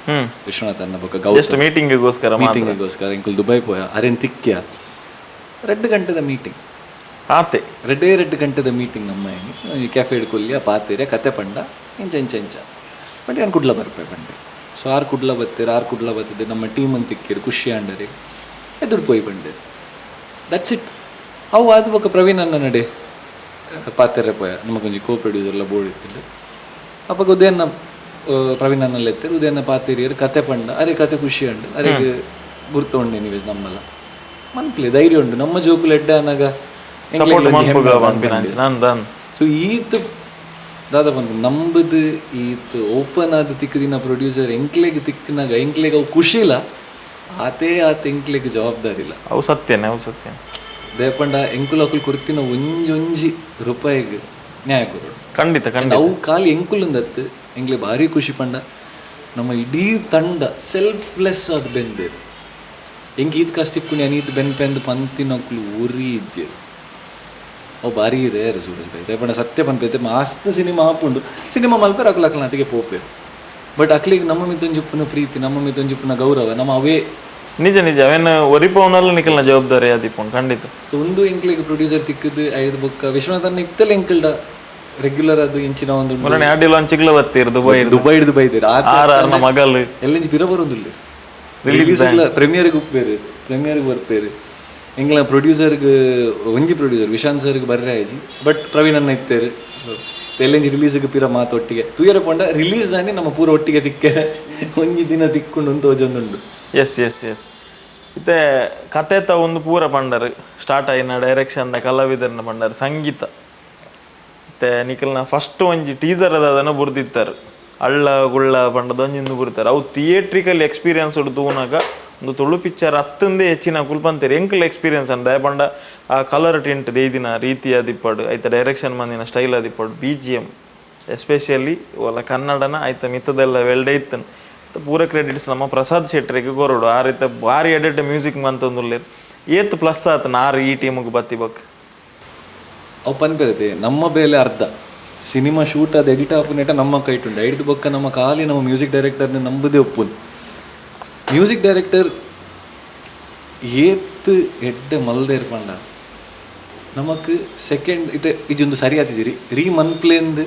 ವಿಶ್ವನಾಥ್ ಅನ್ನ ಬೊಕ್ಕ ಜಸ್ಟ್ ಮೀಟಿಂಗ್ಗೋಸ್ಕರ ಮೀಟಿಂಗ್ಗೋಸ್ಕರ ಇಂಕುಲ್ ದುಬೈ ಪೋಯ ಅರೆನ್ ತಿಕ್ಕ್ಯ 2 ಗಂಟೆದ ಮೀಟಿಂಗ್ ಆತೆ ರೆಡ್ಡೇ ರೆಡ್ ಗಂಟೆದ ಮೀಟಿಂಗ್ ನಮ್ಮ ಈ ಕ್ಯಾಫೆ ಹಿಡ್ಕೊಲ್ಲಿ ಆ ಪಾತೆರೆ ಕತೆ ಪಂಡ ಇಂಚ ಇಂಚ ಇಂಚ ಬಟ್ ಏನು ಕುಡ್ಲ ಬರ್ಪೆ ಪಂಡೆ. ಸೊ ಆರು ಕುಡ್ಲ ಬತ್ತೀರ, ಆರು ಕುಡ್ಲ ಬತ್ತಿದ್ದೆ ನಮ್ಮ ಟೀಮ್ ಅಂತ ತಿಕ್ಕಿರು ಖುಷಿ ಆಂಡರಿ ಎದುರು ಪೋಯಿ ಬಂಡೆ. That's it. ಅವು ಆದ ಬೊಕ್ಕ ಪ್ರವೀಣ್ ಅನ್ನ ನಡೆ ಪಾತೆರೆ ಪೋಯ ನಮಗೊಂಜಿ ಕೋ ಪ್ರೊಡ್ಯೂಸರ್ಲ ಬೋರ್ಡ್ ಇತ್ತಿಲ್ಲ. ಅಪ್ಪಗ ಉದಯನ್ನ ಪ್ರವೀಣ್ ಅನ್ನಲ್ಲ ಎತ್ತಾರೆ ಉದಯನ್ನ ಪಾತೆರಿಯರು ಕತೆ ಪಂಡ ಅರೆ ಕತೆ ಖುಷಿ ಅಂಡು ಅರೆ ಗುರ್ತು ಉಂಡು ನೀವೇಜ್ ನಮ್ಮಲ್ಲ ಮನ್ಪ್ಲೆ ಧೈರ್ಯ ಉಂಡು ನಮ್ಮ ಜೋಕುಲು ಎಡ್ಡೆ ಅನ್ನಾಗ. ಸಪೋರ್ಟ್ ಮನ್ಪುಗ ಪನ್ಪಿನಂಚ ನಂದು. ಸೊ ಈತ್ ದಾದ ಪನ್ಪು ನಂಬುದು ಈತ್ ಓಪನ್ ಆದ ತಿಕ್ಕದಿನ ಪ್ರೊಡ್ಯೂಸರ್ ಎಂಕ್ಲೆಗ್ ತಿಕ್ಕನಾಗ ಎಂಕ್ಲೆಗ್ ಅವು ಖುಷಿಲ ಆತೇ ಆತ ಎಂಕ್ಲೆಗ್ ಜವಾಬ್ದಾರಿ ಇಲ್ಲ. ಅವು ಸತ್ಯನೇ, ಅವು ಸತ್ಯನೇ. ದೇಪಂಡ ಎಂಕುಲು ಅಕುಲು ಕೊರ್ತಿನ ಒಂಜೊಂಜಿ ರೂಪಾಯಿಗ್ ನ್ಯಾಯ ಕೊರಡು. ಖಂಡಿತ ಖಂಡಿತ. ಅವು ಖಾಲಿ ಎಂಕುಲುಂದತ್ತು ಎಂಕ್ಲೆ ಭಾರಿ ಖುಷಿ ಪಂಡ ನಮ್ಮ ಇಡೀ ತಂಡ ಸೆಲ್ಫ್ಲೆಸ್ ಆದ್ ಬೆಂದೇರು. ಎಂಕ್ ಈತ್ ಕಾಸ್ ತಿಕ್ಕುನಿ ಅನೀತ್ ಬೆನ್ಪೆಂದು ಪಂತಿನಕುಲು ಒರಿ ಇಜ್ಜೆರ್. ಅವು ಭಾರಿ ರೇರ್ ಸೂರಜ್ ಭಾಯ್. ಪಂಡ ಸತ್ಯ ಪನ್ಪೈತೆ ಮಸ್ತ್ ಸಿನಿಮಾ ಆಪುಂಡು ಸಿನಿಮಾ ಮಲ್ಪೆರ್ ಅಕುಲು ಅಕ್ಲ್ನ ಪೋಪೆರ್. ಬಟ್ ಅಕ್ಲಿಗ್ ನಮ್ಮ ಮಿತ್ತೊಂಜಿ ಉಪ್ಪುನ ಪ್ರೀತಿ, ನಮ್ಮ ಮಿತ್ತೊಂಜಿ ಉಪ್ಪುನ ಗೌರವ ನಮ್ಮ ಅವೇ ನಿಜ ನಿಜ ಅವೇನು ಒರಿಪವನಲ್ಲ ನಿಕಲ್ನ ಜವಾಬ್ದಾರಿ ಆದಿಪ್ಪುಂಡು ಖಂಡಿತ. ಸೊ ಒಂದು ಎಂಕ್ಲೆಗ್ ಪ್ರೊಡ್ಯೂಸರ್ ತಿಕ್ಕದು ಐದು ಬೊಕ್ಕ ವಿಶ್ವನಾಥನ್ ಇತ್ತಲ್ಲ ಎಂಕಲ್ಡ ರೆಗ್ಯುಲರ್ ಅದು ಇಂಚಿನ ಒಂದು ಮೊನ್ನೆ ಆಡಿಯೋ ಲಾಂಚಿಗ್ಲ ಬತ್ತೀರ್ ದುಬೈ ದುಬೈ ಹಿಡ್ದು ಬೈದಿರ್ ಆರ್ ಆರ್ನ ಮಗಲ್ ಎಲ್ಲಂಜಿ ಪಿರ ಬರೋದಿಲ್ಲ ರಿಲೀಸ್ ಪ್ರೀಮಿಯರ್ಗೆ ಉಪ್ಪೇರು ಪ್ರೀಮಿಯರ್ಗೆ ಬರ್ಪೇರು ಎಂಗ್ಲ ಪ್ರೊಡ್ಯೂಸರ್ಗೆ ಒಂಜಿ ಪ್ರೊಡ್ಯೂಸರ್ ವಿಶಾಂತ್ ಸರ್ಗೆ ಬರ್ರೆ ಆಯ್ಜಿ ಬಟ್ ಪ್ರವೀಣ್ ಅನ್ನ ಇತ್ತೇರು. ಎಲ್ಲಂಜಿ ರಿಲೀಸ್ಗೆ ಪಿರ ಮಾತು ಒಟ್ಟಿಗೆ ತೂಯರ ಪಂಡ ರಿಲೀಸ್ ದಾನೆ ನಮ್ಮ ಪೂರ ಒಟ್ಟಿಗೆ ತಿಕ್ಕರೆ ಒಂಜಿ ದಿನ ತಿಕ್ಕೊಂಡು ಅಂತ ಒಂಜೊಂದುಂಡು. S S S ಇತ್ತೆ ಕತೆತ ಒಂದು ಪೂರ ಪಂಡರ್ ಸ್ಟಾರ್ಟ್ ಆಯಿನ ಡೈರೆಕ್ಷನ್ ದ ಕಲಾವಿದರ್ನ ಪಂಡರ್ ಸಂಗೀತ ಇತ್ತೆ ನಿಕಲ್ನ ಫಸ್ಟ್ ಒಂಜಿ ಟೀಸರ್ ಅದನ್ನು ಬುರ್ದಿತ್ತಾರೆ ಅಳ್ಳ ಗುಳ್ಳ ಪಂಡದ ಒಂಜಿಂದು ಬುರ್ತಾರೆ. ಅವು ಥಿಯೇಟ್ರಿಕಲ್ ಎಕ್ಸ್ಪೀರಿಯನ್ಸ್ ತೂನಾಗ ಒಂದು ತುಳು ಪಿಕ್ಚರ್ ಅತ್ತಂದೇ ಹೆಚ್ಚಿನ ಕುಲ್ಪಂತೇರಿ ಎಂಕಲ್ ಎಕ್ಸ್ಪೀರಿಯನ್ಸ್ ಅಂದ ಪಂಡ ಆ ಕಲರ್ ಟಿಂಟ್ ದೇದಿನ ರೀತಿ ಆದಿಪ್ಪಡು ಐತ ಡೈರೆಕ್ಷನ್ ಮಂದಿನ ಸ್ಟೈಲ್ ಆದಿಪ್ಪಡು BGM especially ಒಲ ಕನ್ನಡನ ಐತ ಮಿತ್ತದೆಲ್ಲ ವೆಲ್ಡೆ ಇತ್ತನ್ ಪೂರ ಕ್ರೆಡಿಟ್ಸ್ ನಮ್ಮ ಪ್ರಸಾದ್ ಶೆಟ್ಟರಿಗೆ ಕೊರಡು. ಆ ರೀತಿ ಭಾರಿ ಎಡಿಟ್ ಮ್ಯೂಸಿಕ್ ಮಂತಂದುಲ್ಲೇರ್ ಏತ್ ಪ್ಲಸ್ ಆತ ನಾರು ಈ ಟೀಮಿಗೆ ಬತ್ತಿ ಬಕ್ ಅವು ಪನ್ಪೆರತೆ ನಮ್ಮ ಬೇಲೆ ಅರ್ಧ ಸಿನಿಮಾ ಶೂಟ್ ಅದು ಎಡಿಟ್ ಆಪುನೇಟ ನಮ್ಮ ಕೈಟುಂಡು ಐಡ್ದು ಬೊಕ್ಕ ನಮ್ಮ ಖಾಲಿ ನಮ್ಮ ಮ್ಯೂಸಿಕ್ ಡೈರೆಕ್ಟರ್ನ ನಂಬುದೇ ಒಪ್ಪುನ್. ಮ್ಯೂಸಿಕ್ ಡೈರೆಕ್ಟರ್ ಏತ್ ಎಡ್ಡೆ ಮಲ್ದೇರ್ ಪಂಡ ನಮಕ್ ಸೆಕೆಂಡ್ ಇತ್ತೆ ಇಜೊಂದು ಸರಿ ಆತಿಜಿರಿ ರೀ ಮನ್ಪ್ಲೇಂದ್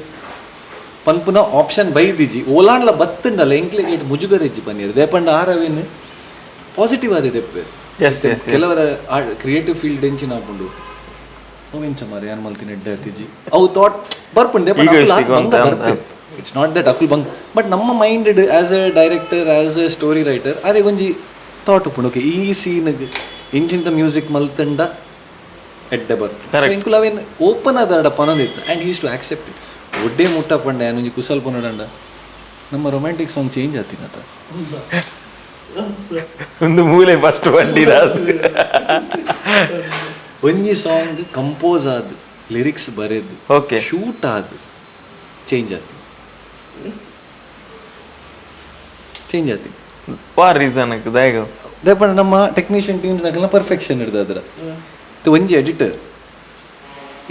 ಪನ್ಪುನ ಆಪ್ಷನ್ ಬೈದಿಜಿ ಓಲಾಂಡ್ಲ ಬತ್ತುಂಡಲ್ಲ ಎಂಕ್ಲೆಗ್ ಏಟ್ ಮುಜುಗರ ಇಜ್ಜಿ ಪನ್ನೀರ್ ದೇಪಂಡ ಆರವೇನು ಪಾಸಿಟಿವ್ ಆದಿದೆ ದೆಪ್ಪೆ. ಎಸ್ ಎಸ್ ಕೆಲವರ ಕ್ರಿಯೇಟಿವ್ ಫೀಲ್ಡ್ ಎಂಚಿನ ಆಪುಂಡು ಅವು ಎಂಚ ಮಾರ್ರೆ ಯಾನ್ ಮಲ್ತಿನ ಎಡ್ಡೆ ಆತಿಜಿ ಅವು ಥಾಟ್ ಬರ್ಪುಂಡು Egoistic ಬರ್ಪೆ. It's not that ಅಕುಲ್ ಬಂಗ್ but ನಮ್ಮ minded as a director as a story writer ಅರೆಗ್ ಒಂಜಿ ಥಾಟ್ ಉಪ್ಪುಂಡು ಓಕೆ ಈ ಸೀನ್ಗ್ ಇಂಚಿಂತ ಮ್ಯೂಸಿಕ್ ಮಲ್ತಂಡ ಎಡ್ಡೆ ಬರ್ಪು ಎಂಕುಲು ಅವೇನು ಓಪನ್ ಆದ ಪನೊಂದಿತ್ತು and he's to accept it. ಒಡ್ಡೆ ಮುಟ್ಟ ಪಂಡ ಯಾನ್ ಒಂಜಿ ಕುಸಲ್ ಪನೊಡಂಡ ನಮ್ಮ romantic song change ಆತಿನತ ಒಂದು ಮೂಲೆ ಫಸ್ಟ್ ಬಂಡಿ ಒಂಜಿ ಸಾಂಗ್ ಕಂಪೋಸ್ ಆದ್ ಲಿರಿಕ್ಸ್ ಬರೆದು ಓಕೆ ಶೂಟ್ ಆದ್ ಚೇಂಜ್ ಆತಿ ಚೇಂಜ್ ಆತಿ ವಾ ರೀಸನ್ ದಾಯಗ ದೇಪಂಡ ನಮ್ಮ ಟೆಕ್ನಿಷಿಯನ್ ಟೀಮ್ಸ್ ನಕಲ್ನ ಪರ್ಫೆಕ್ಷನ್ ಹಿಡ್ದು ಅದ್ರ ಒಂಜಿ ಎಡಿಟರ್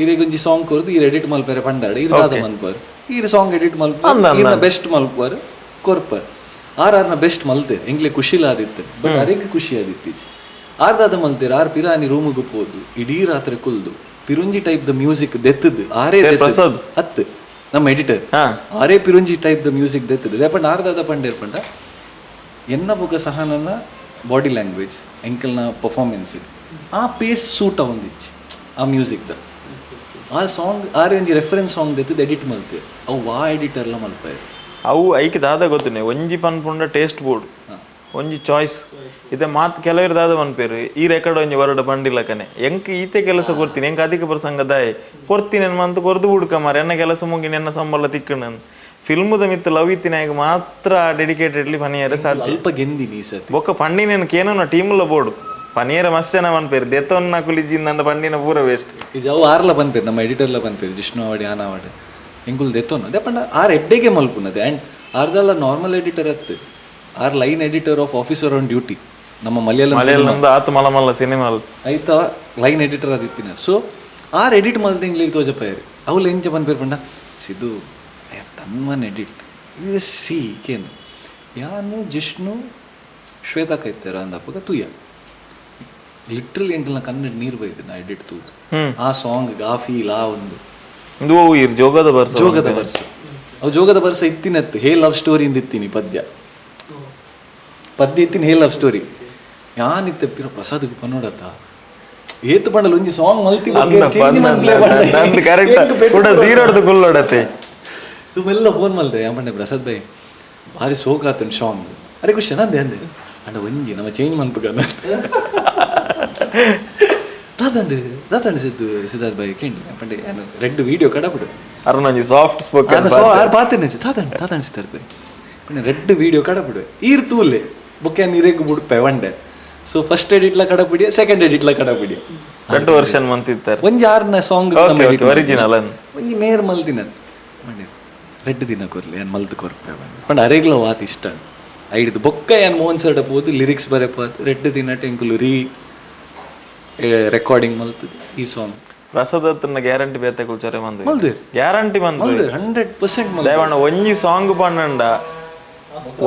ಇರೆಗ್ ಒಂಜಿ ಸಾಂಗ್ ಕೊರ್ದು ಈರ್ ಎಡಿಟ್ ಮಲ್ಪೆರೆ ಪಂಡಾಡ ಇರ್ ದಾದ ಮನ್ಪರ್ ಈರ್ ಸಾಂಗ್ ಎಡಿಟ್ ಮಲ್ಪರ್ ಈರ್ನ ಬೆಸ್ಟ್ ಮಲ್ಪರ್ ಕೊರ್ಪರ್ ಆರ್ ಆರ್ನ ಬೆಸ್ಟ್ ಮಲ್ತೇರ್ ಎಂಗ್ಲೆ ಖುಷಿಲ ಆದಿತ್ತು ಬಟ್ ಅರೆಗ್ ಖುಷಿ ಆದಿತ್ತೀಚ್ ಆರ್ ದಾದ ಮಲ್ತೇರ್ ಆರ್ ಪಿರಾನಿ ರೂಮಿಗೆ ಪೋದು ಇಡೀ ರಾತ್ರಿ ಕುಲ್ದು ಪಿರುಂಜಿ type the music ದೆತ್ತದು ಆರೇ ಪ್ರಸಾದ್. ಹತ್ತು ನಮ್ಮ ಎಡಿಟರ್ ಹಾ. ಆರೇ ಪಿರುಂಜಿ type the music ದೆತ್ತದು ದೇಪಂಡ R ದಾದ ಪಂಡೇರ್ ಪಂಡ ಎನ್ನ ಬೊಕ ಸಹನನ ಬಾಡಿ ಲ್ಯಾಂಗ್ವೇಜ್ ಎಂಕಲ್ನ ಪರ್ಫಾರ್ಮೆನ್ಸ್ ಆ ಪೇಸ್ ಸೂಟ್ ಅವಂದಿಚ್ಚಿ ಆ ಮ್ಯೂಸಿಕ್ the ಆ ಸಾಂಗ್ ಆರೆ ಒಂಜಿ ರೆಫರೆನ್ಸ್ ಸಾಂಗ್ ದೆತ್ತದು ಎಡಿಟ್ ಮಲ್ತೆ ಅವು ವಾ ಎಡಿಟರ್ಲ ಮಲ್ಪಾಯೆರ್. ಅವು ಐಕ್ ದಾದ ಗೊತ್ತುನೆ ಒಂಜಿ ಪನ್ಪುಂಡ ಟೇಸ್ಟ್ ಬೋರ್ಡ್ ಒಂಜಿ ಚಾಯ್ಸ್ ಇತ್ತೆ ಮಾತ್ ಕೆಲವರು ದಾದ ಪನ್ಪೇರು ಈ ರೆಕಾರ್ಡ್ ಒಂಜಿ ಹೊರಡ ಬಂಡಿಲಕನೆ ಎಂಕ್ ಈತೆ ಕೆಲಸ ಕೊರ್ತೀನಿ ಎಂಕ್ ಅಧಿಕ ಪ್ರಸಂಗ ದಾಯೆ ಕೊರ್ತೀನಿ ಅಂತ ಕೊರ್ದು ಬುಡ್ಕ ಮಾರೆ ಎನ್ನ ಕೆಲಸ ಮುಗಿ ಎನ್ನ ಸಂಬಳ ತಿಕ್ಕಣ ಫಿಲ್ಮದ ಮಿತ್ತ ಲವ್ ಇತ್ತಿನಾಗ ಮಾತ್ರ ಡೆಡಿಕೇಟೆಡ್ಲಿ ಪನಿಯರೆ ಸಾಧ್ಯ. ಅಲ್ಪ ಗೆಂದಿನಿ ಈ ಸತಿ ಬೊಕ್ಕ ಪಂಡಿನೇನು ಕೇನೋ ಟೀಮ್ಲ ಬೋರ್ಡು ಪನಿಯರ ಮಸ್ತ್ ಜನ ಪನ್ಪೇರು ದೆತ್ತೊನ್ನ ಕುಲಿಜಿಂದ ಪಂಡಿನ ಪೂರ ವೇಸ್ಟ್. ಈ ಅವು ಆರ್ಲ ಪನ್ಪೇರು ನಮ್ಮ ಎಡಿಟರ್ಲ ಪನ್ಪೇರು ಜಿಷ್ಣು ಅವಾಡಿ ಆನ ಅವಾಡಿ ಎಂಕುಲು ದೆತ್ತೊನ್ನ ಅದೇ ಪಂಡ ಆರ್ ಎಡ್ಡೆಗೆ ಮಲ್ಪುನದೆ ಆ್ಯಂಡ್ ಆರ್ದಲ್ಲ ನಾರ್ಮಲ್ ಎಡಿಟರ್ ಅತ್ತು or line editor of officer on duty ನಮ್ಮ ಮಲಯಾಳಂ ಮಲಯಾಳಂ ಆತ ಮಲ ಮಲ್ಲ ಸಿನಿಮಾ ಆಯ್ತಾ ಲೈನ್ ಎಡಿಟರ್ ಅದಿತ್ತಿನ so R edit ಮಲ್ತೆ ಇಂಗ್ಲಿಗೆ ತೋಜಪಾಯರು ಅವ್ಲು ಎಂಚ ಪನ್ಪೇರು ಪಂಡ Siddu I have done one edit see ಕೇನು ಯಾನು ಜಿಷ್ಣು ಶ್ವೇತಾ ಕೈತಾರ ಅಂದಪ್ಪಗ ತುಯ್ಯ Literally ಎಂಕಲ್ನ ಕನ್ನಡ ನೀರು ಬೈದು ನಾ ಎಡಿಟ್ ತೂತು ಆ ಸಾಂಗ್ ಆ ಫೀಲ್ ಆ ಒಂದು ಇದು ಇರ್ ಜೋಗದ ಬರ್ಸ. ಜೋಗದ ಬರ್ಸ, ಅವು ಜೋಗದ ಬರ್ಸ ಇತ್ತಿನತ್ತು ಹೇ ಲವ್ ಸ್ಟೋರಿ ಇಂದ ಇತ್ತೀನಿ ಪದ್ಯ ಪದ್ಯ ಇತ್ತಿನ ಹೇ ಲವ್ ಸ್ಟೋರಿ ಯಾನಿತ್ತೆ ಪಿರ ಪ್ರಸಾದ್ಗೆ ಪನ್ನೋಡತ್ತ ಏತು ಬಂಡಲ್ ಒಂಜಿ ಸಾಂಗ್ ಮಲ್ತಿ ಕುಲ್ಲೋಡತ್ತೆ. ಎಲ್ಲ ಫೋನ್ ಮಲ್ದೆ ಯಾ ಪ್ರಸಾದ್ ಭಾಯ್ ಭಾರಿ ಸೋಕ್ ಆತನ್ ಸಾಂಗ್, ಅರೆ ಖುಷಿ ಅಂದೆ ಅಂದೆ ಅಂಡ ಒಂಜಿ ನಮ್ಮ ಚೇಂಜ್ ಮನ್ಪುಗ ದಾದಂಡು ದಾದಂಡು ಸಿದ್ದು ಸಿದ್ಧಾರ್ಥ್ ಭಾಯ್ ಕೇಂಡಿ ಪಂಡೆ ಏನು ರೆಡ್ ವಿಡಿಯೋ ಕಡಬಿಡು ಅರುಣಂಜಿ ಸಾಫ್ಟ್ ಸ್ಪೋಕನ್ ಆರು ಪಾತೇನೆ ತಾತಂಡು ತಾತಂಡು ಸಿದ್ಧಾರ್ಥ್ ಭಾಯ್ ಪಂಡೆ ರೆಡ್ ವಿಡಿಯೋ ಕಡಬಿಡು ಈರ್ ತೂಲೆ ಬೊಕ್ಕೆ ನೀರೇಗು ಬುಡ್ಪೆ ಒಂಡೆ. ಸೊ ಫಸ್ಟ್ ಎಡಿಟ್ಲ ಕಡಪಿಡಿ, ಸೆಕೆಂಡ್ ಎಡಿಟ್ಲ ಕಡಪಿಡಿ, ಎರಡು ವರ್ಷನ್ ಮಂತಿತ್ತಾರೆ ಒಂಜಿ ಆರ್ನ ಸಾಂಗ್ ಒರಿಜಿನಲ್ ಒಂಜಿ ಮೇರ್ ಮಲ್ದಿನ ಮಂಡೆ ರೆಡ್ ದಿನ ಕೊರ್ಲಿ ಏನ್ ಮಲ್ತು ಕೊರ್ಪೆ ಬಂಡೆ ಪಂಡ ಅರೆಗ್ಲ ವಾತ್ ಇಷ್ಟ ಐಡ್ದು ಬೊಕ್ಕ ಏನ್ ಮೋಹನ್ ಸರ್ಡ ಪೋದು ಲಿರಿಕ್ಸ್ ಬರೆಪಾತ್ ರೆಡ್ ದಿನ ಟೆಂಕುಲು ರೀ ರೆಕಾರ್ಡಿಂಗ್ ಮಲ್ತದೆ ಈ ಸಾಂಗ್. ಪ್ರಸಾದತ್ತನ ಗ್ಯಾರಂಟಿ ಬೇತೆ ಕುಲ್ಚರೆ ಮಂದು ಮಲ್ದೇರ್ ಗ್ಯಾರಂಟಿ ಮಂದು 100%. ದೇವಣ್ಣ ಒಂಜಿ ಸಾಂಗ್ ಪನ್ನಂಡ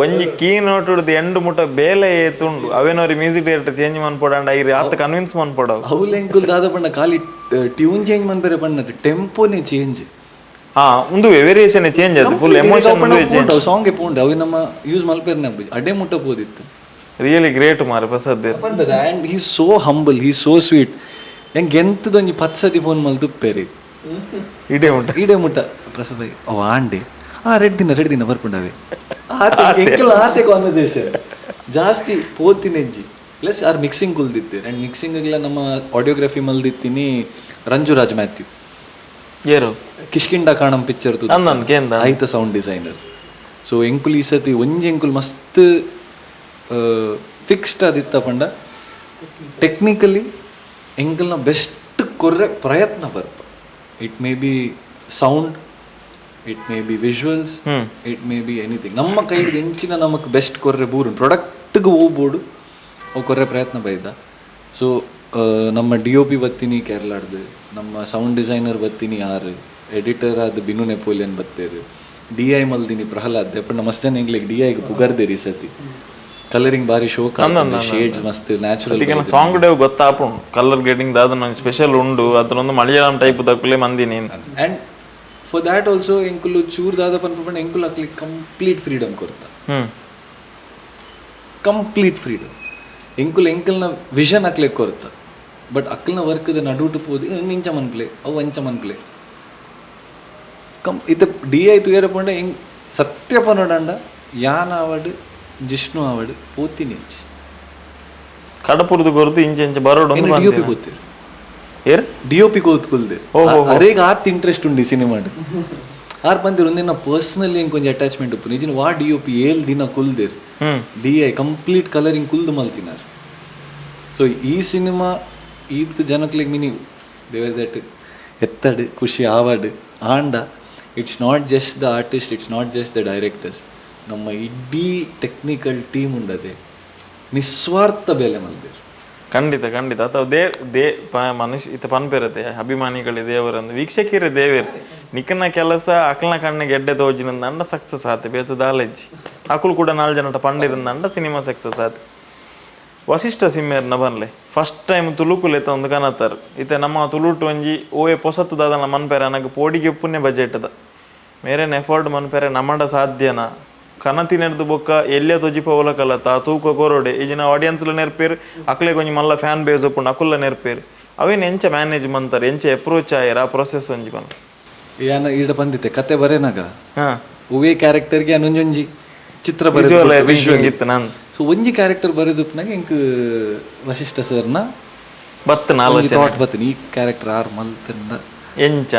ಒಂಜಿ ಕೀ ನೋಟ್ ಎಂಡು ಮುಟ್ಟ ಬೇಲೆ ಏತುಂಡು ಅವೇನೋರಿ music director change ಮನ್ಪೊಡಂಡ ಐರಿ ಆತ ಕನ್ವಿನ್ಸ್ ಮನ್ಪೊಡವು. ಅವುಲ ಎಂಕುಲ್ ದಾದ ಪಂಡ ಖಾಲಿ ಟ್ಯೂನ್ ಚೇಂಜ್ ಮನ್ಪೆರೆ ಪಣ್ಣದು ಟೆಂಪೋನೇ ಚೇಂಜ್. ಹಾ ಒಂದು ವೇರಿಯೇಷನ್ ಚೇಂಜ್ ಅದು full emotion song ಪೋಂಡು ಅವೆ ನಮ್ಮ ಯೂಸ್ ಮಲ್ಪೆರ್ನೆ ಅಡೆ ಮುಟ್ಟ ಪೋದಿತ್ತು. ರಿಯಲಿ ಗ್ರೇಟ್ ಮಾರೆ Prasad. And he so humble, he so sweet. ಎಂಕ್ ಎಂತದೊಂಜಿ 10 ಸತಿ ಫೋನ್ ಮಲ್ದುಪ್ಪೇರಿ ಇಡೇ ಮುಟ್ಟ ಇಡೇ ಮುಟ್ಟ ಪ್ರಸಾದ್ ಭಾಯ್ ಅವ ಆಂಡೆ ಆ ರೆಡ್ ದಿನ ರೆಡ್ ದಿನ ಬರ್ಪುಂಡವೆ ಆತೆ ಎಂಕಲ್ ಆತೆ ಕಾನ್ವರ್ಸೇಷನ್ ಜಾಸ್ತಿ ಪೋತಿನೆಜ್ಜಿ. Plus R mixing ಕುಲ್ದಿತ್ತೆ and mixing ನಮ್ಮ ಆಡಿಯೋಗ್ರಫಿ ಮಲ್ದಿತ್ತೀನಿ ರಂಜು ರಾಜ್ ಮ್ಯಾಥ್ಯೂ ಏರು ಕಿಷ್ಕಿಂಡ ಕಾಣಂ ಪಿಕ್ಚರ್ ಆಯ್ತ sound designer. So ಎಂಕುಲ್ ಈ ಸತಿ ಒಂಜಿ ಎಂಕುಲ್ ಮಸ್ತ್ ಫಿಕ್ಸ್ಡ್ ಆದಿತ್ತ ಪಂಡ ಟೆಕ್ನಿಕಲಿ ಎಂಕಲ್ನ ಬೆಸ್ಟ್ ಕೊರ್ರೆ ಪ್ರಯತ್ನ ಬರ್ಪ. It may be sound, it may be visuals, it may be anything. ನಮ್ಮ ಕೈಡ್ದು ಎಂಚಿನ ನಮಕ್ ಬೆಸ್ಟ್ ಕೊರ್ರೆ ಬೂರು ಪ್ರಾಡಕ್ಟ್ಗೆ ಹೋಗ್ಬೋಡು ಅವು ಕೊರ್ರೆ ಪ್ರಯತ್ನ ಬೈದ. ಸೊ ನಮ್ಮ D O P ಬತ್ತೀನಿ ಕೇರಳಾಡ್ದು, ನಮ್ಮ ಸೌಂಡ್ ಡಿಸೈನರ್ ಬತ್ತೀನಿ ಯಾರು, ಎಡಿಟರ್ ಆದ ಬಿನು ನೆಪೋಲಿಯನ್ ಬತ್ತೇರು, ಡಿ I ಮಲ್ದಿನಿ ಪ್ರಹ್ಲಾದ್ ಪಂಡ ಮಸ್ತ್ ಜನ ಎಂಗ್ಲಿಗೆ ಡಿ ಐಗೆ ಪುಗರ್ದೇರಿ ಸತಿ. ಕಲರಿಂಗ್ ಬಾರಿ ಶೋಕ್, ಶೇಡ್ಸ್ ಮಸ್ತ್ natural. Song Dave ಗೊತ್ತಾಪುಂಡು colour grading ದಾದ ಸ್ಪೆಷಲ್ ಉಂಡು ಅದನ್ನೊಂದು ಮಲಯಾಳಂ ಟೈಪ್ ದಕ್ಕುಲೆ ಮಂದಿನಿ. And for that also ಎಂಕುಲು ಚೂರ್ ದಾದ ಪನ್ಪ ಪಂಡ ಎಂಕುಲು ಅಕ್ಲಿ ಕಂಪ್ಲೀಟ್ ಫ್ರೀಡಮ್ ಕೊರ್ತ. ಕಂಪ್ಲೀಟ್ ಫ್ರೀಡಮ್ ಎಂಕುಲು ಎಂಕಲ್ನ ವಿಷನ್ ಅಕ್ಲಿಕ್ ಕೊರ್ತ, ಬಟ್ ಅಕ್ಲ್ನ ವರ್ಕ್ದ ನಡುಟು ಪೋದು ಇಂಚ ಮನ್ಪ್ಲೆ ಅವು ಅಂಚ ಮನ್ಪ್ಲೆ ಕಂ ಇತ್ತ ಡಿ I ತುಯರ ಪಂಡ ಎಂಗ್ ಸತ್ಯ ಪನೋಡಂಡ ಯಾನ್ ಆವಡ್ ಜಿಷ್ಣು ಆವಡ್ ಪೋತಿನಿ ಕಡಪುರ್ದು ಕೊರ್ದು ಇಂಚ ಇಂಚ ಬರೋಡು D O P ಗೊತ್ತಿರು ಏರ್ D O P ಕೋತ್ಕೊಲ್ದೆ ಅರೇಗ ಆತ್ ಇಂಟ್ರೆಸ್ಟ್ ಉಂಡು ಸಿನಿಮಾಡ್ ಆರ್ ಬಂದಿರು ಒಂದಿನ ಪರ್ಸನಲಿ ಎಂಕ್ ಒಂಜಿ ಅಟ್ಯಾಚ್ಮೆಂಟ್ ಉಪ್ಪು ನಿಜಿನ ವಾ D O P ಏಲ್ ದಿನ ಕುಲ್ದೇರ್ D I complete colouring ಕುಲ್ದು ಮಲ್ತಿನಾರ್. ಸೊ ಈ ಸಿನಿಮಾ ಈತ್ ಜನಕ್ಲೆಗ್ ಮಿನಿ ದೇವದಟ್ ಎತ್ತಡ್ ಖುಷಿ ಆವಡ್ ಆಂಡ it's not just the artist, it's not just the directors, ನಮ್ಮ ಇಡೀ ಟೆಕ್ನಿಕಲ್ ಟೀಮ್ ಉಂಡದೆ ನಿಸ್ವಾರ್ಥ ಬೆಲೆ ಮಲ್ದೇರ್. ಖಂಡಿತ ಖಂಡಿತ ಅಥವಾ they they ಮನುಷ್ಯ ಇತ್ತ ಪನ್ಪೆರತೆ ಅಭಿಮಾನಿಗಳೇ ದೇವರಂದು ವೀಕ್ಷಕಿರೇ ದೇವೇರ್ ನಿಕ್ಕನ ಕೆಲಸ ಅಕ್ಲನ ಕಣ್ಣಿಗೆ ಎಡ್ಡೆ ತೋಜಿನಂದ ಸಕ್ಸಸ್ ಆತೆ ಬೇತ ದಾಲೆಜ್ಜಿ ಅಕುಲು ಕೂಡ ನಾಲ್ ಜನಟ ಪಂಡಿರಂದಂಡ ಸಿನಿಮಾ ಸಕ್ಸಸ್ ಆತೆ. ವಸಿಷ್ಠ ಸಿಮ್ಮೇರ್ನ ಬನ್ಲೆ ಫಸ್ಟ್ ಟೈಮ್ ತುಳುಕುಲೆತ ಒಂದು ಕನತರ್ ಇತ್ತೆ ನಮ್ಮ ತುಳುಟು ಒಂಜಿ ಓಯೆ ಪೊಸತ್ತು ದಾದನ ಮನ್ಪೆರೆ ಅನಗ ಪೋಡಿಗೆ ಉಪ್ಪುನೆ ಬಜೆಟ್ದ ಮೇರೇನ ಎಫೋರ್ಡ್ ಮನ್ಪೆರೆ ನಮ್ಮಡ ಸಾಧ್ಯನಾ ಕನತಿನೆಡ್ದು ಬೊಕ್ಕ ಎಲ್ಲೇ ತೊಜಿಪ ಕಲತ ತೂಕ ಕೊರೋಡೆ ಈಜಿನ ಆಡಿಯನ್ಸ್ಲ ನೆರ್ಪೇರು ಅಕ್ಲೆ ಕೊಂಜಿ ಮಲ್ಲ ಫ್ಯಾನ್ ಬೇಸ್ ಉಪ್ಪುಂಡು ಅಕುಲ್ಲ ನೆರ್ಪೇರು ಅವೇನು ಎಂಚ ಮ್ಯಾನೇಜ್ ಮಂತಾರೆ ಎಂಚ ಅಪ್ರೋಚ್ ಆಯರ್ ಆ ಪ್ರೊಸೆಸ್ ಒಂಜಿ ಪನ್ ಯಾನ ಈಡ ಬಂದಿತ್ತೆ ಕತೆ ಬರೇನಾಗ ಹಾಂ ಒವೇ ಕ್ಯಾರೆಕ್ಟರ್ಗೆ ಅನೊಂಜೊಂಜಿ ಚಿತ್ರ ವಿಜುವಲ್ ಇತ್ತು ನಾನು. ಸೊ ಒಂಜಿ ಕ್ಯಾರೆಕ್ಟರ್ ಬರೆದುಪ್ಪನಾಗ ಎಂಕ್ ವಸಿಷ್ಠ ಸರ್ನ ಬತ್ತು ನಾಲ್ಕು ಥಾಟ್ ಬತ್ತನಿ ಈ ಕ್ಯಾರೆಕ್ಟರ್ ಆರ್ ಮಲ್ತಂಡ ಎಂಚ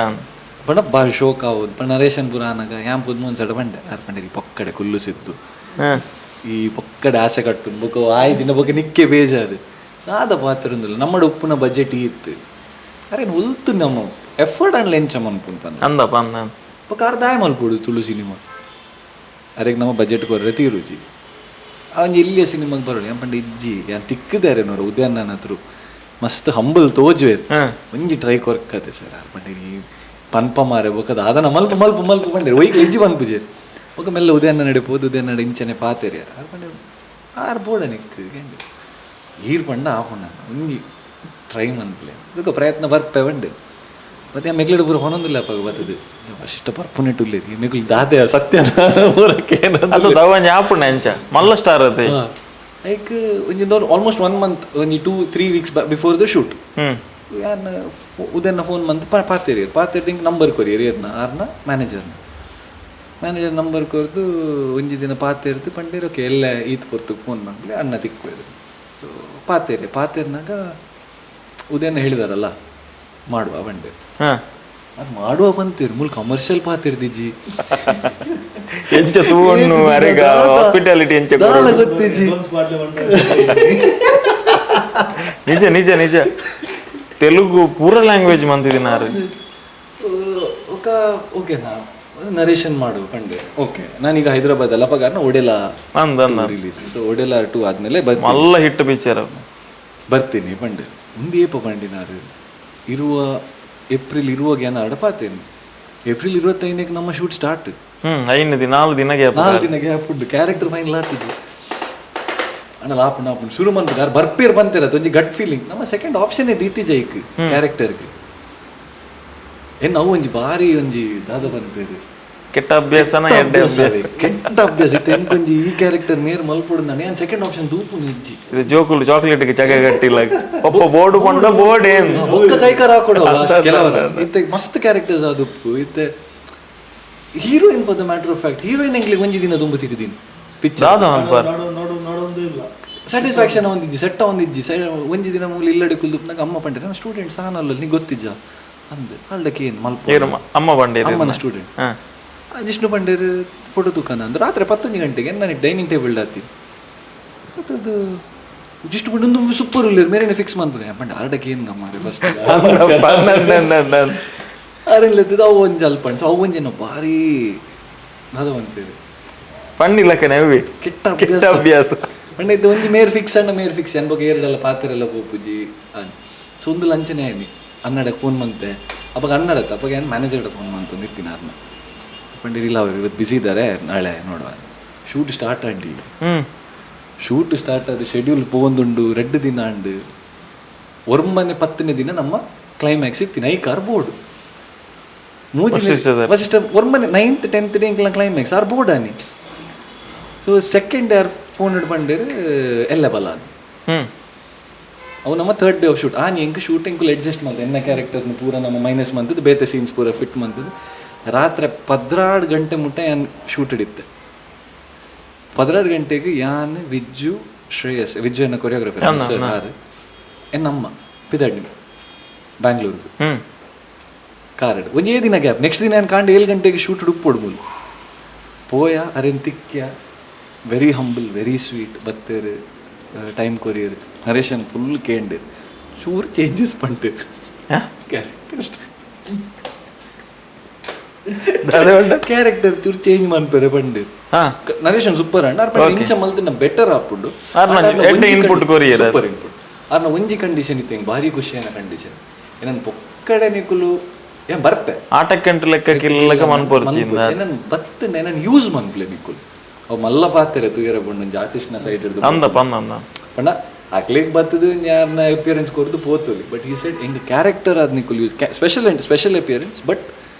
ಪಂಡ ಬಾರಿ ಶೋಕ್ ಆವೋದು ಪಂಡ ನರೇಶನ್ ಪುರಾಣಗ ಯಾನ್ ಪುದ್ ಸಡ ಬಂಡೆ ಆರ್ ಪಂಡೆ ಈ ಪೊಕ್ಕಡೆ ಕುಲ್ಲು ಸಿದ್ದು ಈ ಪೊಕ್ಕಡೆ ಆಸೆ ಕಟ್ಟು ಬೊಕ ಆಯ್ ದಿನ ಬೊಕ ನಿಕ್ಕೆ ಬೇಜಾರು ದಾದ ಪಾತ್ರ ನಮ್ಮಡ ಉಪ್ಪುನ ಬಜೆಟ್ ಇತ್ತು ಅರೆ ಉಲ್ತು ನಮ್ಮ ಎಫರ್ಟ್ ಅಂಡ್ಲ ಎಂಚ ಮನ್ಪುಂಡು ಅಂದಪ್ಪ ಅಂದ ಬೊಕ ಆರ್ ದಾಯ ಮಲ್ಪೊಡು ತುಳು ಸಿನಿಮಾ ಅರೆಗ್ ನಮ್ಮ ಬಜೆಟ್ ಕೊರ್ರೆ ತೀರುಜಿ ಅವನ್ ಎಲ್ಲಿಯ ಸಿನಿಮಾಗೆ ಬರೋಡು ಏನ್ ಪಂಡ ಇಜ್ಜಿ ಯಾನ್ ತಿಕ್ಕದಾರೆ ನೋಡು ಉದಯಣ್ಣನ ಹತ್ರ ಮಸ್ತ್ ಹಂಬಲ್ ತೋಜುವೆರ್ ಒಂಜಿ ಟ್ರೈ ಕೊರ್ಕತೆ ಸರ್ ಆರ್ ಪಂಡ ಈ ಪನ್ಪ ಮಾರೆ ಬೊಕದ ಅದನ್ನ ಮಲ್ಪ ಮಲ್ಪ ಮಲ್ಪ ಪಂಡೇರು ಒಯ್ಕ್ ಇಜ್ಜಿ ಪನ್ಪುಜೆರ್ ಬೊಕ ಮೆಲ್ಲ ಉದಯಣ್ಣ ನಡೆ ಪೋದು ಉದಯಣ್ಣ ಇಂಚನೆ ಪಾತೆರೆ ಆರ್ ಪಂಡೆ ಆರ್ ಬೋಡ ನಿಕ್ ಕೆಂಡು ಈರ್ ಪಂಡ ಆಪುಂಡ ಒಂಜಿ ಟ್ರೈ ಮನ್ಪ್ಲೆ ಇದಕ್ಕೆ ಪ್ರಯತ್ನ ಬರ್ಪೆ ಬಂಡೆ ಮತ್ತೆ ಆ ಮೆಗ್ಲೆಡ್ ಪೂರ ಹೊನೊಂದಿಲ್ಲ ಅಪ್ಪ ಬತ್ತದು ವಶಿಷ್ಠ ಬರ್ಪುನೆಟ್ ಉಲ್ಲೇರಿ ಮೆಗುಲ್ ದಾದೆ ಸತ್ಯ ಊರಕ್ಕೆ ಅದು ದವಂಜಿ ಆಪುಂಡ ಅಂಚ ಮಲ್ಲ ಸ್ಟಾರ್ ಅದೇ. ಲೈಕ್ ಒಂಜಿ ಆಲ್ಮೋಸ್ಟ್ 1 ಮಂತ್ ಒಂಜಿ 2-3 weeks before the shoot. ಯಾನ್ ಉದನ್ನ ಫೋನ್ ಮಂತ್ ಪಾತೇರಿ ಪಾತೇರಿ ಹಿಂಗೆ ನಂಬರ್ ಕೊರಿಯರ್ ಏರ್ನ ಆರ್ನ ಮ್ಯಾನೇಜರ್ನ ಮ್ಯಾನೇಜರ್ ನಂಬರ್ ಕೊರ್ದು ಒಂಜಿ ದಿನ ಪಾತೇರ್ದು ಪಂಡೇರ್ ಓಕೆ ಎಲ್ಲ ಈತ್ ಪೊರ್ತು ಫೋನ್ ಮಾಡ್ಲಿ ಅಣ್ಣ ತಿಕ್ಕೋದು. ಸೊ ಪಾತೇರಿ ಪಾತೇರ್ನಾಗ ಉದಯನ ಹೇಳಿದಾರಲ್ಲ ಮಾಡುವ ಬಂಡೆ ಅದು ಮಾಡುವ ಬಂತೀರಿ ಮೂಲ ಕಮರ್ಷಿಯಲ್ ಪಾತಿರ್ದಿಜ್ಜಿ ಎಂಚ ತೂವನ್ನು ಅರೆಗ ಹಾಸ್ಪಿಟಾಲಿಟಿ ಎಂಚ ಕೊರೊಡು. ಗೊತ್ತಿಜ್ಜಿ. ನಿಜ ನಿಜ ನಿಜ ತೆಲುಗು ಪೂರ ಲ್ಯಾಂಗ್ವೇಜ್ ಮಂತಿದಿನಾರು. ఒక ಓಕೆನಾ ನರೇಶನ್ ಮಾಡು ಪಂಡೆ ಓಕೆ ನಾನೀಗ ಹೈದರಾಬಾದ್ ಅಲ್ಲ ಅಪ್ಪಗಾರನ ಒಡೆಲಾ ಅಂದ ಅಂದ ರಿಲೀಸ್ ಸೊ ಒಡೆಲಾ 2 ಆದ್ಮೇಲೆ ಮಲ್ಲ ಹಿಟ್ ಪಿಕ್ಚರ್ ಬರ್ತೀನಿ ಪಂಡೆ ಮುಂದೆ ಏಪ ಪಂಡಿನಾರು ಇರುವ ಏಪ್ರಿಲ್ ಇರುವಾಗ ಏನಾಡ ಪಾತೇನೆ ಏಪ್ರಿಲ್ 25ಕ್ಕೆ ನಮ್ಮ ಶೂಟ್ ಸ್ಟಾರ್ಟ್. 5 ದಿನ 4 ದಿನ ಗ್ಯಾಪ್ 4 ದಿನ ಗ್ಯಾಪ್ ಉಂಟು ಕ್ಯಾರೆಕ್ಟರ್ ಫೈನಲ್ ಆಗ್ತಿದ್ವಿ ಅಣ್ಣ ಲಾಪು ನಾಪು ಶುರು ಮನ್ಪುಗಾರ್ ಬರ್ಪೇರ್ ಬಂತಿರತ್ತೆ ಒಂಜಿ ಗಟ್ ಫೀಲಿಂಗ್ ನಮ್ಮ ಸೆಕೆಂಡ್ ಆಪ್ಷನ್ ದೀತಿ ಜೈಕ್ ಕ್ಯಾರೆಕ್ಟರ್ಗೆ ಏನ್ ಅವು ಒಂಜಿ ಬಾರಿ ಒಂಜಿ ದಾದ ಬಂದ್ಪೇರು ಕೆಟ್ಟ ಅಭ್ಯಾಸನ ಎಡ್ಡೆ ಅಭ್ಯಾಸ ಕೆಟ್ಟ ಅಭ್ಯಾಸ ಇತ್ತು ಎಂಕೊಂಜಿ ಈ ಕ್ಯಾರೆಕ್ಟರ್ ನೇರ್ ಮಲ್ಪೊಡು ನಾನು ಸೆಕೆಂಡ್ ಆಪ್ಷನ್ ತೂಪು ನಿಜ್ಜಿ. ಇದು ಜೋಕುಲು ಚಾಕ್ಲೇಟ್ ಜಗ ಕಟ್ಟಿಲ್ಲ ಒಪ್ಪ ಬೋರ್ಡ್ ಪಂಡ ಬೋರ್ಡ್ ಏನ್ ಬೊಕ್ಕ ಕೈಕಾರ ಹಾಕೊಡು ಕೆಲವರ ಇತ್ತೆ ಮಸ್ತ್ ಕ್ಯಾರೆಕ್ಟರ್ಸ್ ಆದುಪ್ಪು ಇತ್ತೆ heroine for the matter of fact heroine ಎಂಗ್ಲಿಗೆ ಒಂಜಿ ದಿನ ತುಂಬು ತಿಕ್ಕಿದೀನಿ ಪಿಕ್ಚರ್ ದಾದ ಅನ್ಪಾರ್ ಸ್ಯಾಟಿಸ್ಫ್ಯಾಕ್ಷನ್ ಒಂದಿಜ್ಜಿ ಸೆಟ್ ಒಂದಿಜ್ಜಿ ಒಂಜಿ ದಿನ ಮೂಲ ಇಲ್ಲಡೆ ಕುಲ್ದುಪ್ನಾಗ ಅಮ್ಮ ಪಂಡೆ ನಮ್ಮ ಸ್ಟೂಡೆಂಟ್ ಸಾನಲ್ಲ ನೀ ಗೊತ್ತಿಜ್ಜ ಅಂದ್ ಅಳ್ಳಕ್ಕೆ ಏನು ಮಲ್ಪ ಏರು ಅಮ್ಮ ಬಂಡೇರಿ ಅಮ್ಮನ ಸ್ಟೂಡೆಂಟ್ ಜಿಷ್ಣು ಪಂಡೇರ್ ಫೋಟೋ ತುಕಾನ ಅಂದ್ರೆ ರಾತ್ರಿ 10 ಗಂಟೆಗೆ ನನಗೆ ಡೈನಿಂಗ್ ಟೇಬಲ್ ಆತಿ ಅದು ಜಿಷ್ಣು ಪಂಡೆ ಒಂದು ಸೂಪರ್ ಉಲ್ಲೇರು ಮೇರೆನೆ ಫಿಕ್ಸ್ ಮಾಡ್ಬೋದು ಪಂಡೆ ಆರ್ಡಕ್ಕೆ ಏನು ಗಮ್ಮಾರೆ ಫಸ್ಟ್ ಅರೆಲ್ಲದ್ದು ಅವು ಒಂಜಿ ಅಲ್ಪ ಸೊ ಅವು ಒಂಜೇನೋ ಭಾರಿ ಅದ ಒಂದ್ಪೇರು ಪಂಡಿಲಕ್ಕ ನೆವ್ವಿ ಕೆಟ್ಟ ಕೆಟ್ಟ ಅಭ್ಯಾಸ ಪಂಡ ಇದು ಒಂಜಿ ಮೇರ್ ಫಿಕ್ಸ್ ಅಣ್ಣ ಮೇರ್ ಫಿಕ್ಸ್ ಅನ್ಬೋಕ ಎರಡೆಲ್ಲ ಪಾತ್ರೆಲ್ಲ ಪೋಪುಜಿ ಅನ್ ಸೊ ಒಂದು ಲಂಚನೇ ಆಯ್ನಿ ಅನ್ನಡಕ್ಕೆ ಫೋನ್ ಮಂತೆ ಅವಾಗ ಅನ್ನಡತ್ತೆ ಅಪ್ಪಾಗ ಏನು ಮ್ಯಾನೇಜರ್ಡ ಫೋನ್ ಮಂತು ನಿತ್ತಿನ ಅರ್ನ ಪಂಡಿರ್ ಇಲ್ಲ ಅವರು ಇವತ್ತು ಬ್ಯುಸಿ ಇದ್ದಾರೆ ನಾಳೆ ನೋಡುವ shoot start Andy shoot start ಅದು ಶೆಡ್ಯೂಲ್ ಪೋಂದುಂಡು 2 ದಿನ ಅಂಡು ಒರ್ಮನೆ 10ನೇ ದಿನ ನಮ್ಮ ಕ್ಲೈಮ್ಯಾಕ್ಸ್ ಇತ್ತಿನ I car board Vasishtha ಒರ್ಮನೆ 9th 10th day climax R board ಆನಿ so second ಯಾರ್ ಫೋನ್ ಹಿಡ್ಬಂಡಿರ್ ಎಲ್ಲ ಬಲ ಅವು ನಮ್ಮ third day of shoot ಆನಿ ಎಂಕ್ ಶೂಟ್ ಎಂಕುಲ್ ಅಡ್ಜಸ್ಟ್ ಮಾಡ್ದೆ ಎನ್ನ ಕ್ಯಾರೆಕ್ಟರ್ನ ಪೂರ ನಮ್ಮ ಮೈನಸ್ ಮಂತದ್ದು ಬೇತೆ ಸೀನ್ಸ್ ಪೂರ ಫಿಟ್ ಮಂತದ್ದು ರಾತ್ರಿ 12 ಗಂಟೆ ಮುಟ್ಟ ಯಾನ್ ಶೂಟ್ ಹಿಡಿತ್ತೆ 12 ಗಂಟೆಗೆ ಯಾನ್ ವಿಜ್ಜು ಶ್ರೇಯಸ್ ವಿಜ್ಜು ಎನ್ನ ಕೊರಿಯೋಗ್ರಫರ್ ಸರ್ ಆರು ಎನ್ನಮ್ಮ ಪಿದಾಡಿ ಬ್ಯಾಂಗ್ಳೂರ್ಗೆ ಕಾರ್ ಒಂದೇ ದಿನ ಗ್ಯಾಪ್ ನೆಕ್ಸ್ಟ್ ದಿನ ನಾನು ಕಾಂಡ 7 ಗಂಟೆಗೆ ಶೂಟ್ ಹುಡುಕ್ಪೋಡು ಮೂಲು ಪೋಯ Aron ತಿಕ್ಕ್ಯ very humble very sweet ಬತ್ತೇರು time courier narration full ಕೇಂಡಿರ್ ಚೂರು ಚೇಂಜಸ್ ಪಂಟೇರ್ ಕ್ಯಾರೆಕ್ಟರ್ ಕ್ಯಾರೆಕ್ಟರ್ ಚೂರು ಚೇಂಜ್ ಮನ್ಪೇರೆ ಪಂಡೇರ್ ನರೇಶನ್ ಸೂಪರ್ ಅಂಡ್ ಅರ್ಪ ಇಂಚ ಮಲ್ತಿನ ಬೆಟರ್ ಆಪುಂಡು input courier super input ಅರ್ನ ಒಂಜಿ ಕಂಡೀಷನ್ ಇತ್ತು ಹೆಂಗೆ ಭಾರಿ ಖುಷಿಯಾನ ಕಂಡೀಷನ್ ಏನನ್ ಪೊಕ್ಕಡೆ ನಿಕುಲು ಏನ್ ಬರ್ಪೆ ಆಟಕ್ಕಂಟು ಲೆಕ್ಕಕ್ಕೆ ಇಲ್ಲಕ ಮನ್ಪೊರ್ಚಿಂದ ಏನನ್ ಬತ್ತು ಏನನ್ ಯೂಸ್ ಮನ್ಪ್ಲೆ ನಿಕುಲು ಅವು ಮಲ್ಲ ಪಾತೆರೆ ತುಯರ ಬೊಂಡು ಒಂಜಿ ಆರ್ಟಿಸ್ಟ್ನ ಸೈಡ್ ಹಿಡಿದು ಅಂದ ಪಂದ ಅಂದ ಪಂಡ ಅಕ್ಲಿಗ್ ಬತ್ತದು ಯಾರನ್ನ ಅಪಿಯರೆನ್ಸ್ ಕೊರ್ದು ಪೋತುಲಿ ಬಟ್ ಈ ಸೈಡ್ ಹೆಂಗ್ ಕ್ಯಾರೆಕ್ಟರ್ ಆದ್ ನಿಕುಲು use special and special appearance but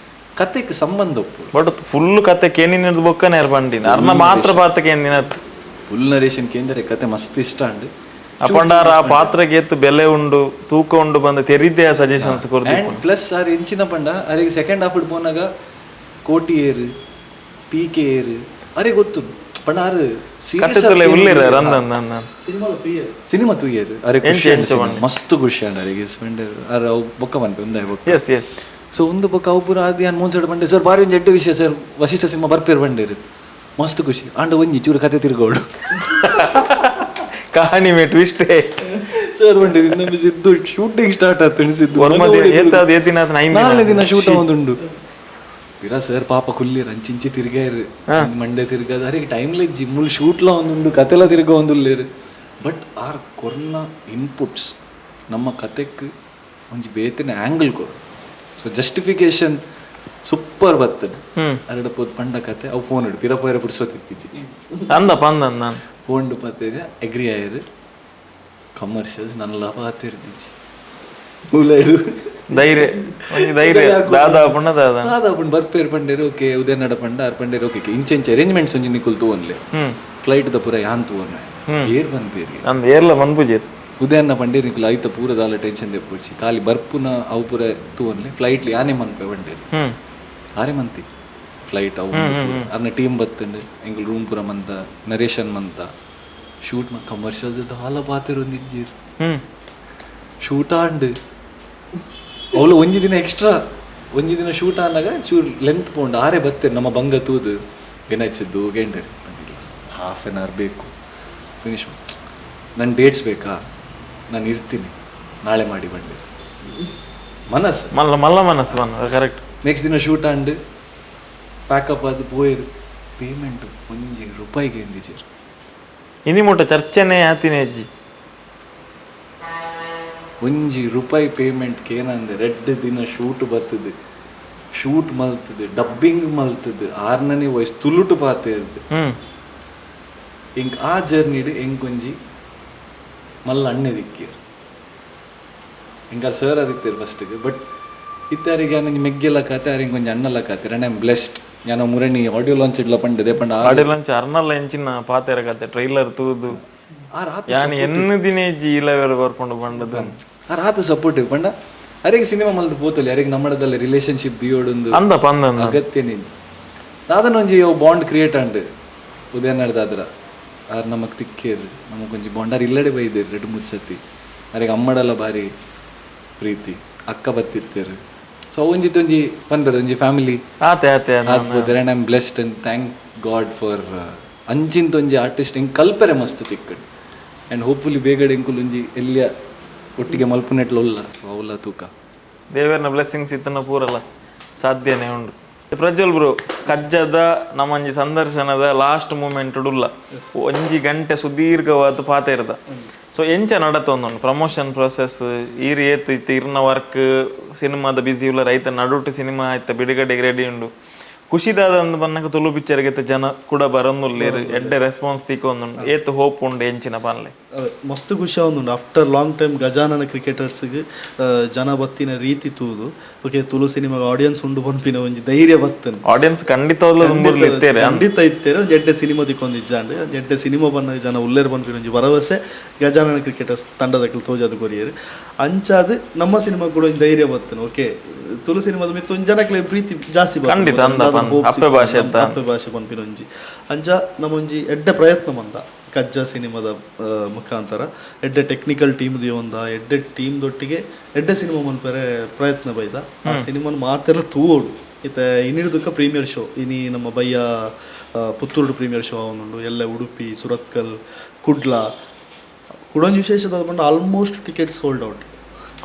ಕತೆಗೆ ಸಂಬಂಧ ಒಪ್ಪು ಬಟ್ ಫುಲ್ ಕತೆ ಕೇನಿನದು ಬೊಕ್ಕನೆ ಪಂಡಿನ ಅರ್ನ ಮಾತ್ರ ಪಾತ್ರ ಕೇನಿನತ್ ಫುಲ್ ನರೇಶನ್ ಕೇಂದ್ರ ಕತೆ ಮಸ್ತ್ ಇಷ್ಟ ಅಂಡ್ ಅಪಂಡಾರ ಆ ಪಾತ್ರಕ್ಕೆ ಎತ್ತು ಬೆಲೆ ಉಂಡು ತೂಕ ಉಂಡು ಬಂದ ತೆರಿದ್ದೆ ಸಜೆಷನ್ಸ್ ಕೊರ್ದು and plus R ಎಂಚಿನ ಪಂಡ ಅರೆಗೆ ಸೆಕೆಂಡ್ ಹಾಫ್ ಪೋನಾಗ ಕೋಟಿ ಏರು ಪಿ ಕೆ ಏರು ಅರೆ ಗೊತ್ತು ಪಂಡ ಆರು ಕಟ್ಟೆತ್ತಲೆ ಉಲ್ಲೇರ ರಂದ ಅಂದ ಸಿನಿಮಾ ತೂಯರು ಅರೆ ಖುಷಿ ಮಸ್ತ್ ಖುಷಿ ಅಂಡ್ ಅರೆಗೆ ಅರೆ ಅವು ಬೊಕ್ಕ ಮನ್ಪೆ ಒಂದೇ ಬೊಕ್ಕ S S so ಒಂದು ಬೊಕ್ಕ ಅವು ಪೂರ ಅದು ಯಾನ್ ಮೋನ್ಸಡ್ ಬಂಡೆ ಸರ್ ಬಾರಿ ಒಂಜಿ ಎಡ್ಡೆ ವಿಷಯ ಸರ್ ವಸಿಷ್ಠ ಸಿಂಹ ಬರ್ಪೇರು ಬಂಡೇರು ಮಸ್ತ್ ಖುಷಿ ಅಂಡ ಒಂಜಿ ಚೂರು ಕತೆ ತಿರ್ಗೋಡು ಕಹಾನಿ ಮೇ ಟ್ವಿಸ್ಟ್ ಸರ್ ಬಂಡೇರು ಇನ್ನೊಮ್ಮೆ ಸಿದ್ದು ಶೂಟಿಂಗ್ ಸ್ಟಾರ್ಟ್ ಆಗ್ತದೆ ಸಿದ್ದು ನಾಲ್ನೇ ದಿನ ಶೂಟ್ ಒಂದುಂಡು ಪಿರ ಸರ್ ಪಾಪ ಕುಲ್ಲಿರ್ ಅಂಚಿಂಚಿ ತಿರ್ಗಾರು ಮಂಡೆ ತಿರ್ಗಾದ ಅರೆ ಟೈಮ್ ಲೈಕ್ ಜಿಮ್ಮುಲ್ ಶೂಟ್ಲ ಒಂದುಂಡು ಕತೆಲ ತಿರ್ಗ ಒಂದುಲ್ಲೇರು ಬಟ್ ಆರ್ ಕೊರ್ನ ಇನ್ಪುಟ್ಸ್ ನಮ್ಮ ಕತೆಕ್ ಒಂಜಿ ಬೇತನೆ ಆ್ಯಂಗಲ್ ಕೊರು so justification super ಬರ್ತದೆ ಅರಡ ಪೋದ್ ಪಂಡ ಕತೆ ಅವು ಫೋನ್ ಇಡು ಪಿರ ಪೋಯರ ಪುರ್ಸೊತ್ತಿತ್ತೀಚಿ ಅಂದ ಪಂದ ಅಂದ ಫೋನ್ ಪತ್ತೆ ಅಗ್ರಿ ಆಯರು Commercials ನನ್ನ ಪಾತಿರ್ದಿಜ್ಜಿ ಮೂಲೆಡು ಧೈರ್ಯ ಒಂಜಿ ಧೈರ್ಯ ದಾದಾ ಪುಣ್ಣ ದಾದಾ ದಾದಾ ಪಂಡ್ ಬರ್ಪೇರ್ ಪಂಡೇರು ಓಕೆ ಉದಯನಡ ಪಂಡ ಆರ್ ಪಂಡೇರು ಓಕೆ ಇಂಚೆ ಇಂಚೆ ಅರೇಂಜ್ಮೆಂಟ್ಸ್ ಒಂಜಿ ನಿಕುಲ್ ತೂವನ್ಲೆ ಫ್ಲೈಟ್ ದ ಪೂರ ಯಾನ್ ತೂವೊನ್ನೆ ಏರ್ ಪನ್ಪೇರಿ ಅಂದ್ ಏರ್ಲ ಮನ್ಪುಜೇರ್ ಉದಯನ್ನ ಪಂಡೇರು ನಿಕುಲ್ ಐತ ಪೂರ ದಾಲ ಟೆನ್ಷನ್ ದೆಪ್ಪೊಡ್ಚಿ ಖಾಲಿ ಬರ್ಪುನ ಅವು ಪೂರ ತೂವನ್ಲೆ ಫ್ಲೈಟ್ಲಿ ಯಾನೇ ಮನ್ಪೆ ಪಂಡೇರು ಆರೆ ಮಂತಿ ಫ್ಲೈಟ್ ಅವು ಅರ್ನ ಟೀಮ್ ಬತ್ತಂಡು ಎಂಕುಲ್ ರೂಮ್ ಪೂರ ಮಂತ ನರೇಶನ್ ಮಂತ ಶೂಟ್ ಕಮರ್ಷಿಯಲ್ ದಾಲ ಪಾತೆರೊಂದಿಜ್ಜಿರ್ ಶೂಟ್ ಆಂಡ್ ಅವಳು ಒಂಜಿ ದಿನ ಎಕ್ಸ್ಟ್ರಾ ಒಂಜಿ ದಿನ ಶೂಟ್ ಆನಾಗ ಚೂರು ಲೆಂತ್ ಪೋಂಡು ಆರೆ ಬತ್ತೇರು ನಮ್ಮ ಬಂಗ ತೂದು ಏನಾಯ್ತಿದ್ದು ಗೇಂಡರ್ half an hour ಬೇಕು ಫಿನಿಶ್ ನನ್ನ ಡೇಟ್ಸ್ ಬೇಕಾ ನಾನು ಇರ್ತೀನಿ ನಾಳೆ ಮಾಡಿ ಬಂಡೆ ಮನಸ್ಸು ಮಲ್ಲ ಮಲ್ಲ ಮನಸ್ಸು ಬನ್ನ ಕರೆಕ್ಟ್ ನೆಕ್ಸ್ಟ್ ದಿನ shoot and pack up ಅದು ಪೋಯರು ಪೇಮೆಂಟ್ ಒಂಜಿ ರೂಪಾಯಿಗೆ ಎಂದಿಜೇರು ಇನಿ ಮುಟ್ಟ ಚರ್ಚೆನೆ ಆತಿನ ಅಜ್ಜಿ ಒಂಜಿ ರೂಪಾಯಿ ಪೇಮೆಂಟ್ ಏನಂದೆ ರೆಡ್ ದಿನ ಶೂಟ್ ಬರ್ತದೆ ಶೂಟ್ ಮಲ್ತದೆ ಡಬ್ಬಿಂಗ್ ಮಲ್ತದೆ ಆರ್ನನೇ ವಯಸ್ಸು ತುಳುಟು ಪಾತೆ ಇರ್ತದೆ ಎಂಕ್ ಆ ಜರ್ನಿಡ್ ಎಂಕೊಂಜಿ ಮಲ್ಲ ಅಣ್ಣೆ ದಿಕ್ಕಿಯರ್ ಎಂಕ ಸರ್ ಅದಿತ್ತೇರು ಫಸ್ಟಿಗೆ ಬಟ್ ಇತ್ತಾರಿಗೆ ಯಾನೊಂಜಿ ಮೆಗ್ಗೆಲ್ಲ ಕಾತೆ ಆರ್ ಎಂಕೊಂಜಿ ಅಣ್ಣಲ್ಲ ಕಾತೆ and I am blessed ಯಾನ ಮುರಣಿ ಆಡಿಯೋ ಲಾಂಚ್ ಇಡ್ಲ ಪಂಡದೆ ಪಂಡ ಆಡಿಯೋ ಲಾಂಚ್ ಅರ್ನಲ್ಲ ಎಂಚಿನ ಪಾತೆರ ಕತೆ ಟ್ರೈಲರ್ ತೂದು ಆ ರಾತ್ ಯಾನ್ ಎನ್ನು ದಿನ ಇಜ್ಜಿ ಇಲ್ಲವೇರು ಬರ್ಕೊಂಡು ಬಂಡದು ಆ ರಾತ್ ಸಪೋರ್ಟಿವ್ ಪಂಡ ಅರೆಗೆ ಸಿನಿಮಾ ಮಲ್ದು ಪೋತಲಿ ಅರೆಗೆ ನಮ್ಮಡದಲ್ಲಿ ರಿಲೇಶನ್ಶಿಪ್ ದಿಯೋಡೊಂದು ಅಂದ ಪಂದ ಅಗತ್ಯ ನಿಂಚ ದಾದನೊಂಜಿ ಬಾಂಡ್ ಕ್ರಿಯೇಟ್ ಅಂಡ್ ಉದಯನಾಡ್ದಾದ್ರ ಆರ್ ನಮಕ್ ತಿಕ್ಕೇರು ನಮಕ್ ಒಂಜಿ ಬಾಂಡ್ ಆರ್ ಇಲ್ಲಡೆ ಬೈದೇರು ರೆಡ್ ಮೂರು ಸತಿ ಅರೆಗೆ ಅಮ್ಮಡಲ ಬಾರಿ ಪ್ರೀತಿ ಅಕ್ಕ ಬತ್ತಿತ್ತೇರು ಸೊ ಒಂಜಿ ಒಂಜಿ ಪನ್ಪೇರು ಒಂಜಿ ಫ್ಯಾಮಿಲಿ ಆತೆ ಆತೆ ಆತ್ ಪೋತೇರು and I am blessed and thank God for ಅಂಚಿಂತ ಒಂಜಿ ಆರ್ಟಿಸ್ಟ್ ಎಂಕ್ ಕಲ್ಪರೆ ಮಸ್ತ್ ತಿಕ್ಕಡ್ ಆ್ಯಂಡ್ ಹೋಪ್ಫುಲಿ ಬೇಗಡೆ ಎಂಕುಲು ಒಂಜಿ ಎಲ್ಲಿಯ ಒಟ್ಟಿಗೆ ಮಲ್ಪುನೆಟ್ಲ ಉಲ್ಲ ಸೊ ಅವಲ್ಲ ತೂಕ ದೇವರನ ಬ್ಲೆಸ್ಸಿಂಗ್ಸ್ ಇತ್ತನ ಪೂರಲ್ಲ ಸಾಧ್ಯನೇ ಉಂಡು ಪ್ರಜ್ವಲ್ ಬ್ರೋ ಕಜ್ಜದ ನಮ್ಮಂಜಿ ಸಂದರ್ಶನದ ಲಾಸ್ಟ್ ಮೂಮೆಂಟ್ ಉಲ್ಲ ಒಂಜಿ ಗಂಟೆ ಸುದೀರ್ಘವಾದ ಪಾತೆ ಇರ್ದ ಸೊ ಎಂಚ ನಡತೊಂದುಂಡು ಪ್ರಮೋಷನ್ ಪ್ರೊಸೆಸ್ ಈರ್ ಏತ್ ಇತ್ತು ಇರ್ನ ವರ್ಕ್ ಸಿನಿಮಾದ ಬಿಸಿ ಉಲ್ಲ ರೈತ ನಡುಟು ಸಿನಿಮಾ ಆಯ್ತ ಬಿಡುಗಡೆಗೆ ರೆಡಿ ಉಂಡು ಖುಷಿದಾದ ಒಂದು ಬನ್ನಕ ತುಳು ಪಿಕ್ಚರ್ಗೆ ಜನ ಕೂಡ ಬರೊಂದುಲ್ಲೇರು ಎಡ್ಡೆ ರೆಸ್ಪಾನ್ಸ್ ತಿಕ್ಕೊಂದುಂಡು ಏತ್ ಹೋಪ್ ಉಂಡು ಎಂಚಿನ ಪನ್ಲೆ ಅವೆ ಮಸ್ತ್ ಖುಷಿ ಆವೊಂದುಂಡು after long time Gajanana ಕ್ರಿಕೆಟರ್ಸ್ಗೆ ಜನ ಬತ್ತಿನ ರೀತಿ ತೂದು ಓಕೆ ತುಳು ಸಿನಿಮಾಗ ಆಡಿಯನ್ಸ್ ಉಂಡು ಪನ್ಪಿನ ಒಂಜಿ ಧೈರ್ಯ ಬತ್ತನು ಆಡಿಯನ್ಸ್ ಖಂಡಿತವಾಗ್ಲೂ ದುಂಬುರ್ಲಿ ಇತ್ತೇರೆ ಖಂಡಿತ ಇತ್ತೇರೆ ಒಂಜಿ ಎಡ್ಡೆ ಸಿನಿಮಾ ತಿಕ್ಕೊಂದಿಜ್ಜಾಂಡ್ ಒಂಜಿ ಎಡ್ಡೆ ಸಿನಿಮಾ ಬನ್ನ ಜನ ಉಲ್ಲೇರ್ ಪನ್ಪಿನ ಒಂಜಿ ಭರವಸೆ ಗಜಾನನ ಕ್ರಿಕೆಟರ್ಸ್ ತಂಡದಕ್ಕಲು ತೋಜಾದ ಕೊರಿಯರು ಅಂಚಾದ್ ನಮ್ಮ ಸಿನಿಮಾ ಕೂಡ ಒಂಜಿ ಧೈರ್ಯ ಬತ್ತನು ಓಕೆ ತುಳು ಸಿನಿಮಾದ ಮಿತ್ತು ಒಂಜಿ ಜನಕ್ಲೆ ಪ್ರೀತಿ ಜಾಸ್ತಿ ಬರ್ತದೆ. ಖಂಡಿತ ಅಂದ ದಾದ ಪನ್- hope ಅಪ್ಪೆ ಭಾಷೆ ಸಿಕ್ಕುಂಡು, ಅಪ್ಪೆ ಭಾಷೆ ಪನ್ಪಿನ ಒಂಜಿ ಅಂಚ ನಮ್ಮೊಂಜಿ ಎಡ್ಡೆ ಪ್ರಯತ್ನ ಮಂದ ಕಜ್ಜ ಸಿನಿಮಾದ ಮುಖಾಂತರ ಎಡ್ಡೆ ಟೆಕ್ನಿಕಲ್ ಟೀಮ್ ದಿಯೊಂದ ಎಡ್ಡೆ ಟೀಮ್ ದೊಟ್ಟಿಗೆ ಎಡ್ಡೆ ಸಿನಿಮಾ ಮನ್ಪೆರೆ ಪ್ರಯತ್ನ ಬೈದ ಆ ಸಿನಿಮಾನ ಮಾತೆಲ್ಲ ತೂವೋಡು ಇತ್ತೆ ಇನ್ನಿಡ್ದುಕ್ಕ ಪ್ರೀಮಿಯರ್ ಶೋ ಇನಿ ನಮ್ಮ ಬಯ್ಯ ಪುತ್ತೂರು ಪ್ರೀಮಿಯರ್ ಶೋ ಅವನುಂಡು ಎಲ್ಲ ಉಡುಪಿ ಸುರತ್ಕಲ್ ಕುಡ್ಲ ಕುಡೊಂಜಿ ವಿಶೇಷದ ಪಂಡ almost ticket sold out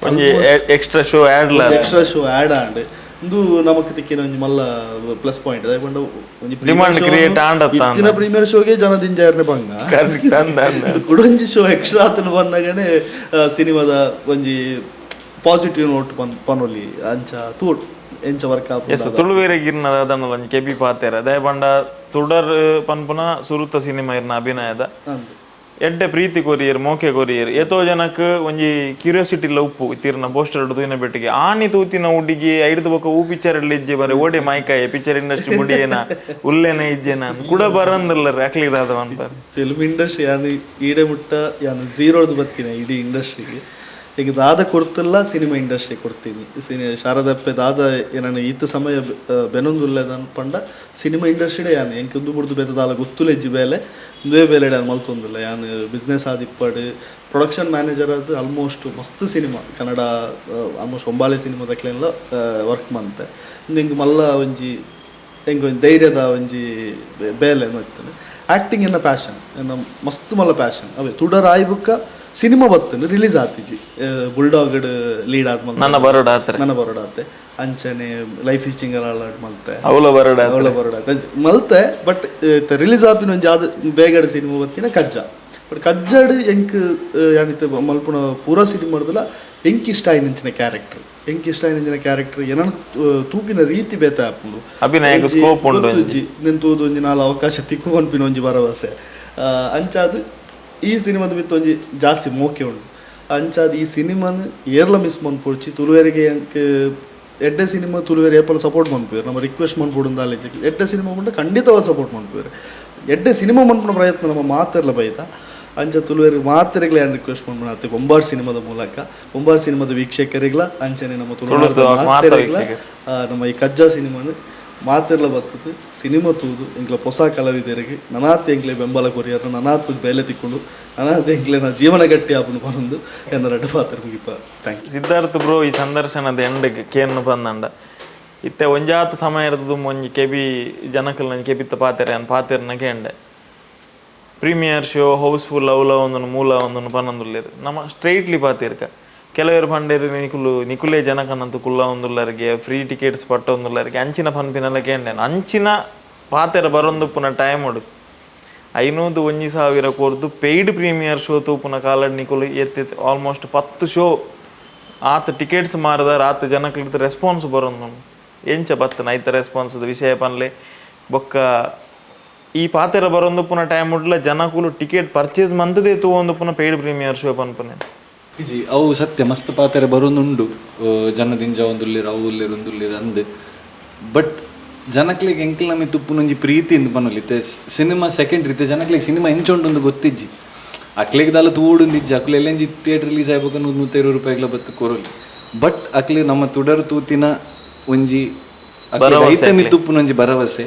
ಒಂಜಿ ಎಕ್ಸ್ಟ್ರಾ ಶೋ ಆಡ್ಲ extra show add and ಇಂದು ನಮಕ್ ತಿಕ್ಕಿನ ಒಂಜಿ ಮಲ್ಲ ಪ್ಲಸ್ ಪಾಯಿಂಟ್ ಅದೇ ಪಂಡ ಒಂಜಿ Demand create ಆಂಡತ್ತ ಇತ್ತಿನ ಪ್ರೀಮಿಯರ್ ಶೋಗೆ ಜನ ದಿಂಜಾರ್ನೆ ಬಂಗ ಕರೆಕ್ಟ್ ಅಂದ ಅಂದ. ಇದು ಕುಡೊಂಜಿ ಶೋ ಎಕ್ಸ್ಟ್ರಾ ಆತನ ಬಂದಾಗನೆ ಸಿನಿಮಾದ ಒಂಜಿ ಪಾಸಿಟಿವ್ ನೋಟ್ ಪನ್ ಪನೊಲಿ ಅಂಚ ತೂಟ್ ಎಂಚ ವರ್ಕ್ ಎಸ್ ತುಳುವೇರೆ ಗಿರ್ನ ಅದನ್ನ ಒಂಜಿ ಕೆಬಿ ಪಾತೆರ ದಯ ಪಂಡ ತುಡರ್ ಪನ್ಪುನ ಸುರುತ ಸಿನಿಮಾ ಇರ್ನ ಅಭಿನಯದ ಅಂದ್ ಎಡ್ಡೆ ಪ್ರೀತಿ ಕೊರಿಯರ್ ಮೋಕೆ ಕೊರಿಯರ್ ಏತೋ ಜನಕ್ ಒಂಜಿ ಕ್ಯೂರಿಯಾಸಿಟಿ ಇಲ್ಲ ಉಪ್ಪು ಇತ್ತಿರ್ನ ಪೋಸ್ಟರ್ ತೂಯಿನ ಬೆಟ್ಟಿಗೆ ಆನಿ ತೂತಿನ ಹುಡುಗಿ ಐಡ್ದು ಬೊಕ ಊ ಪಿಕ್ಚರ್ ಇಜ್ಜೆ ಬರೆ ಓಡೆ ಮಾಯ್ಕಾಯ ಪಿಕ್ಚರ್ ಇಂಡಸ್ಟ್ರಿ ಮುಡಿಯೇನ ಉಲ್ಲೇನ ಇಜ್ಜೆನ ಕೂಡ ಬರಂದಿಲ್ಲ ಅಕ್ಲಿದಾದ ಅಂತ ಫಿಲ್ಮ್ ಇಂಡಸ್ಟ್ರಿ ಯಾನು ಈಡೆ ಮುಟ್ಟ ಯಾನು ಝೀರೋದು ಬತ್ತೀನಿ ಇಡೀ ಇಂಡಸ್ಟ್ರಿಗೆ ಈಗ ದಾದ ಕೊಡ್ತಿಲ್ಲ ಸಿನಿಮಾ ಇಂಡಸ್ಟ್ರಿ ಕೊಡ್ತೀನಿ ಸಿನಿ ಶಾರದಪ್ಪೆ ದಾದ ಏನನ್ನು ಈತ ಸಮಯ ಬೆನೊಂದುಲ್ಲದನ್ ಪಂಡ ಸಿನಿಮಾ ಇಂಡಸ್ಟ್ರಿಡೇ ಯಾನು ಎಂಕ್ ಬುಡ್ದು ಬೇತ ದಾಲ ಗೊತ್ತುಲೆಜ್ಜಿ ಬೇಲೆ ಒಂದೇ ಬೇಲೆ ಯಾನು ಮಲ್ತೊಂದಿಲ್ಲ ಯಾನು ಬಿಸ್ನೆಸ್ ಆದಿಪ್ಪಡು ಪ್ರೊಡಕ್ಷನ್ ಮ್ಯಾನೇಜರ್ ಆದ್ ಆಲ್ಮೋಸ್ಟ್ ಮಸ್ತ್ ಸಿನಿಮಾ ಕನ್ನಡ ಆಲ್ಮೋಸ್ಟ್ ಒಂಬಾಲೆ ಸಿನಿಮಾದಕ್ಲೆಲ್ಲ ವರ್ಕ್ ಮಂತೆ ಇಂದು ಮಲ್ಲ ಒಂಜಿ ಎಂಕ್ ಒಂಜಿ ಧೈರ್ಯದ ಒಂಜಿ ಬೇಲೆ ಮತ್ತನೆ ಆ್ಯಕ್ಟಿಂಗ್ ಎನ್ನ ಪ್ಯಾಷನ್ ಎನ್ನ ಮಸ್ತ್ ಮಲ್ಲ ಪ್ಯಾಷನ್ ಅವೇ ತುಡರ್ ಆಯ್ಬುಕ್ಕ ಸಿನಿಮಾ ಬತ್ತನು ರಿಲೀಸ್ ಆತಿಜಿ ಬುಲ್ಡಾಗ್ ಲೀಡ್ ಆದ್ ನನ್ನ ಬರೋಡ ಆತ್ರೆ ನನ್ನ ಬರೋಡ ಆತೆ ಅಂಚನೆ ಲೈಫ್ is ಜಿಂಗಲ್ alert ಮಲ್ತೆ ಅವಳ ಬರೋಡ ಅವಳ ಬರೋಡ ಆತೆ ಅಂಚೆ ಮಲ್ತೆ ಬಟ್ ರಿಲೀಸ್ ಆಪಿನ ಒಂಜಿ ಆದ ಬೇಗಡೆ ಸಿನಿಮಾ ಬತ್ತಿನ ಕಜ್ಜ ಬಟ್ ಕಜ್ಜಾಡ್ ಎಂಕ್ ಯಾನಿತ್ತೆ ಮಲ್ಪುನ ಪೂರಾ ಸಿನಿಮಾ ಮಾಡ್ದಲ್ಲ ಎಂಕ್ ಇಷ್ಟ ಆಯಿನಂಚಿನ ಕ್ಯಾರೆಕ್ಟರ್ ಎಂಕ್ ಇಷ್ಟ ಆಯಿನಂಚಿನ ಕ್ಯಾರೆಕ್ಟರ್ ಏನನ ತೂಪಿನ ರೀತಿ ಬೇತ ಆಪುಂಡು ಅಭಿನಯಕ್ಕೆ ಸ್ಕೋಪ್ ಉಂಡು ಗೊತ್ತುಜ್ಜಿ ನೆನ್ ತೂದು ಒಂಜಿ ನಾಲ್ ಅವಕಾಶ ತಿಕ್ಕು ಪನ್ಪಿನ ಒಂಜಿ ಭರವಸೆ ಅಂಚಾದ್ ಈ ಸಿನಿಮಾದ ಮಿತ್ತ ಒಂಜಿ ಜಾಸ್ತಿ ಮೋಕೆ ಉಂಡು. ಅಂಚಾದ್ ಈ ಸಿನಿಮಾನ್ ಏರ್ಲ ಮಿಸ್ ಮನ್ಪೊಡ್ಚಿ. ತುಳುವೆರಿಗೆ ಅಂಕ್ ಎಡ್ಡೆ ಸಿನಿಮಾ ತುಳುವೆರ್ ಏಪಲ ಸಪೋರ್ಟ್ ಮನ್ಪುವೆರ್. ನಮ್ಮ ರಿಕ್ವೆಸ್ಟ್ ಮನ್ಪೊಡು ದಾಲ ಇಜ್ಜಿ. ಎಡ್ಡೆ ಸಿನಿಮಾ ಪಂಡ ಖಂಡಿತವಾದ್ ಸಪೋರ್ಟ್ ಮನ್ಪುವೆರ್. ಎಡ್ಡೆ ಸಿನಿಮಾ ಮನ್ಪುನ ಪ್ರಯತ್ನ ನಮ್ಮ ಮಾತೆರ್ಲ ಬೈದ. ಅಂಚ ತುಳುವೆರ್ ಮಾತೆರೆಗ್ಲ ಯಾನ್ ರಿಕ್ವೆಸ್ಟ್ ಮನ್ಪುನ ಅತ್ತೆ ಬೊಂಬಾಟ್ ಸಿನಿಮಾದ ಮೂಲಕ ಬೊಂಬಾಟ್ ಸಿನಿಮಾದ ವೀಕ್ಷಕರಿಗ್ಲ ಅಂಚನೆ ನಮ್ಮ ತುಳುನಾಡ್ದ ತುಳುತ ಮಾತ ಮಾತೆರೆಗ್ಲ ವೀಕ್ಷಕೆರ್. ನಮ್ಮ ಈ ಕಜ್ಜ ಸಿನಿಮಾನ್ ಮಾತೆರ್ಲ ಬತ್ತುದು ಸಿನಿಮಾ ತೂದು ಎಂಕ್ಲ ಪೊಸ ಕಲಾವಿದರಿಗೆ ನನಾತ್ ಎಂಕ್ಲೆ ಬೆಂಬಲ ಕೊರಿಯರ್, ನನಾತ್ ಬೇಲೆ ತಿಕ್ಕುಂಡು, ನನಾತ್ ಎಂಕ್ಲೆನ ಜೀವನ ಗಟ್ಟಿ ಆಪುಂಡು ಪನೊಂದು ಎನ್ನ ರಡ್ಡ್ ಪಾತೆರ ಮುಗಿಪ. Thank you. Siddharth bro, ಈ ಸಂದರ್ಶನದ ಎಂಡ್ಗ್ ಕೇನ್ನು ಪಂದಂಡ ಇತ್ತೆ ಒಂಜಾತ್ ಸಮಯ ಇರ್ತದೆ ಒಂಜಿ ಕೆಬಿ ಜನಕಲ್ನ ಕೆಬಿತ್ತ ಪಾತೆರ ಯಾನ್ ಪಾತೆರ್ನ ಕೇಂಡೆ. Premiere show house full ಅವಲ ಒಂದನು ಮೂಲ ಒಂದನು ಪನ್ನೊಂದುಲ್ಲೆರ್. ನಮ ಸ್ಟ್ರೈಟ್ಲಿ ಪಾತೆರ್ಕ ಕೆಲವರು ಪಂಡೇರು ನಿಕುಲು ನಿಕುಲೇ ಜನಕನ್ನಂತು ಕುಲ್ಲ ಒಂದುಲ್ಲರಿಗೆ ಫ್ರೀ ಟಿಕೆಟ್ಸ್ ಪಟ್ಟೊಂದುಲ್ಲರಿಗೆ ಅಂಚಿನ ಪನ್ಪಿನಲ್ಲ ಕೇಂಡೆ. ಅಂಚಿನ ಪಾತೆರ ಬರೊಂದುಪ್ಪುನ ಟೈಮ್ ಉಡು 500 1000 ಕೊರ್ದು paid premiere show ತೂಪುನ ಕಾಲಡ್ ನಿಕುಲು ಎತ್ತಿ ಆಲ್ಮೋಸ್ಟ್ 10 ಶೋ ಆತ ಟಿಕೆಟ್ಸ್ ಮಾರದಾರ, ಆತ ಜನಕ್ಲಿಡ್ದು ರೆಸ್ಪಾನ್ಸ್ ಬರೊಂದು ಎಂಚ ಬತ್ತನ ಐತ ರೆಸ್ಪಾನ್ಸ್ ವಿಷಯ ಪನ್ಲೆ. ಬೊಕ್ಕ ಈ ಪಾತೆರ ಬರೊಂದುಪ್ಪುನ ಟೈಮ್ ಉಡ್ಲ ಜನಕುಲು ಟಿಕೆಟ್ ಪರ್ಚೇಸ್ ಮಂತದೇ ತೂವೊಂದುಪ್ಪುನ paid premiere show ಪನ್ಪುನೆ. ಇಜಿ, ಅವು ಸತ್ಯ. ಮಸ್ತ್ ಪಾತೆರ ಬರೋನುಂಡು, ಜನ ದಿಂಜ ಒಂದುಲ್ಲೆರ್, ಅವು ಉಲ್ಲೆರ್, ಉಂದುಲ್ಲೆರ್ ಅಂದ್. ಬಟ್ ಜನಕ್ಲೆಗ್ ಎಂಕ್ಲ ಮಿತ್ತ್ ಉಪ್ಪುನೊಂಜಿ ಪ್ರೀತಿ ಇಂದ್ ಪನೊಲಿ. ಇತ್ತೆ ಸಿನಿಮಾ ಸೆಕೆಂಡ್ ರೀತಿ ಜನಕ್ಲೆಗ್ ಸಿನಿಮಾ ಎಂಚ ಉಂಡು ಗೊತ್ತಿಜ್ಜಿ. ಅಕ್ಲೆಗ್ ದಾಲ ತೂವೊಡುಂದಿಜ್ಜಿ. ಅಕ್ಲು ಎಲ್ಲೆಂಜಿ ಥಿಯೇಟರ್ ರಿಲೀಸ್ ಆಯ್ಬೊಕ 100 120 ರೂಪಾಯಿಗ್ಲ ಬತ್ತು ಕೊರೊಲಿ. ಬಟ್ ಅಕ್ಲೆ ನಮ್ಮ ತುಡರ್ ತೂತಿನ ಒಂಜಿ ಅಕ್ಲೆಗ್ ಐತ ಮಿತ್ತ್ ಉಪ್ಪುನೊಂಜಿ ಭರವಸೆ,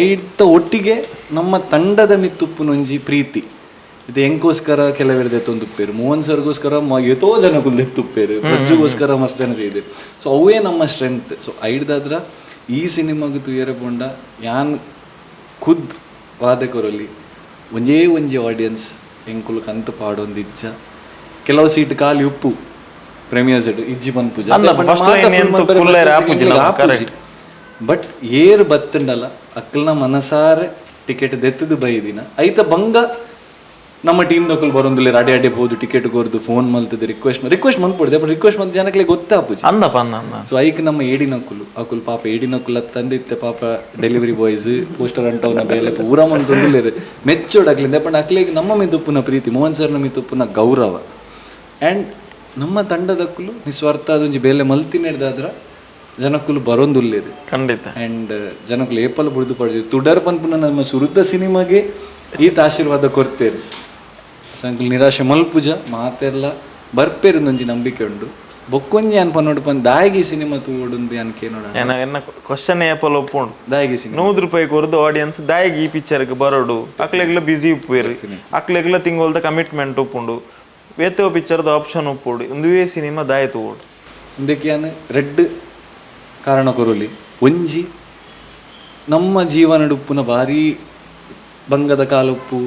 ಐತ ಒಟ್ಟಿಗೆ ನಮ್ಮ ತಂಡದ ಮಿತ್ತ್ ಉಪ್ಪುನೊಂಜಿ ಪ್ರೀತಿ. ಇದು ಎಂಕೋಸ್ಕರ ಕೆಲವೆರ್ ದೆತ್ತೊಂದುಪ್ಪೆರ್, ಮೋಹನ್ ಸರ್ಗೋಸ್ಕರ ಏತೋ ಜನ ದೆತ್ತುಪ್ಪೆರ್, ಪ್ರಜ್ಜುಗೋಸ್ಕರ ಮಸ್ತ್ ಜನ ಇದೆ. ಸೊ ಅವೇ ನಮ್ಮ ಸ್ಟ್ರೆಂತ್. ಸೊ ಐಡ್ದಾದ್ರ ಈ ಸಿನಿಮಾಗ್ ತೂಯರೆ ಪೋಂಡ ಯಾನ್ ಖುದ್ ವಾದ ಕೊರೊಲಿ, ಒಂಜೇ ಒಂಜಿ ಆಡಿಯನ್ಸ್ ಎಂಕುಲು ಕಂತು ಪಾಡೊಂದಿಜ್ಜ. ಕೆಲವು ಸೀಟ್ ಖಾಲಿ ಉಪ್ಪು ಪ್ರೀಮಿಯರ್ಸ್ ಇಜ್ಜಿ ಪನ್ಪುಜ. ಅಲ್ಲ, first line ಎಂತು ಕುಲ್ಲೆರೆ ಆಪುಜಿ ನಮ, correct. But ಏರ್ ಬತ್ತುಂಡಲ ಅಕ್ಲ್ನ ಮನಸಾರೆ ಟಿಕೆಟ್ ದೆತ್ತದು ಬೈದಿನ ಐತ ಬಂಗ ನಮ್ಮ ಟೀಮ್ ದಕುಲು ಬರೊಂದುಲ್ಲೆರ್. ಅಡೆ ಅಡೆ ಪೋದು ಟಿಕೆಟ್ ಕೊರ್ದು ಫೋನ್ ಮಲ್ತದು ರಿಕ್ವೆಸ್ಟ್ ರಿಕ್ವೆಸ್ಟ್ ಮನ್ಪೊಡ್ದೆ. ಬಟ್ ರಿಕ್ವೆಸ್ಟ್ ಮಲ್ತ್ ಜನಕ್ಲೆ ಗೊತ್ತಾಪುಜಿ. ಅಂದಪ್ಪ ಅಂದ ಅಂದ. ಸೊ ಐಕ್ ನಮ್ಮ ಏಡಿನಕುಲು ಅಕುಲು ಪಾಪ ಏಡಿನಕುಲು ಅತ್ತಂದೆ ಇತ್ತೆ ಪಾಪ delivery boys poster ಅಂಟವನ ಬೇಲೆ ಪೂರ ಮಂತೊಂದುಲ್ಲೆರ್. ಮೆಚ್ಚೋಡು ಅಕ್ಲಿಂದ. ಪಂಡ ಅಕ್ಲೆಗ್ ನಮ್ಮ ಮಿತ್ತ್ ಉಪ್ಪುನ ಪ್ರೀತಿ, ಮೋಹನ್ ಸರ್ನ ಮಿತ್ತ್ ಉಪ್ಪುನ ಗೌರವ ಆ್ಯಂಡ್ ನಮ್ಮ ತಂಡದಕ್ಕುಲು ನಿಸ್ವಾರ್ಥ ಅದೊಂಜಿ ಬೇಲೆ ಮಲ್ತಿನೆಡ್ದಾದ್ರ ಜನಕ್ಕುಲು ಬರೊಂದುಲ್ಲೆರ್. ಖಂಡಿತ. ಆ್ಯಂಡ್ ಜನಕ್ಕುಲು ಏಪಲ ಬುಡ್ದು ಪಡ್ಜು. ತುಡರ್ ಪನ್ಪುನ ನಮ್ಮ ಸುರುತ ಸಿನಿಮಾಗೆ ಈತ ಆಶೀರ್ವಾದ ಕೊರ್ತೇರು. ಸಂಕುಲು ನಿರಾಶೆ ಮಲ್ಪುಜ, ಮಾತೆರ್ಲ ಬರ್ಪೇರು ಒಂಜಿ ನಂಬಿಕೆ ಉಂಡು. ಬೊಕ್ಕೊಂಜಿ ಯಾನ್ ಪನ್ನೋಡು ಪನ್ ದಾಯಗಿ ಸಿನಿಮಾ ತೂವೊಡುಂದು ಯಾನ್ ಕೇನೋಡ. ಎನ್ನ ಕ್ವಶನ್ ಏಪಲ ಒಪ್ಪುಂಡು. ದಾಯಗಿ ಸಿನಿಮಾ 100 ರೂಪಾಯಿ ಕೊರ್ದು ಆಡಿಯನ್ಸ್ ದಾಯಗ್ ಈ ಪಿಕ್ಚರ್ಗೆ ಬರೋಡು? ಅಕ್ಲೆಗ್ಲ ಬಿಸಿ ಉಪ್ಪುವೆರ್, ಅಕ್ಲೆಗ್ಲ ತಿಂಗೊಲ್ದ ಕಮಿಟ್ಮೆಂಟ್ ಉಪ್ಪುಂಡು, ಬೇತೆ ಪಿಕ್ಚರ್ದ ಆಪ್ಷನ್ ಉಪ್ಪುಡು. ಉಂದುವೇ ಸಿನಿಮಾ ದಾಯ ತೂವೊಡು? ಇಂದಕ್ಕೆ ಯಾನ್ ರೆಡ್ ಕಾರಣ ಕೊರೊಲಿ. ಒಂಜಿ ನಮ್ಮ ಜೀವನಡ್ ಉಪ್ಪುನ ಭಾರಿ ಬಂಗದ ಕಾಲ ಉಪ್ಪು,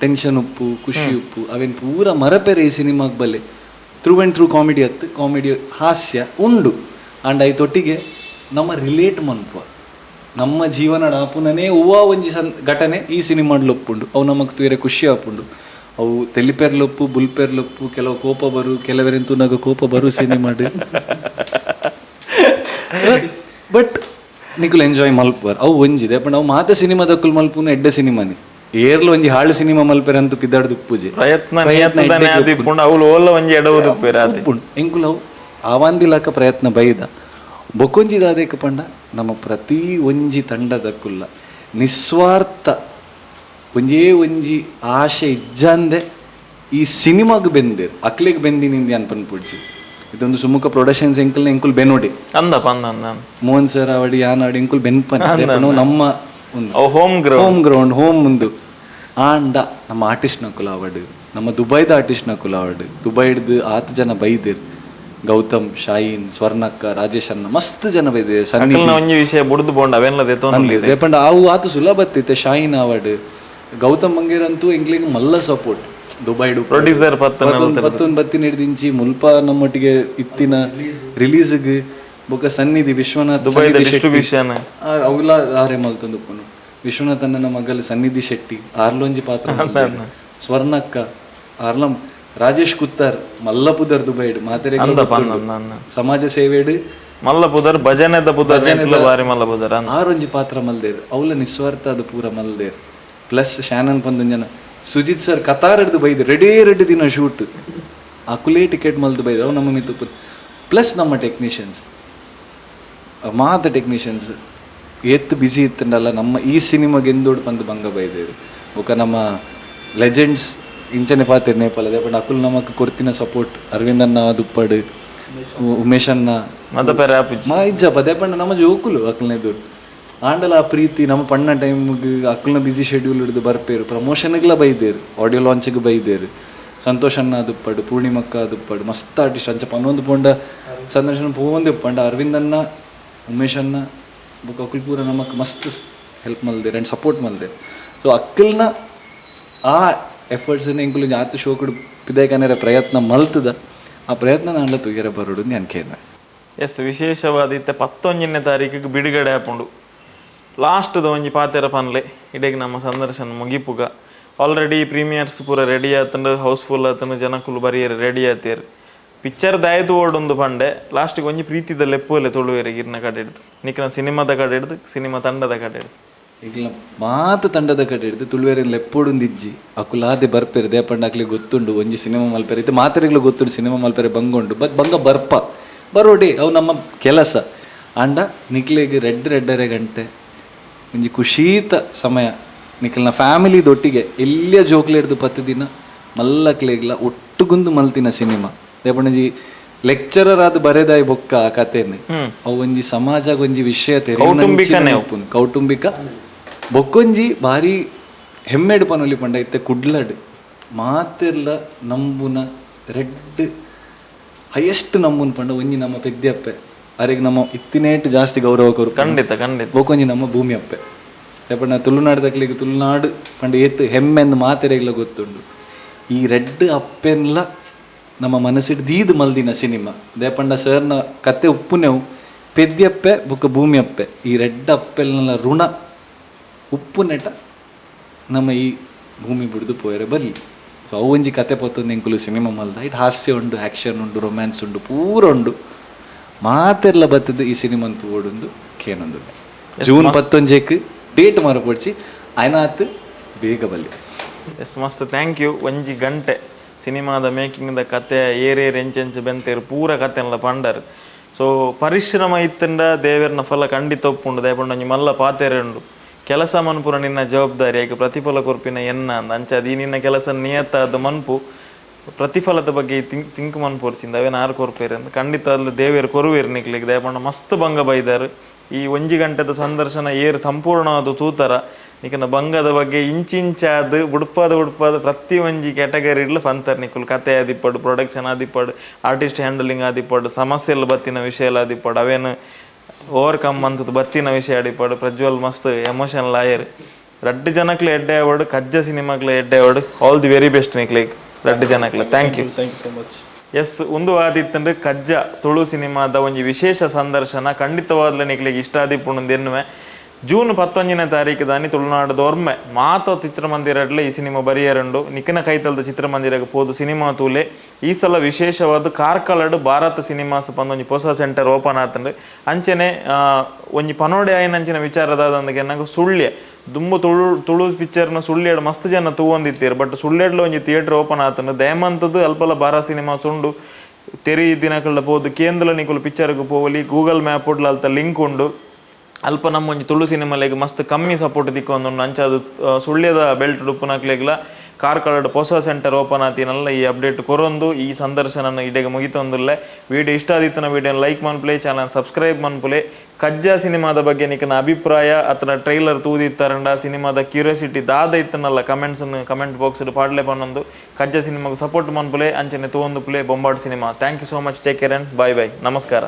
ಟೆನ್ಷನ್ ಉಪ್ಪು, ಖುಷಿ ಉಪ್ಪು, ಅವೇನ್ ಪೂರ ಮರಪೆರೆ ಈ ಸಿನಿಮಾಗ್ ಬಲ್ಲೆ. Through and through comedy ಅತ್ತು, ಕಾಮಿಡಿ ಹಾಸ್ಯ ಉಂಡು. ಆಂಡ ಐತೊಟ್ಟಿಗೆ ನಮ್ಮ ರಿಲೇಟ್ ಮನ್ಪುವ ನಮ್ಮ ಜೀವನಡ್ ಆಪುನನೇ ಹೂವ ಒಂಜಿ ಸನ್ ಘಟನೆ ಈ ಸಿನಿಮಾಡ್ ಒಪ್ಪುಂಡು. ಅವು ನಮಕ್ ತೂಯರೆ ಖುಷಿ ಆಪುಂಡು. ಅವು ತೆಲಿಪೆರ್ಲೊಪ್ಪು, ಬುಲ್ಪೆರ್ಲೊಪ್ಪು, ಕೆಲವು ಕೋಪ ಬರು, ಕೆಲವರೆನ್ ತೂನಗ ಕೋಪ ಬರು ಸಿನಿಮಾಡ್. ಬಟ್ ನಿಕುಲು ಎಂಜಾಯ್ ಮಲ್ಪುವರ್. ಅವು ಒಂಜಿದೆ. ಪಂಡ ಅವು ಮಾತ ಸಿನಿಮಾದಕ್ಕುಲು ಮಲ್ಪುನ ಎಡ್ಡೆ ಸಿನಿಮಾನಿ. ಏರ್ಲ ಒಂಜಿ ಹಾಳು ಸಿನಿಮಾ ಮಲ್ಪೆರೆ ಅಂತೂ ಪಿದಾಡ್ದು ಉಪ್ಪುಜಿ. ಪ್ರಯತ್ನ ಪ್ರಯತ್ನ ನಿಯತ್ತದನೆ ಎಡ್ಡೆಗ್ ಆದಿಪ್ಪುಂಡು. ಅವ್ಲು ಓಲ ಒಂಜಿ ಎಡವುದು ಉಪ್ಪೇರು ಆತೆ. ಉಪ್ಪುಂಡು. ಎಂಕುಲು ಅವು ಆವಾಂದಿಲಕ ಪ್ರಯತ್ನ ಬೈದ. ಬೊಕ್ಕೊಂಜಿ ದಾದೇಕ ಪಂಡ ನಮ್ಮ ಪ್ರತಿ ಒಂಜಿ ತಂಡದಕ್ಕುಲ್ಲ ನಿಸ್ವಾರ್ಥ ಒಂಜೇ ಒಂಜಿ ಆಶೆ ಇಜ್ಜಂದೆ ಈ ಸಿನಿಮಾಗ್ ಬೆಂದೇರ್. ಅಕ್ಲೆಗ್ ಬೆಂದಿನಿಂದ ಅನ್ ಪನ್ಪುಡ್ಜಿ. ಇದೊಂದು ಸುಮುಖ ಪ್ರೊಡಕ್ಷನ್ಸ್ ಎಂಕಲ್ನ ಎಂಕುಲ್ ಬೆನೋಡಿ. ಅಂದಪ್ಪ ಅಂದ ಅಂದ. ಮೋಹನ್ ಸರ್ ಅವಡಿ ಯಾನ್ ಆಡಿ ಎಂಕುಲ್ ಬೆನ್ಪನೆ ನಮ್ಮ ಒಂದು ಅವು home ground. Home ground home ಮುಂದು. ಆಂಡ ನಮ್ಮ ಆರ್ಟಿಸ್ಟ್ ನಕುಲ್ ಆವಡ್, ನಮ್ಮ ದುಬೈದ ಆರ್ಟಿಸ್ಟ್ ನಕುಲ್ ಆವಡ್, ದುಬೈಡ್ದು ಆತ್ ಜನ ಬೈದೆರ್. ಗೌತಮ್, ಶಾಹೀನ್, ಸ್ವರ್ಣಕ್ಕ, ರಾಜೇಶ್ ಅಣ್ಣ, ಮಸ್ತ್ ಜನ ಬೈದೆ, ಸನ್ನಿ. ಅಕ್ಲ್ನ ಒಂಜಿ ವಿಷಯ ಬುಡ್ದು ಬೋಂಡ ಅವೆನ್ಲ ದೆತ್ತೊಂದು. ಪಂಡ ಅವು ಆತು ಸುಲಭ ಇತ್ತೆ. ಶಾಹೀನ್ ಆವಡ್, ಗೌತಮ್ ಮಂಗೇರ್ ಅಂತೂ ಎಂಕ್ಲೆಗ್ ಮಲ್ಲ ಸಪೋರ್ಟ್ ದುಬೈಡ್. ಪ್ರೊಡ್ಯೂಸರ್ ಪತ್ತನ ಪತ್ತೊಂದು ಬತ್ತಿನ ಹಿಡ್ದಿಂಚಿ ಮುಲ್ಪ ನಮ್ಮೊಟ್ಟಿಗೆ ಇತ್ತಿನ ರಿಲೀಸ್ಗ್. ಬೊಕ ಸನ್ನಿಧಿ ವಿಶ್ವನಾಥ್ ದುಬೈದ ಸನ್ನಿಧಿ ಶೆಟ್ಟಿ. ಡಿಸ್ಟ್ರಿಬ್ಯೂಷನ್. ಅವುಲ ಆರೆ ಮಲ್ತೊಂದುಪ್ಪುನು. ವಿಶ್ವನಾಥ್ ಅಣ್ಣನ ಮಗಲ್ ಸನ್ನಿಧಿ ಶೆಟ್ಟಿ ಆರ್ಲೊಂಜಿ ಪಾತ್ರ ಮಲ್ದೆರ್. ಸ್ವರ್ಣಕ್ಕ ಆರ್ಲಂ, ರಾಜೇಶ್ ಕುತ್ತಾರ್ ಮಲ್ಲ ಪುದರ್ ದುಬೈಡ್ ಮಾತೆರೆಗ್ಲ ಅಂದಪ್ಪ ಗೊತ್ತುಂಡು. ಅಂದ ಅಂದ. ಸಮಾಜ ಸೇವೆಡ್ ಮಲ್ಲ ಪುದರ್, ಭಜನೆದ ಪುದರ್ ಎಂಕ್ಲ ಬಾರಿ ಮಲ್ಲ ಪುದರ್ ಅಂದ. ಆರೊಂಜಿ ಪಾತ್ರ ಮಲ್ದೇರ್. ಅವ್ಲ ನಿಸ್ವಾರ್ಥ ಅದು ಪೂರ ಮಲ್ದೇರ್. ಪ್ಲಸ್ ಶಾನನ್ ಪಂದೊಂಜನ Sujit sir ಕತಾರಡ್ದು ಬೈದು ರೆಡೇ ರೆಡ್ ದಿನ ಶೂಟ್ ಅಕುಲೇ ಟಿಕೆಟ್ ಮಲ್ದು ಬೈದು ಅವು ನಮ್ಮ ಮಿತ್ತು. ಪ್ಲಸ್ ನಮ್ಮ ಟೆಕ್ನಿಷಿಯನ್ಸ್, ಮಾತ ಟೆಕ್ನಿಷಿಯನ್ಸ್ ಏತ್ ಬಿಸಿ ಇತ್ತಂಡಲ್ಲ ನಮ್ಮ ಈ ಸಿನಿಮಾಗೆ ಎಂದೋಡು ಪಂದು ಬಂಗ ಬೈದೇರು. ಬೊಕ ನಮ್ಮ ಲೆಜೆಂಡ್ಸ್ ಇಂಚನೆ ಪಾತೆರ್ ನೇಪಾಲದೆ, ಬಟ್ ಅಕುಲು ನಮಕ್ ಕೊರ್ತಿನ ಸಪೋರ್ಟ್, ಅರವಿಂದಣ್ಣ ದುಪ್ಪಡು, ಉಮೇಶಣ್ಣ ಮದ ಪೆರೆ ಆಪುಜಿ. ಮಾ ಇಜ್ಜಪ್ಪ ದೇಪಂಡ ನಮ್ಮ ಜೋಕುಲು ಅಕಲ್ನ ಎದುರು ಆಂಡಲ ಆ ಪ್ರೀತಿ ನಮ್ಮ ಪಣ್ಣ ಟೈಮ್ಗೆ ಅಕ್ಕಲ್ನ ಬಿಸಿ ಶೆಡ್ಯೂಲ್ ಹಿಡಿದು ಬರ್ಪೇರು, ಪ್ರಮೋಷನ್ಗ್ಲ ಬೈದೇರು, ಆಡಿಯೋ ಲಾಂಚ್ಗೆ ಬೈದೇರು. ಸಂತೋಷಣ್ಣ ದುಪ್ಪಡು, ಪೂರ್ಣಿಮಕ್ಕ ದುಪ್ಪಡು, ಮಸ್ತ್ ಆರ್ಟಿಸ್ಟ್ ಅಂಚ ಪನ್ನೊಂದು ಪೋಂಡ ಸಂದರ್ಶನ ಪೋವೊಂದು ಪಂಡ ಅರವಿಂದಣ್ಣ, ಉಮೇಶಣ್ಣ ಬೊಕ್ಕ ಅಕುಲ್ ಪೂರ ನಮಕ್ ಮಸ್ತ್ ಹೆಲ್ಪ್ ಮಲ್ದೇರ್ ಆ್ಯಂಡ್ ಸಪೋರ್ಟ್ ಮಲ್ದೇರ್. ಸೊ ಅಕ್ಕಲ್ನ ಆ ಎಫರ್ಟ್ಸ್ ಎಂಕುಲು ಆತು ಶೋಕುಡು ಪಿದಾಯ್ಕನೇರ ಪ್ರಯತ್ನ ಮಲ್ತದ, ಆ ಪ್ರಯತ್ನ ನಾನ್ಲ ತುಗಿಯರ ಬರೋಡು ಅನ್ಕೇನ. ಎಸ್, ವಿಶೇಷವಾದ ಇತ್ತೆ 11ನೇ ತಾರೀಕಿಗೆ ಬಿಡುಗಡೆ ಆಪುಂಡು. ಲಾಸ್ಟ್ದ ಒಂಜಿ ಪಾತೆರ ಪನ್ಲೆ, ಇಡೀ ನಮ್ಮ ಸಂದರ್ಶನ ಮುಗಿಪುಗ. ಆಲ್ರೆಡಿ ಪ್ರೀಮಿಯರ್ಸ್ ಪೂರ ರೆಡಿ ಆತಂಡು, ಹೌಸ್ಫುಲ್ ಆತಂಡು, ಜನಕುಲು ಬರಿಯರು ರೆಡಿ ಆತೇರು. ಪಿಕ್ಚರ್ ದಾಯದು ಓಡೊಂದು ಪಂಡೆ ಲಾಸ್ಟಿಗೆ ಒಂಜಿ ಪ್ರೀತಿದ ಲೆಪ್ಪುಲೆ ತುಳುವೆರೆ ಗಿರ್ನ ಕಡೆ ಹಿಡ್ದು, ನಿಕ್ನ ಸಿನಿಮಾದ ಕಡೆ ಹಿಡ್ದು, ಸಿನಿಮಾ ತಂಡದ ಕಡೆ ಹಿಡ್ದು. ಈಗಲ ಮಾತ ತಂಡದ ಕಡೆ ಹಿಡ್ದು ತುಳುವೆರೆ ಲೆಪ್ಪೋಡುಂದಿಜ್ಜಿ, ಅಕುಲಾದೆ ಬರ್ಪೇರು. ದೇಪಂಡ ಅಕ್ಲಿ ಗೊತ್ತುಂಡು ಒಂಜಿ ಸಿನಿಮಾ ಮಲ್ಪೆರೆ ಇತ್ತೆ ಮಾತೆರೆಗ್ಲು ಗೊತ್ತುಂಡು ಸಿನಿಮಾ ಮಲ್ಪೆರೆ ಬಂಗುಂಡು, ಬಟ್ ಬಂಗ ಬರ್ಪ ಬರೋಡಿ ಅವು ನಮ್ಮ ಕೆಲಸ. ಆಂಡ ನಿಕ್ಲೆಗ್ ರೆಡ್ ರೆಡ್ಡರೆ ಗಂಟೆ ಒಂಜಿ ಖುಷೀತ ಸಮಯ ನಿಕ್ಲೆನ ಫ್ಯಾಮಿಲಿ ದೊಟ್ಟಿಗೆ ಎಲ್ಲಿಯ ಜೋಕ್ಲೆ ಹಿಡ್ದು 10 ದಿನ ಮಲ್ಲಕ್ಲೆಗ್ಲ ಒಟ್ಟುಗುಂದು ಮಲ್ತಿನ ಸಿನಿಮಾ. ದೇಪಂಡಂಜಿ ಲೆಕ್ಚರರ್ ಆದ್ ಬರೆದಾಯಿ ಬೊಕ್ಕ ಆ ಕಥೆನೆ ಅವು ಒಂಜಿ ಸಮಾಜ ಒಂಜಿ ವಿಷಯ ಕೌಟುಂಬಿಕನೇ ಅವು. ಉಪ್ಪುನು. ಕೌಟುಂಬಿಕ ಬೊಕ್ಕೊಂಜಿ ಭಾರಿ ಹೆಮ್ಮೆಡು ಪನೊಲಿ ಪಂಡ ಇತ್ತೆ ಕುಡ್ಲಡ್ ಮಾತೆರ್ಲ ನಂಬುನ ರೆಡ್ ಹೈಯೆಸ್ಟ್ ನಂಬುನ್ ಪಂಡ ಒಂಜಿ ನಮ್ಮ ಪೆದ್ಯಪ್ಪೆ, ಅರೆಗ್ ನಮ್ಮ ಇತ್ತಿನೇಟ್ ಜಾಸ್ತಿ ಗೌರವ ಕೊರು. ಖಂಡಿತ ಖಂಡಿತ. ಬೊಕ್ಕೊಂಜಿ ನಮ್ಮ ಭೂಮಿ ಅಪ್ಪೆ. ಪಂಡ ತುಳುನಾಡ್ದಕ್ಲಿಗೆ ತುಳುನಾಡು ಪಂಡ ಏತ್ ಹೆಮ್ಮೆಂದು ಮಾತೆರೆಗ್ಲ ಗೊತ್ತುಂಡು. ಈ ರೆಡ್ ಅಪ್ಪೆನ್ಲ ನಮ್ಮ ಮನಸ್ಸಿಡ್ ದೀದ್ ಮಲ್ದಿನ ಸಿನಿಮಾ. ದೇಪಂಡ ಸರ್ನ ಕತೆ ಉಪ್ಪುನೆವು ಪೆದ್ಯಪ್ಪೆ ಬೊಕ್ಕ ಭೂಮಿ ಅಪ್ಪೆ, ಈ ರೆಡ್ ಅಪ್ಪೆಲ್ನ ಋಣ ಉಪ್ಪುನೆಟ ನಮ್ಮ ಈ ಭೂಮಿ ಬುಡ್ದು ಪೋಯರೆ ಬರ್ಲಿ. ಸೊ ಅವು ಒಂಜಿ ಕತೆ ಪೊತ್ತೊಂದು ಎಂಕುಲು ಸಿನಿಮಾ ಮಲ್ದ. It ಹಾಸ್ಯ ಉಂಡು, ಆ್ಯಕ್ಷನ್ ಉಂಡು, ರೊಮ್ಯಾನ್ಸ್ ಉಂಡು, ಪೂರ ಉಂಡು. ಮಾತೆರ್ಲ ಬತ್ತದು ಈ ಸಿನಿಮಾ ತೂವೊಡುಂದು ಕೇನೊಂದು. ಜೂನ್ 11 ಡೇಟ್ ಮರಪೊಡ್ಚಿ, ಆಯ್ನಾತ್ ಬೇಗ ಬಲ್ಲಿ. ಎಸ್, ಮಸ್ತ್ thank you. ಒಂಜಿ ಗಂಟೆ ಸಿನಿಮಾದ ಮೇಕಿಂಗ್ದ ಕತೆ ಏರೇರ್ ಎಂಚೆಂಚ ಬೆಂತೇರು ಪೂರ ಕತೆನ್ಲ ಪಂಡರ್. ಸೊ ಪರಿಶ್ರಮ ಇತ್ತಂಡ ದೇವೆರ್ನ ಫಲ ಖಂಡಿತ ಒಪ್ಪುಂಡು. ದಯಪಂಡ ಒಂಜಿ ಮಲ್ಲ ಪಾತೆರೆ ಉಂಡು, ಕೆಲಸ ಮನ್ಪುರ ನಿನ್ನ ಜವಾಬ್ದಾರಿ, ಏಕೆ ಪ್ರತಿಫಲ ಕೊರ್ಪಿನ ಎನ್ನ ಅಂದ್. ಅಂಚ ಈ ನಿನ್ನ ಕೆಲಸ ನಿಯತ್ತಾದ ಮನ್ಪು, ಪ್ರತಿಫಲದ ಬಗ್ಗೆ ತಿಂಕ್ ಮನ್ಪೊರ್ಚಿಂದ ಅವೇನು ಆರು ಕೊರ್ಪೇರು ಅಂತ ಖಂಡಿತ ಅಲ್ಲಿ ದೇವೇರು ಕೊರುವೇರು ನಿಕ್ಲಿಗೆ. ದಯಪಂಡ ಮಸ್ತ್ ಭಂಗ ಬೈದಾರು. ಈ ಒಂಜಿ ಗಂಟೆದ ಸಂದರ್ಶನ ಏರು ಸಂಪೂರ್ಣವಾದ ತೂತರ ನಿಕನ ಬಂಗದ ಬಗ್ಗೆ ಇಂಚಿಂಚಾದ ಬುಡ್ಪಾದ ಬುಡ್ಪಾದ ಪ್ರತಿ ಒಂಜಿ ಕ್ಯಾಟಗರಿಡ್ಲು ಪಂತರ್ ನಿಕುಲು. ಕತೆ ಆದಿಪ್ಪಡು, ಪ್ರೊಡಕ್ಷನ್ ಆದಿಪ್ಪಡು, ಆರ್ಟಿಸ್ಟ್ ಹ್ಯಾಂಡಲಿಂಗ್ ಆದಿಪ್ಪಡು, ಸಮಸ್ಯೆಲ್ ಬತ್ತಿನ ವಿಷಯ ಆದಿಪ್ಪಡು, ಅವೇನು ಓವರ್ಕಮ್ ಅಂತದ್ದು ಬತ್ತಿನ ವಿಷಯ ಆಡಿಪ್ಪಡು. ಪ್ರಜ್ವಲ್ ಮಸ್ತ್ ಎಮೋಷನಲ್ ಆಯರ್. ರಡ್ಡು ಜನಕ್ಲೆ ಎಡ್ಡೆ ಅವಾರ್ಡ್, ಕಜ್ಜ ಸಿನಿಮಾಕ್ಲೆ ಎಡ್ಡೆ award. All the very best ನಿಕ್ಲೆಗ್ ರಡ್ಡು ಜನಕ್ಲೆ. Thank you. Thank you so much. Yes, ಒಂದು ಆದಿತ್ತಂದ್ರೆ ಕಜ್ಜ ತುಳು ಸಿನಿಮಾದ ಒಂಜಿ ವಿಶೇಷ ಸಂದರ್ಶನ ಖಂಡಿತವಾದ್ಲ ನಿಕ್ಲೆಗ್ ಇಷ್ಟ ಆದಿಪ್ಪುಂಡು ಎನ್ನುವೆ. ಜೂನ್ 11ನೇ ತಾರೀಕು ದಾನಿ ತುಳುನಾಡು ಒರ್ಮೆ ಮಾತ ಚಿತ್ರಮಂದಿರಡ್ಲೆ ಈ ಸಿನಿಮಾ ಬರಿಯರುಂಡು. ನಿಕನ ಕೈತಲ್ದ ಚಿತ್ರಮಂದಿರಗೆ ಪೋದು ಸಿನಿಮಾ ತೂಲೆ. ಈ ಸಲ ವಿಶೇಷವಾದ ಕಾರ್ಕಳಡ್ ಭಾರತ ಸಿನಿಮಾಸ್ ಪಂದೊಂಜಿ ಹೊಸ ಸೆಂಟರ್ ಓಪನ್ ಆತಂಡು. ಅಂಚನೆ ಒಂಜಿ ಪನೋಡೆ ಆಯಿನಂಚಿನ ವಿಚಾರದಾದಂಗೆ ನಂಗೆ ಸುಳ್ಯ ದುಂಬು ತುಳು ತುಳು ಪಿಕ್ಚರ್ನ ಸುಳ್ಯಡ್ ಮಸ್ತ್ ಜನ ತೂವೊಂದಿತ್ತೀರ್, ಬಟ್ ಸುಳ್ಯಡ್ಲ ಒಂಜಿ ಥಿಯೇಟರ್ ಓಪನ್ ಆತಂಡು. ದಯಮಂತದ್ದು ಅಲ್ಪಲ ಭಾರತ ಸಿನಿಮಾಸ್ ಉಂಡು. ತೆರಿ ದಿನಕಳ್ಳ ಪೋದು ಕೇಂದ್ರ ನಿಕುಲು ಪಿಕ್ಚರ್ಗೆ ಪೋವಲಿ. ಗೂಗಲ್ ಮ್ಯಾಪ್ ಉಡ್ಲ ಅಲ್ತ ಲಿಂಕ್ ಉಂಡು. ಅಲ್ಪ ನಮ್ಮ ಒಂಜಿ ತುಳು ಸಿನಿಮಾಲೆಗ್ ಮಸ್ತ್ ಕಮ್ಮಿ ಸಪೋರ್ಟ್ ತಿಕ್ಕೊಂದುಂಡು. ಅಂಚ ಅದು ಸುಳ್ಯದ ಬೆಲ್ಟ್ ಉಪ್ಪುನಕ್ಲೆಗ್ಲ ಕಾರ್ಕಳಡ್ ಹೊಸ ಸೆಂಟರ್ ಓಪನ್ ಆತಿನಲ್ಲ ಈ ಅಪ್ಡೇಟ್ ಕೊರೊಂದು ಈ ಸಂದರ್ಶನ ಇಡೆಗೆ ಮುಗಿತೊಂದುಲ್ಲೆ. ವಿಡಿಯೋ ಇಷ್ಟ ಆದಿತ್ತನ ವಿಡಿಯೋ ಲೈಕ್ ಮನ್ಪುಲೆ, ಚಾನಲ್ ಸಬ್ಸ್ಕ್ರೈಬ್ ಮನ್ಪುಲೆ. ಕಜ್ಜ ಸಿನಿಮಾದ ಬಗ್ಗೆ ನಿಕನ ಅಭಿಪ್ರಾಯ ಅತನ ಟ್ರೈಲರ್ ತೂದಿತ್ತಾರಂಡ ಸಿನಿಮಾದ ಕ್ಯೂರಿಯಾಸಿಟಿ ದಾದ ಇತ್ತನಲ್ಲ comments comment box ಪಾಡ್ಲೆ ಪನ್ನೊಂದು. ಕಜ್ಜ ಸಿನಿಮಾಗೆ ಸಪೋರ್ಟ್ ಮನ್ಪುಲೆ, ಅಂಚನೆ ತೂವೊಂದು Phule Bombad cinema. Thank you so much, take care and bye bye. ನಮಸ್ಕಾರ.